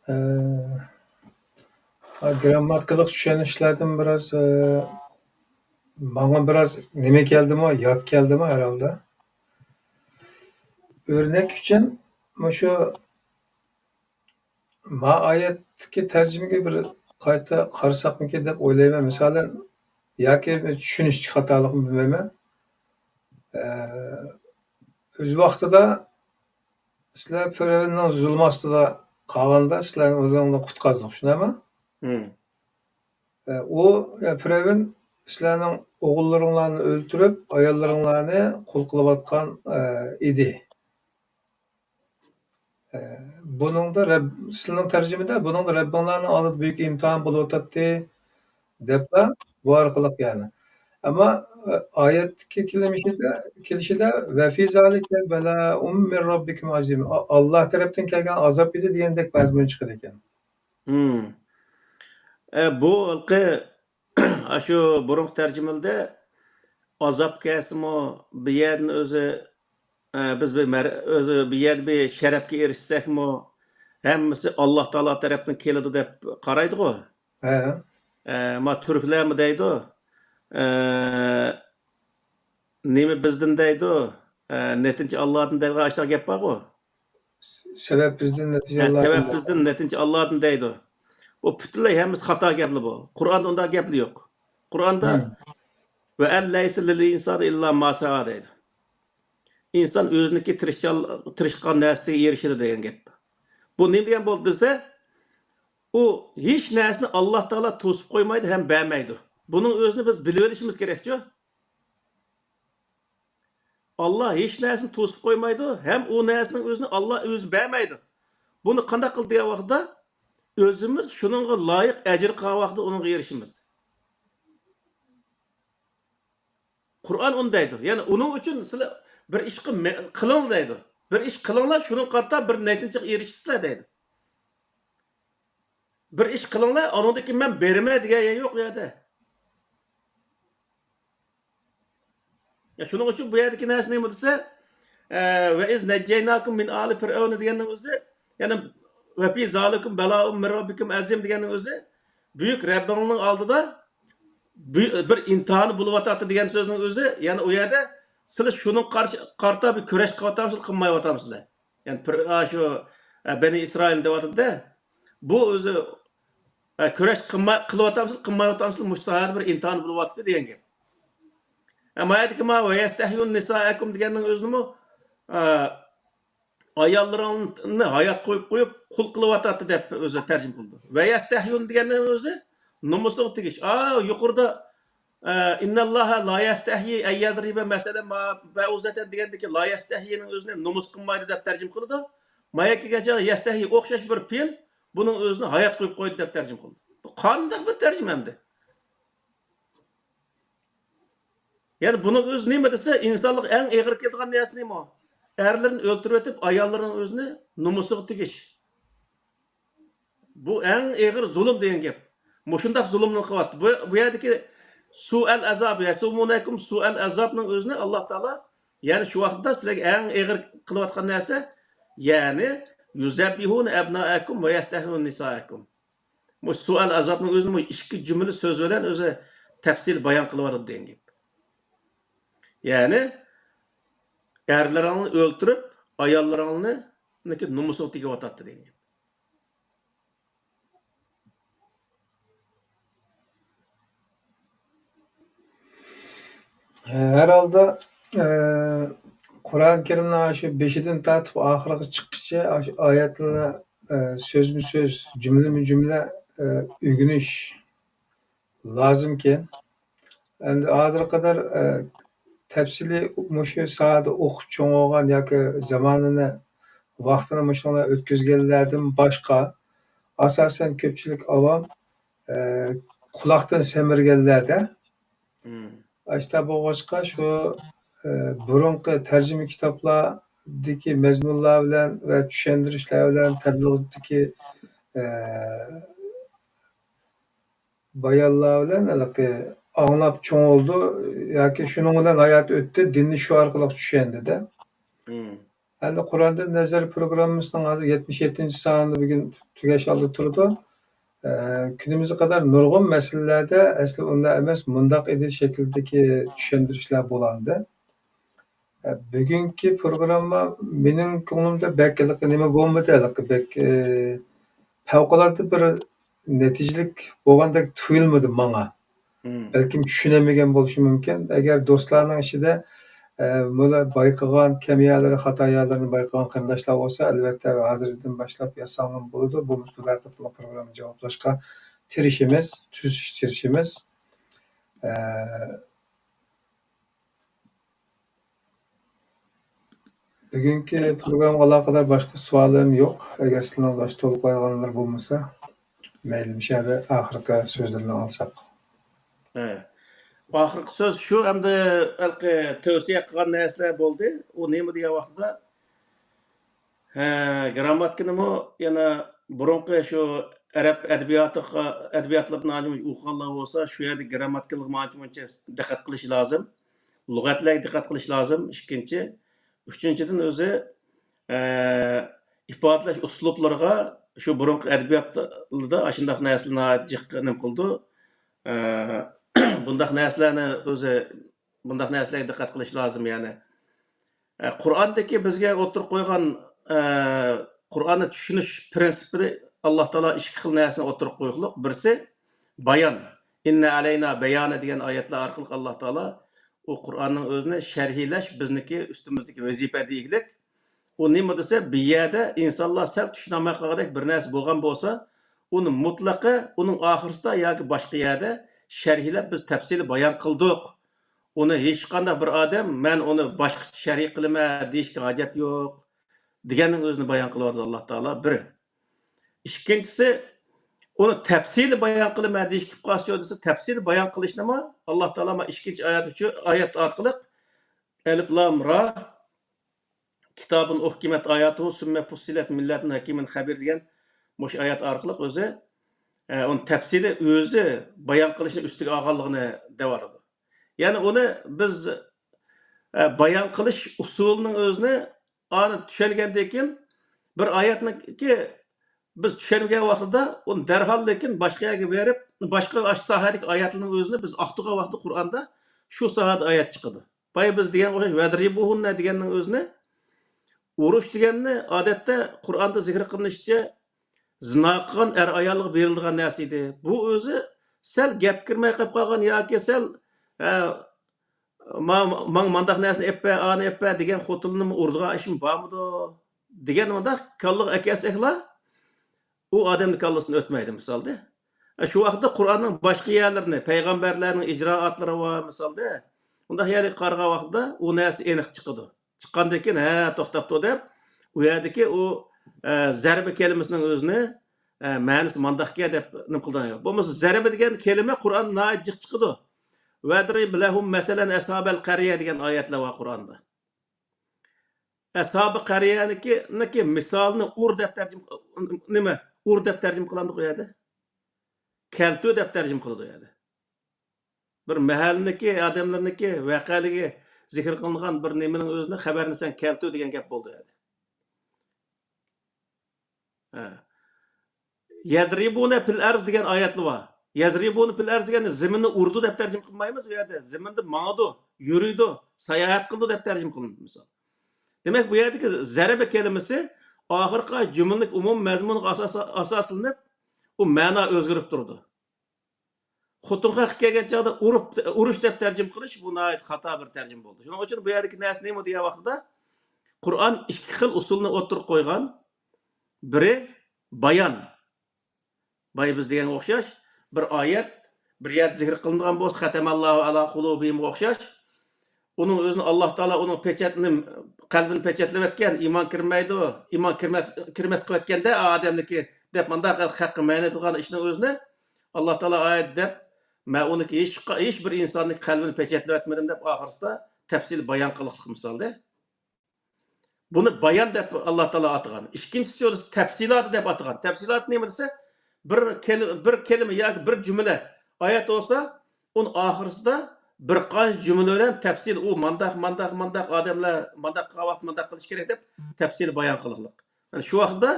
ئە، گىرامماتىكىلىق چۈشەنىشلەردىن بىراز، ئە، ماڭا بىراز نېمە كەلدىمۇ، يات كەلدىمۇ ھەرھالدا. ئۆرنەك ئۈچۈن مۇشۇ ما ئايەتتىكى تەرجىمىگە بىر قايتا قارىساقمىكىن دەپ ئويلايمەن. مىسالەن، ياكى چۈشىنىشتە خاتالىقمۇ بىلمەيمەن. ئە، ئۆز ۋاقتىدا سىلەر پىرئەۋننىڭ زۇلمى ئاستىدا قالغاندا، سىلەرنى ئۇنىڭدىن قۇتقۇزدۇق، شۇنداقمۇ؟ مم. ئە، ئۇ، ئە، پىرئەۋن سىلەرنىڭ ئوغۇللىرىڭلارنى ئۆلتۈرۈپ، ئاياللىرىڭلارنى قۇل قىلىۋاتقان، ئە، ئىدى. ئە، بۇنىڭدا رەب-، سىلىنىڭ تەرجىمىدە، بۇنىڭدا رەببىڭلارنىڭ ئالدىدا بۈيۈك ئىمتىھان بولۇۋاتاتتى، دەپلا، بۇ ئارقىلىق يەنى. ئەمما، ئە، ئايەتتىكى كېلىمىشىدە، كېلىشىدە، «ۋەفى زالىكە بەلائۇم مىن رەببىكۇم ئازىم»، ئا-، ئاللا تەرەپتىن كەلگەن ئازاب ئىدى دېگەندەك مەزمۇن چىقىدىكەن. مم. ئە، بۇ ھېلىقى ئاشۇ بۇرۇنقى تەرجىمىلىدە ئازاب كەلسىمۇ، بۇ يەردىن ئۆزى، ئە، بىز بىر مەر-، ئۆزى بۇ يەردە بىر شەرەپكە ئېرىشسەكمۇ، ھەممىسى ئاللا تائالا تەرەپتىن كېلىدۇ دەپ قارايدىغۇ. ھە. ئە، ما تۈركلەرمۇ دەيدۇ، ئە، نېمە بىزدىن دەيدۇ، ئە، نەتىجە ئاللادىن دەيدىغان ئاشۇنداق گەپ بارغۇ. س-، سەۋەب بىزدىن، نەتىجە ھە، ئاللادىن سەۋەب دەيدۇ. بىزدىن، نەتىجە ئاللادىن دەيدۇ. بۇ پۈتۈنلەي ھەممىسى خاتا گەپلەر بۇ. قۇرئاندا ئۇنداق گەپلەر يوق. قۇرئاندا، ھە، «ۋە ئەن لەيسە لىل ئىنسانى ئىللا ما سەئا» دەيدۇ. ئىنسان ئۆزىنىڭكى تىرىشچان-، تىرىشقان نەرسىگە ئېرىشىدۇ دېگەن گەپ. بۇ نېمە دېگەن بولدى دېسە، ئۇ ھېچ نەرسىنى ئاللا تائالا توسۇپ قويمايدۇ ھەم بەرمەيدۇ. بۇنىڭ ئۆزىنى بىز بىلىۋېلىشىمىز كېرەكچۇ؟ ئاللا ھېچ نەرسىنى توسۇپ قويمايدۇ ھەم ئۇ نەرسىنىڭ ئۆزىنى ئاللا ئۆزى بەرمەيدۇ. بۇنى قانداق قىلدى دېگەن ۋاقىتتا، ئۆزىمىز شۇنىڭغا لايىق ئەجىر قىلغان ۋاقىتتا ئۇنىڭغا ئېرىشىمىز. قۇرئان ئۇنى دەيدۇ. يەنى ئۇنىڭ ئۈچۈن سىلەر بىر ئىشقا مە-، قىلىڭ دەيدۇ. بىر ئىش قىلىڭلار، شۇنىڭغا قارىتا بىر نەتىجىگە ئېرىشىسىلەر دەيدۇ. بىر ئىش قىلىڭلار، ئانىڭدىن كېيىن مەن بېرىمەن دېگەن يەر يوق ئۇ يەردە. يا، شۇنىڭ ئۈچۈن بۇ يەردىكى نەرسە نېمە دېسە، ئە، «ۋە ئىز نەججەيناكۇم مىن ئالى فىرئەۋنە» دېگەننىڭ ئۆزى، يەنى «ۋە فى زالىكۇم بەلائۇم مىن رەببىكۇم ئەزىم» دېگەننىڭ ئۆزى، بۈيۈك رەببىڭنىڭ ئالدىدا بۈ-، بىر ئىمتىھانى بولۇۋاتاتتى دېگەن سۆزنىڭ ئۆزى، يەنى ئۇ يەردە سىلەر شۇنىڭغا قارشى، قارىتا بىر كۈرەش قىلىۋاتامسىلەر، قىلمايۋاتامسىلەر؟ يەنى پىر-، ئا، شۇ، ئا، بەنى ئىسرائىل دەۋاتىدۇ-دە. بۇ ئۆزى، ئا، كۈرەش قىلماي، قىلىۋاتامسىلەر، قىلمايۋاتامسىلەر، مۇشۇ ساھەدە بىر ئىمتىھان بولۇۋاتىدۇ دېگەن گەپ. ئا، ما يەردىكى ما ۋە يەستەھيۇن نىسائەكۇم دېگەننىڭ ئۆزىنىمۇ، ئا، ئاياللىرىڭنى ھايات قويۇپ قويۇپ قۇل قىلىۋاتاتتى دەپ ئۆزى تەرجىمە قىلىدۇ. ۋە يەستەھيۇن دېگەننىڭ ئۆزى نومۇسىغا تېگىش. ئا، يۇقىرىدا، ئە، ئىنناللاھا لا يەستەھيى ئەن يەزرىبە مەسەلەن ما بەئۇزەتەن دېگەندىكى لا يەستەھيىنىڭ ئۆزىنى نومۇس قىلمايدۇ دەپ تەرجىمە قىلىدۇ. ما يەرگە كەلگەن چاغدا يەستەھيى ئوخشاش بىر پېئىل بۇنىڭ ئۆزىنى ھايات قويۇپ قويدى دەپ تەرجىمە قىلىدۇ. بۇ قانداق بىر تەرجىمە ئەمدى؟ يەنى بۇنىڭ ئۆزى نېمە دېسە، ئىنسانلىققا ئەڭ ئېغىر كېلىدىغان نەرسە نېمە؟ ئەرلىرىنى ئۆلتۈرۈۋېتىپ، ئاياللىرىنىڭ ئۆزىنى نومۇسىغا تېگىش. بۇ ئەڭ ئېغىر زۇلۇم دېگەن گەپ. مۇشۇنداق زۇلۇمنى قىلىۋاتىدۇ. بۇ، بۇ يەردىكى سۇئەل ئەزاب، يەسۇمۇنەكۇم سۇئەل ئەزابنىڭ ئۆزىنى ئاللا تائالا، يەنى شۇ ۋاقىتتا سىلەرگە ئەڭ ئېغىر قىلىۋاتقان نەرسە، يەنى يۇزەببىھۇنە ئەبنائەكۇم ۋە يەستەھيۇنە نىسائەكۇم. مۇشۇ سوئال ئازابنىڭ ئۆزىنى مۇشۇ ئىككى جۈملە سۆز بىلەن ئۆزى تەپسىلىي بايان قىلىۋاتىدۇ دېگەن گەپ. يەنى، ئەرلىرىڭنى ئۆلتۈرۈپ، ئاياللىرىڭنىڭكى نومۇسىغا تېگىۋاتاتتى دېگەن گەپ. ھەر ھالدا، ئە، قۇرئان كەرىمنىڭ شۇ بېشىدىن تارتىپ ئاخىرىغا چىققىچە شۇ ئايەتلەرنى، ئە، سۆزمۇ سۆز، جۈملىمۇ جۈملە، ئە، ئۆگىنىش لازىمكەن. ئەمدى ھازىرغا قەدەر، ئە، تەپسىلىي مۇشۇ ساھەدە ئوقۇپ چوڭ بولغان ياكى زامانىنى، ۋاقتىنى مۇشۇنىڭغا ئۆتكۈزگەنلەردىن باشقا، ئاساسەن كۆپچىلىك ئاۋام، ئە، قۇلاقتىن سەمرىگەنلەردە. مم. ئاشتا بولغاچقا، شۇ، ئە، بۇرۇنقى تەرجىمە كىتابلاردىكى مەزمۇنلار بىلەن ۋە چۈشەندۈرۈشلەر بىلەن تەبلىغدىكى، ئە، بايانلار بىلەن ھېلىقى ئاڭلاپ چوڭ بولدى ياكى شۇنىڭ بىلەن ھاياتى ئۆتتى، دىننى شۇ ئارقىلىق چۈشەندى-دە. مم. ئەمدى قۇرئاندىن نەزەر پروگراممىسىنىڭ ھازىر يەتمىش يەتتىنچى سانى بۈگۈن تۈگەش ئالدىدا تۇرىدۇ. ئە، كۈنىمىزگە قەدەر نۇرغۇن مەسىلىلەردە ئەسلى ئۇنداق ئەمەس، مۇنداق ئىدى شەكلىدىكى چۈشەندۈرۈشلەر بولغانىدى. ئە، بۈگۈنكى پروگرامما مېنىڭ كۆڭلۈمدە بەك ھېلىقى نېمە بولمىدى، ھېلىقى بەك، ئە، پەۋقۇلئاددە بىر نەتىجىلىك بولغاندەك تۇيۇلمىدى ماڭا. مم. بەلكىم چۈشىنەلمىگەن بولۇشى مۇمكىن. ئەگەر دوستلارنىڭ ئىچىدە، ئە، بۇلار بايقىغان كەم يەرلىرى، خاتا يەرلىرىنى بايقىغان قېرىنداشلار بولسا، ئەلۋەتتە، ھازىردىن باشلاپ يازساڭلارمۇ بولىدۇ. بولمىسا بۇ ھەقتە پروگرامما جاۋابلاشقا تىرىشىمىز، تۈزىتىش تىرىشىمىز. ئە، بۈگۈنكى پروگراممىغا ئالاقىدار باشقا سوئالىم يوق. ئەگەر سىلەرنىڭ باشقا تولۇقلايدىغانلىرى بولمىسا، مەيلى، مۇشۇ يەردە ئاخىرقى سۆزلىرىنى ئالساق. ھە. ئاخىرقى سۆز شۇ، ئەمدى ھېلىقى تەۋسىيە قىلغان نەرسىلەر بولدى. ئۇ نېمە دېگەن ۋاقتىدا، ھە، گىرامماتىكىنىمۇ يەنە بۇرۇنقى شۇ ئەرەب ئەدەبىياتىغا، ئەدەبىياتلىرىدىن ئانچە مۇنچە ئوقۇغانلار بولسا، شۇ يەردە گىرامماتىكىلىرغىمۇ ئانچە مۇنچە دىققەت قىلىش لازىم. لۇغەتلەرگە دىققەت قىلىش لازىم، ئىككىنچى. ئۈچىنچىدىن، ئۆزى، ئە، ئىپادىلەش ئۇسلۇبلىرىغا شۇ بۇرۇنقى ئەدەبىياتلاردا ئاشۇنداق نەرسىلەر ناھايىتى جىق نېمە قىلىدۇ. ئە، بۇنداق نەرسىلەرنى ئۆزى، بۇنداق نەرسىلەرگە دىققەت قىلىش لازىم، يەنى. ئە، قۇرئاندىكى بىزگە ئوتتۇرىغا قويغان، ئە، قۇرئاننى چۈشىنىش پىرىنسىپىدا ئاللا تائالا ئىككى خىل نەرسىنى ئوتتۇرىغا قويغۇلۇق. بىرسى بايان. ئىننە ئەلەينا بەيانە دېگەن ئايەتلەر ئارقىلىق ئاللا تائالا ئۇ قۇرئاننىڭ ئۆزىنى شەرھلەش بىزنىڭكى ئۈستىمىزدىكى ۋەزىپە دېگۈلۈك. ئۇ نېمە دېسە، بۇ يەردە ئىنسانلار سەل چۈشىنەلمەي قالغۇدەك بىر نەرسە بولغان بولسا، ئۇنى مۇتلەقى ئۇنىڭ ئاخىرىسىدا ياكى باشقا يەردە شەرھلەپ بىز تەپسىلىي بايان قىلدۇق. ئۇنى ھېچقانداق بىر ئادەم، «مەن ئۇنى باشقىچە شەرھ قىلىمەن» دېيىشكە ھاجەت يوق، دېگەننىڭ ئۆزىنى بايان قىلىۋاتىدۇ ئاللا تائالا، بىر. ئىككىنچىسى، ئۇنى تەپسىلىي بايان قىلىمەن دېيىشكە كېلىپ قالسا دېسە، تەپسىلىي بايان قىلىشنىمۇ ئاللا تائالا مانا ئىككىنچى ئايەت ئۈچۈن، ئايەت ئارقىلىق، ئەلىف لام را، كىتابۇن ئۇھكىمەت ئاياتۇھۇ سۈممە پۇسسىلەت مىن لەدۇن ھەكىمىن خەبىر دېگەن مۇشۇ ئايەت ئارقىلىق ئۆزى، ئە، ئۇنى تەپسىلىي ئۆزى بايان قىلىشنى ئۈستىگە ئالغانلىقىنى دەۋاتىدۇ. يەنى ئۇنى بىز، ئە، بايان قىلىش ئۇسۇلىنىڭ ئۆزىنى ئانى چۈشەنگەندىن كېيىن، بىر ئايەتنىڭكى بىز چۈشەنگەن ۋاقتىدا ئۇنى دەرھال لېكىن باشقا يەرگە بېرىپ، باشقا ئاشۇ ساھەدىكى ئايەتلەرنىڭ ئۆزىنى بىز ئاختۇرغان ۋاقتىدا قۇرئاندا شۇ ساھەدە ئايەت چىقىدۇ. بايا بىز دېگەنگە ئوخشاش، ۋەدرىبۇھۇننە دېگەننىڭ ئۆزىنى، ئۇرۇش دېگەننى ئادەتتە قۇرئاندا زىكىر قىلىنىشىچە، زىنا قىلغان ئەر-ئايالغا بېرىلىدىغان نەرسە ئىدى. بۇ ئۆزى سەل گەپ كىرمەي قېلىپ قالغان ياكى سەل، ھە، ما-، ماڭا مانداق نەرسىنى ئېلىپ بەر، ئانى ئېلىپ بەر دېگەن خوتۇننىمۇ ئۇرىدىغان ئىشمۇ بارمىدۇ؟ دېگەن مۇنداق كاللىغا ئەكەلسەكلا، ئۇ ئادەمنىڭ كاللىسىدىن ئۆتمەيدۇ، مىسالدا. شۇ ۋاقىتتا قۇرئاننىڭ باشقا يەرلىرىنى، پەيغەمبەرلەرنىڭ ئىجرائاتلىرى ۋە مىسالدا، ئۇنداق يەرگە قارىغان ۋاقتىدا ئۇ نەرسە ئېنىق چىقىدۇ. چىققاندىن كېيىن، ھە، توختاپتۇ دەپ، ئۇ يەردىكى ئۇ، ئە، زەربە كەلىمىسىنىڭ ئۆزىنى، ئە، مەنىسى مانداقكەن دەپ نېمە قىلىدىغان. بولمىسا زەربە دېگەن كەلىمە قۇرئاندا ناھايىتى جىق چىقىدۇ. ۋەدرىب لەھۇم مەسەلەن ئەسھابەل قەريە دېگەن ئايەتلەر بار قۇرئاندا. ئەسھابى قەريەنىڭكى، نىكى مىسالىنى ئۇر دەپ تەرجىمە، نېمە، ئۇر دەپ تەرجىمە قىلامدۇق ئۇ يەردە؟ كەلتۈر دەپ تەرجىمە قىلىدۇ ئۇ يەردە. بىر مەھەللىنىڭكى ئادەملىرىنىڭكى ۋەقەلىكى زىكىر قىلىنغان بىر نېمىنىڭ ئۆزىنى، خەۋەرنى سەن كەلتۈر دېگەن گەپ بولدى ئۇ يەردە. ھە. يەدرىبۇنە پىل ئەرز دېگەن ئايەتلا بار. يەدرىبۇنە پىل ئەرز دېگەننى زېمىننى ئۇرىدۇ دەپ تەرجىمە قىلمايمىز ئۇ يەردە. زېمىندا ماڭىدۇ، يۈرىدۇ، ساياھەت قىلىدۇ دەپ تەرجىمە قىلىنىدۇ مىسال. دېمەك، بۇ يەردىكى زەربە كەلىمىسى ئاخىرقى جۈملىنىڭ ئومۇمىي مەزمۇنىغا ئاساس-، ئاساسلىنىپ، ئۇ مەنا ئۆزگىرىپ تۇرىدۇ. خوتۇن ھەققى كەلگەن چاغدا ئۇرۇپ، ئۇرۇش دەپ تەرجىمە قىلىش، بۇ ناھايىتى خاتا بىر تەرجىمە بولدى. شۇنىڭ ئۈچۈن بۇ يەردىكى نەرسە نېمە دېگەن ۋاقتىدا، قۇرئان ئىككى خىل ئۇسۇلنى ئوتتۇرىغا قويغان. بىرى بايان. بايا بىز دېگەنگە ئوخشاش، بىر ئايەت، بىر يەردە زىكىر قىلىنىدىغان بولسا، خەتەمەللاھۇ ئەلا قۇلۇبىھىمغا ئوخشاش. ئۇنىڭ ئۆزىنى ئاللا تائالا ئۇنىڭ پېچەتىنى، قەلبىنى پېچەتلەۋەتكەن، ئىمان كىرمەيدۇ، ئىمان كىرمەس، كىرمەس قىلىۋەتكەندە ئادەمنىكى دەپ مانداق خەققە مەنە قىلغان ئىشنىڭ ئۆزىنى ئاللا تائالا ئايەت دەپ، مەن ئۇنىڭكى ھېچ، ھېچ بىر ئىنساننىڭ قەلبىنى پېچەتلەۋەتمىدىم دەپ ئاخىرسىدا تەپسىلىي بايان قىلىقلىق مىسالدا. بۇنى بايان دەپ ئاللا تائالا ئاتىغان. ئىككىنچىسى بولسا تەپسىلاتى دەپ ئاتىغان. تەپسىلاتى نېمە دېسە، بىر كەل-، بىر كەلىمە ياكى بىر جۈملە ئايەت بولسا، ئۇنىڭ ئاخىرسىدا بىر قانچە جۈملە بىلەن تەپسىل، ئۇ مانداق، مانداق، مانداق ئادەملەر مانداق قىلغان ۋاقىت مانداق قىلىش كېرەك دەپ تەپسىل بايان قىلىقلىق. يەنى شۇ ۋاقىتتا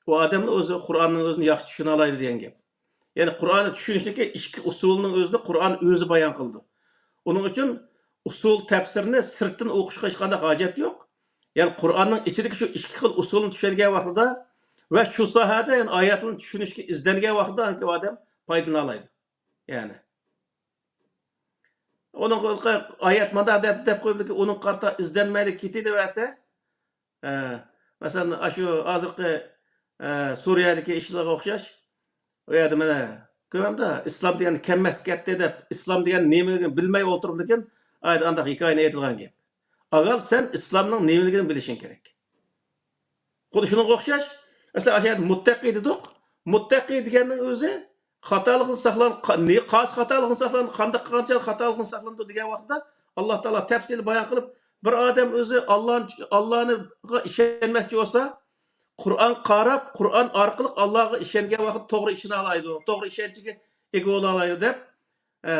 ئۇ ئادەمنى ئۆزى قۇرئاننىڭ ئۆزىنى ياخشى چۈشىنەلەيدۇ دېگەن گەپ. يەنى قۇرئاننى چۈشىنىشنىڭكى ئىككى ئۇسۇلىنىڭ ئۆزىنى قۇرئان ئۆزى بايان قىلىدۇ. ئۇنىڭ ئۈچۈن ئۇسۇل تەپسىرنى سىرتتىن ئوقۇشقا ھېچقانداق ھاجەت يوق. يەنى قۇرئاننىڭ ئىچىدىكى شۇ ئىككى خىل ئۇسۇلنى چۈشەنگەن ۋاقتىدا ۋە شۇ ساھەدە، يەنى ئايەتلەرنى چۈشىنىشكە ئىزدەنگەن ۋاقتىدا ئۇ ئادەم پايدىلىنالايدۇ. يەنى ئۇنىڭغا ئايەت مانداق دەپ، دەپ قويۇپتىكى، ئۇنىڭغا قارىتا ئىزدەنمەيلا كېتىلىۋەرسە، ئە، مەسىلەن، ئاشۇ ھازىرقى، ئە، سۈرىيەدىكى ئىشلارغا ئوخشاش. ئۇ يەردە مانا، كۆرەمدە، ئىسلام دېگەن كەممەس كەتتى دەپ، ئىسلام دېگەن نېمىلىكىنى بىلمەي ئولتۇرۇپتىكەن، ئايدا ئانداق ھېكايىنى ئېيتىدىغان گەپ. ئاۋۋال سەن ئىسلامنىڭ نېمىلىكىنى بىلىشىڭ كېرەك. خۇددى شۇنىڭغا ئوخشاش، مەسىلەن، ئاشۇ يەردە مۇتتەقى دېدۇق. مۇتتەقى دېگەننىڭ ئۆزى خاتالىقتىن ساقلان-، قا-، نى-، قايسى خاتالىقتىن ساقلان-، قانداق قىلغان چاغدا خاتالىقتىن ساقلىنىدۇ دېگەن ۋاقىتتا، ئاللا تائالا تەپسىلىي بايان قىلىپ، بىر ئادەم ئۆزى ئاللانى، ئاللانىغا ئىشەنمەكچى بولسا، قۇرئان قاراپ، قۇرئان ئارقىلىق ئاللاغا ئىشەنگەن ۋاقىت توغرا ئىشىنەلايدۇ، توغرا ئىشەنچكە ئىگە بولالايدۇ دەپ، ئە،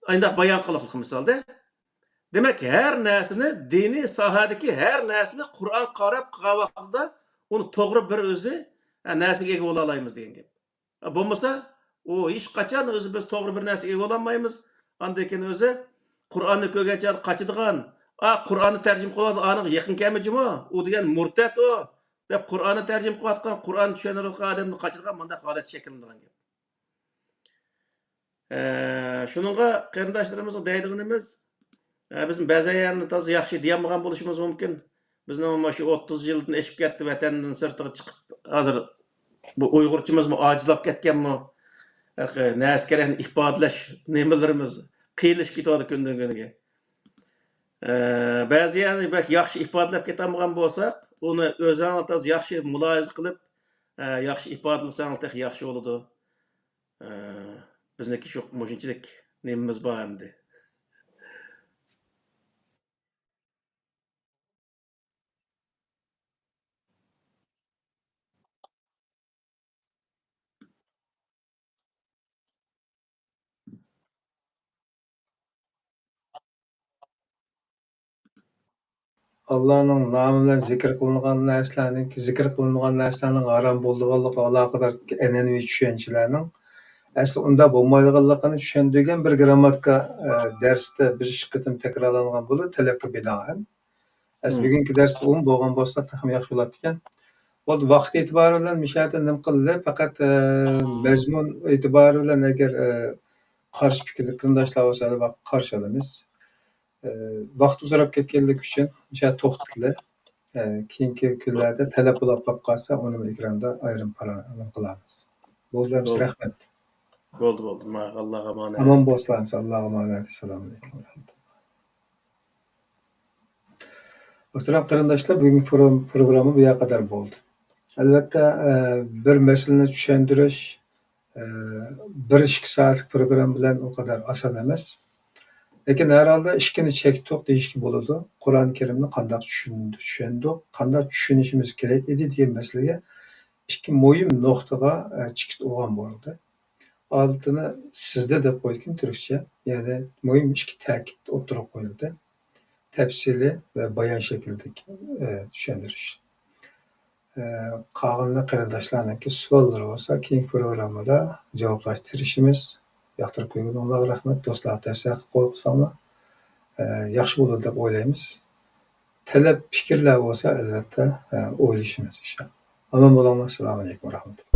ئاينداق بايان قىلىقلىق مىسالدا. دېمەك، ھەر نەرسىنى، دىنىي ساھەدىكى ھەر نەرسىنى قۇرئان قاراپ قىلغان ۋاقتىدا ئۇنى توغرا بىر ئۆزى، ئە، نەرسىگە ئىگە بولالايمىز دېگەن گەپ. بولمىسا، ئۇ ھېچقاچان ئۆزى بىز توغرا بىر نەرسىگە ئىگە بولالمايمىز. ئاندىن كېيىن ئۆزى قۇرئاننى كۆرگەن چاغدا قاچىدىغان، ئا، قۇرئاننى تەرجىمە قىلىۋاتقان ئانىڭغا يېقىن كەلمە جۇمۇ، ئۇ دېگەن مۇرتەت ئۇ، دەپ قۇرئاننى تەرجىمە قىلىۋاتقان، قۇرئان چۈشەندۈرۈۋاتقان ئادەمدىن قاچىدىغان مۇنداق ھالەت شەكىللىنىدىغان گەپ. ئە، شۇنىڭغا قېرىنداشلىرىمىزغا دەيدىغىنىمىز، ئە، بىزمۇ بەزەن يەرلەردە تازا ياخشى دېيەلمىگەن بولۇشىمىز مۇمكىن. بىزنىڭ مۇشۇ ئوتتۇز يىلدىن ئېشىپ كەتتى، ۋەتەندىن سىرتىغا چىقىپ، ھازىر بۇ ئۇيغۇرچىمىزمۇ ئاجىزلاپ كەتكەنمۇ، ھېلىقى نەرسە كېرەكنى ئىپادىلەش نېمىلىرىمىز قىيىنلىشىپ كېتىۋاتىدۇ كۈندىن كۈنگە. ئە، بەزى يەرنى بەك ياخشى ئىپادىلەپ كېتەلمىگەن بولساق، ئۇنى ئۆزۈڭ تازا ياخشى مۇلاھىزە قىلىپ، ئە، ياخشى ئىپادىلىسەڭ تېخى ياخشى بولىدۇ. ئە، بىزنىڭكى شۇ مۇشۇنچىلىك نېمىمىز بار ئەمدى. ئاللانىڭ نامى بىلەن زىكىر قىلىنغان نەرسىلەرنىڭ، زىكىر قىلىنمىغان نەرسىلەرنىڭ ھارام بولىدىغانلىقىغا ئالاقىدار ئەنئەنىۋى چۈشەنچىلەرنىڭ ئەسلى ئۇنداق بولمايدىغانلىقىنى چۈشەندۈرگەن بىر گىرامماتىكا، ئە، دەرستە بىر ئىككى قېتىم تەكرارلانغان بولىدۇ، تەلەپكە بىنائەن. ئەسلى بۈگۈنكى دەرستە ئۇمۇ بولغان بولسا تېخىمۇ ياخشى بولاتتىكەن. بولدى، ۋاقىت ئېتىبارى بىلەن مۇشۇ يەردە نېمە قىلدى، پەقەت، ئە، مەزمۇن ئېتىبارى بىلەن ئەگەر، ئە، قارشى پىكىرلىك قېرىنداشلار بولسا، ھەر ۋاقىت قارشى ئالىمىز. ئە، ۋاقىت ئۇزىراپ كەتكەنلىكى ئۈچۈن مۇشۇ يەردە توختىتىلى. ئە، كېيىنكى كۈنلەردە تەلەپ بولاپ قالىپ قالسا، ئۇنىمۇ ئېكراندا ئايرىم پارا-، نېمە قىلارمىز. بولدى، ھەمىشە رەھمەت. بولدى، بولدى. ماقۇل، ئاللاغا ئامانەت. ئامان بولسىلا، ھەمىشە ئاللاغا ئامانەت. ئەسسالامۇ ئەلەيكۇم ۋە رەھمەتۇللا. مۆھتەرەم قېرىنداشلار، بۈگۈنكى پرو-، پروگرامما بۇ يەرگە قەدەر بولدى. ئەلۋەتتە، ئە، بىر مەسىلىنى چۈشەندۈرۈش، ئە، بىر ئىككى سائەتلىك پروگرامما بىلەن ئۇ قەدەر ئاسان ئەمەس. لېكىن ھەر ھالدا ئىككىنى چەكتۇق دېيىشكە بولىدۇ. قۇرئان كەرىمنى قانداق چۈشەن-، چۈشەندۇق، قانداق چۈشىنىشىمىز كېرەك ئىدى دېگەن مەسىلىگە ئىككى مۇھىم نۇقتىغا، ئە، چېكىت ئۇرغان بولدى. ئادىتىنى سىزدە دەپ قويدىكىن تۈركچە، يەنى مۇھىم ئىككى تەكىت ئوتتۇرىغا قويۇلدى. تەپسىلىي ۋە بايان شەكلىدىكى، ئە، چۈشەندۈرۈش. ئە، قالغىنىنى قېرىنداشلارنىڭكى سوئاللىرى بولسا، كېيىنكى پروگراممىدا جاۋابلاشقا تىرىشىمىز. ياقتۇرۇپ كۆرگىنىڭلارغا رەھمەت. دوستلارغا تەۋسىيە قىلىپ قويساڭلار، ئە، ياخشى بولىدۇ دەپ ئويلايمىز. تەلەپ پىكىرلەر بولسا، ئەلۋەتتە، ئە، ئويلىشىمىز ئىنشائاللا. ئامان بولۇڭلار. ئەسسالامۇ ئەلەيكۇم ۋە رەھمەتۇللا.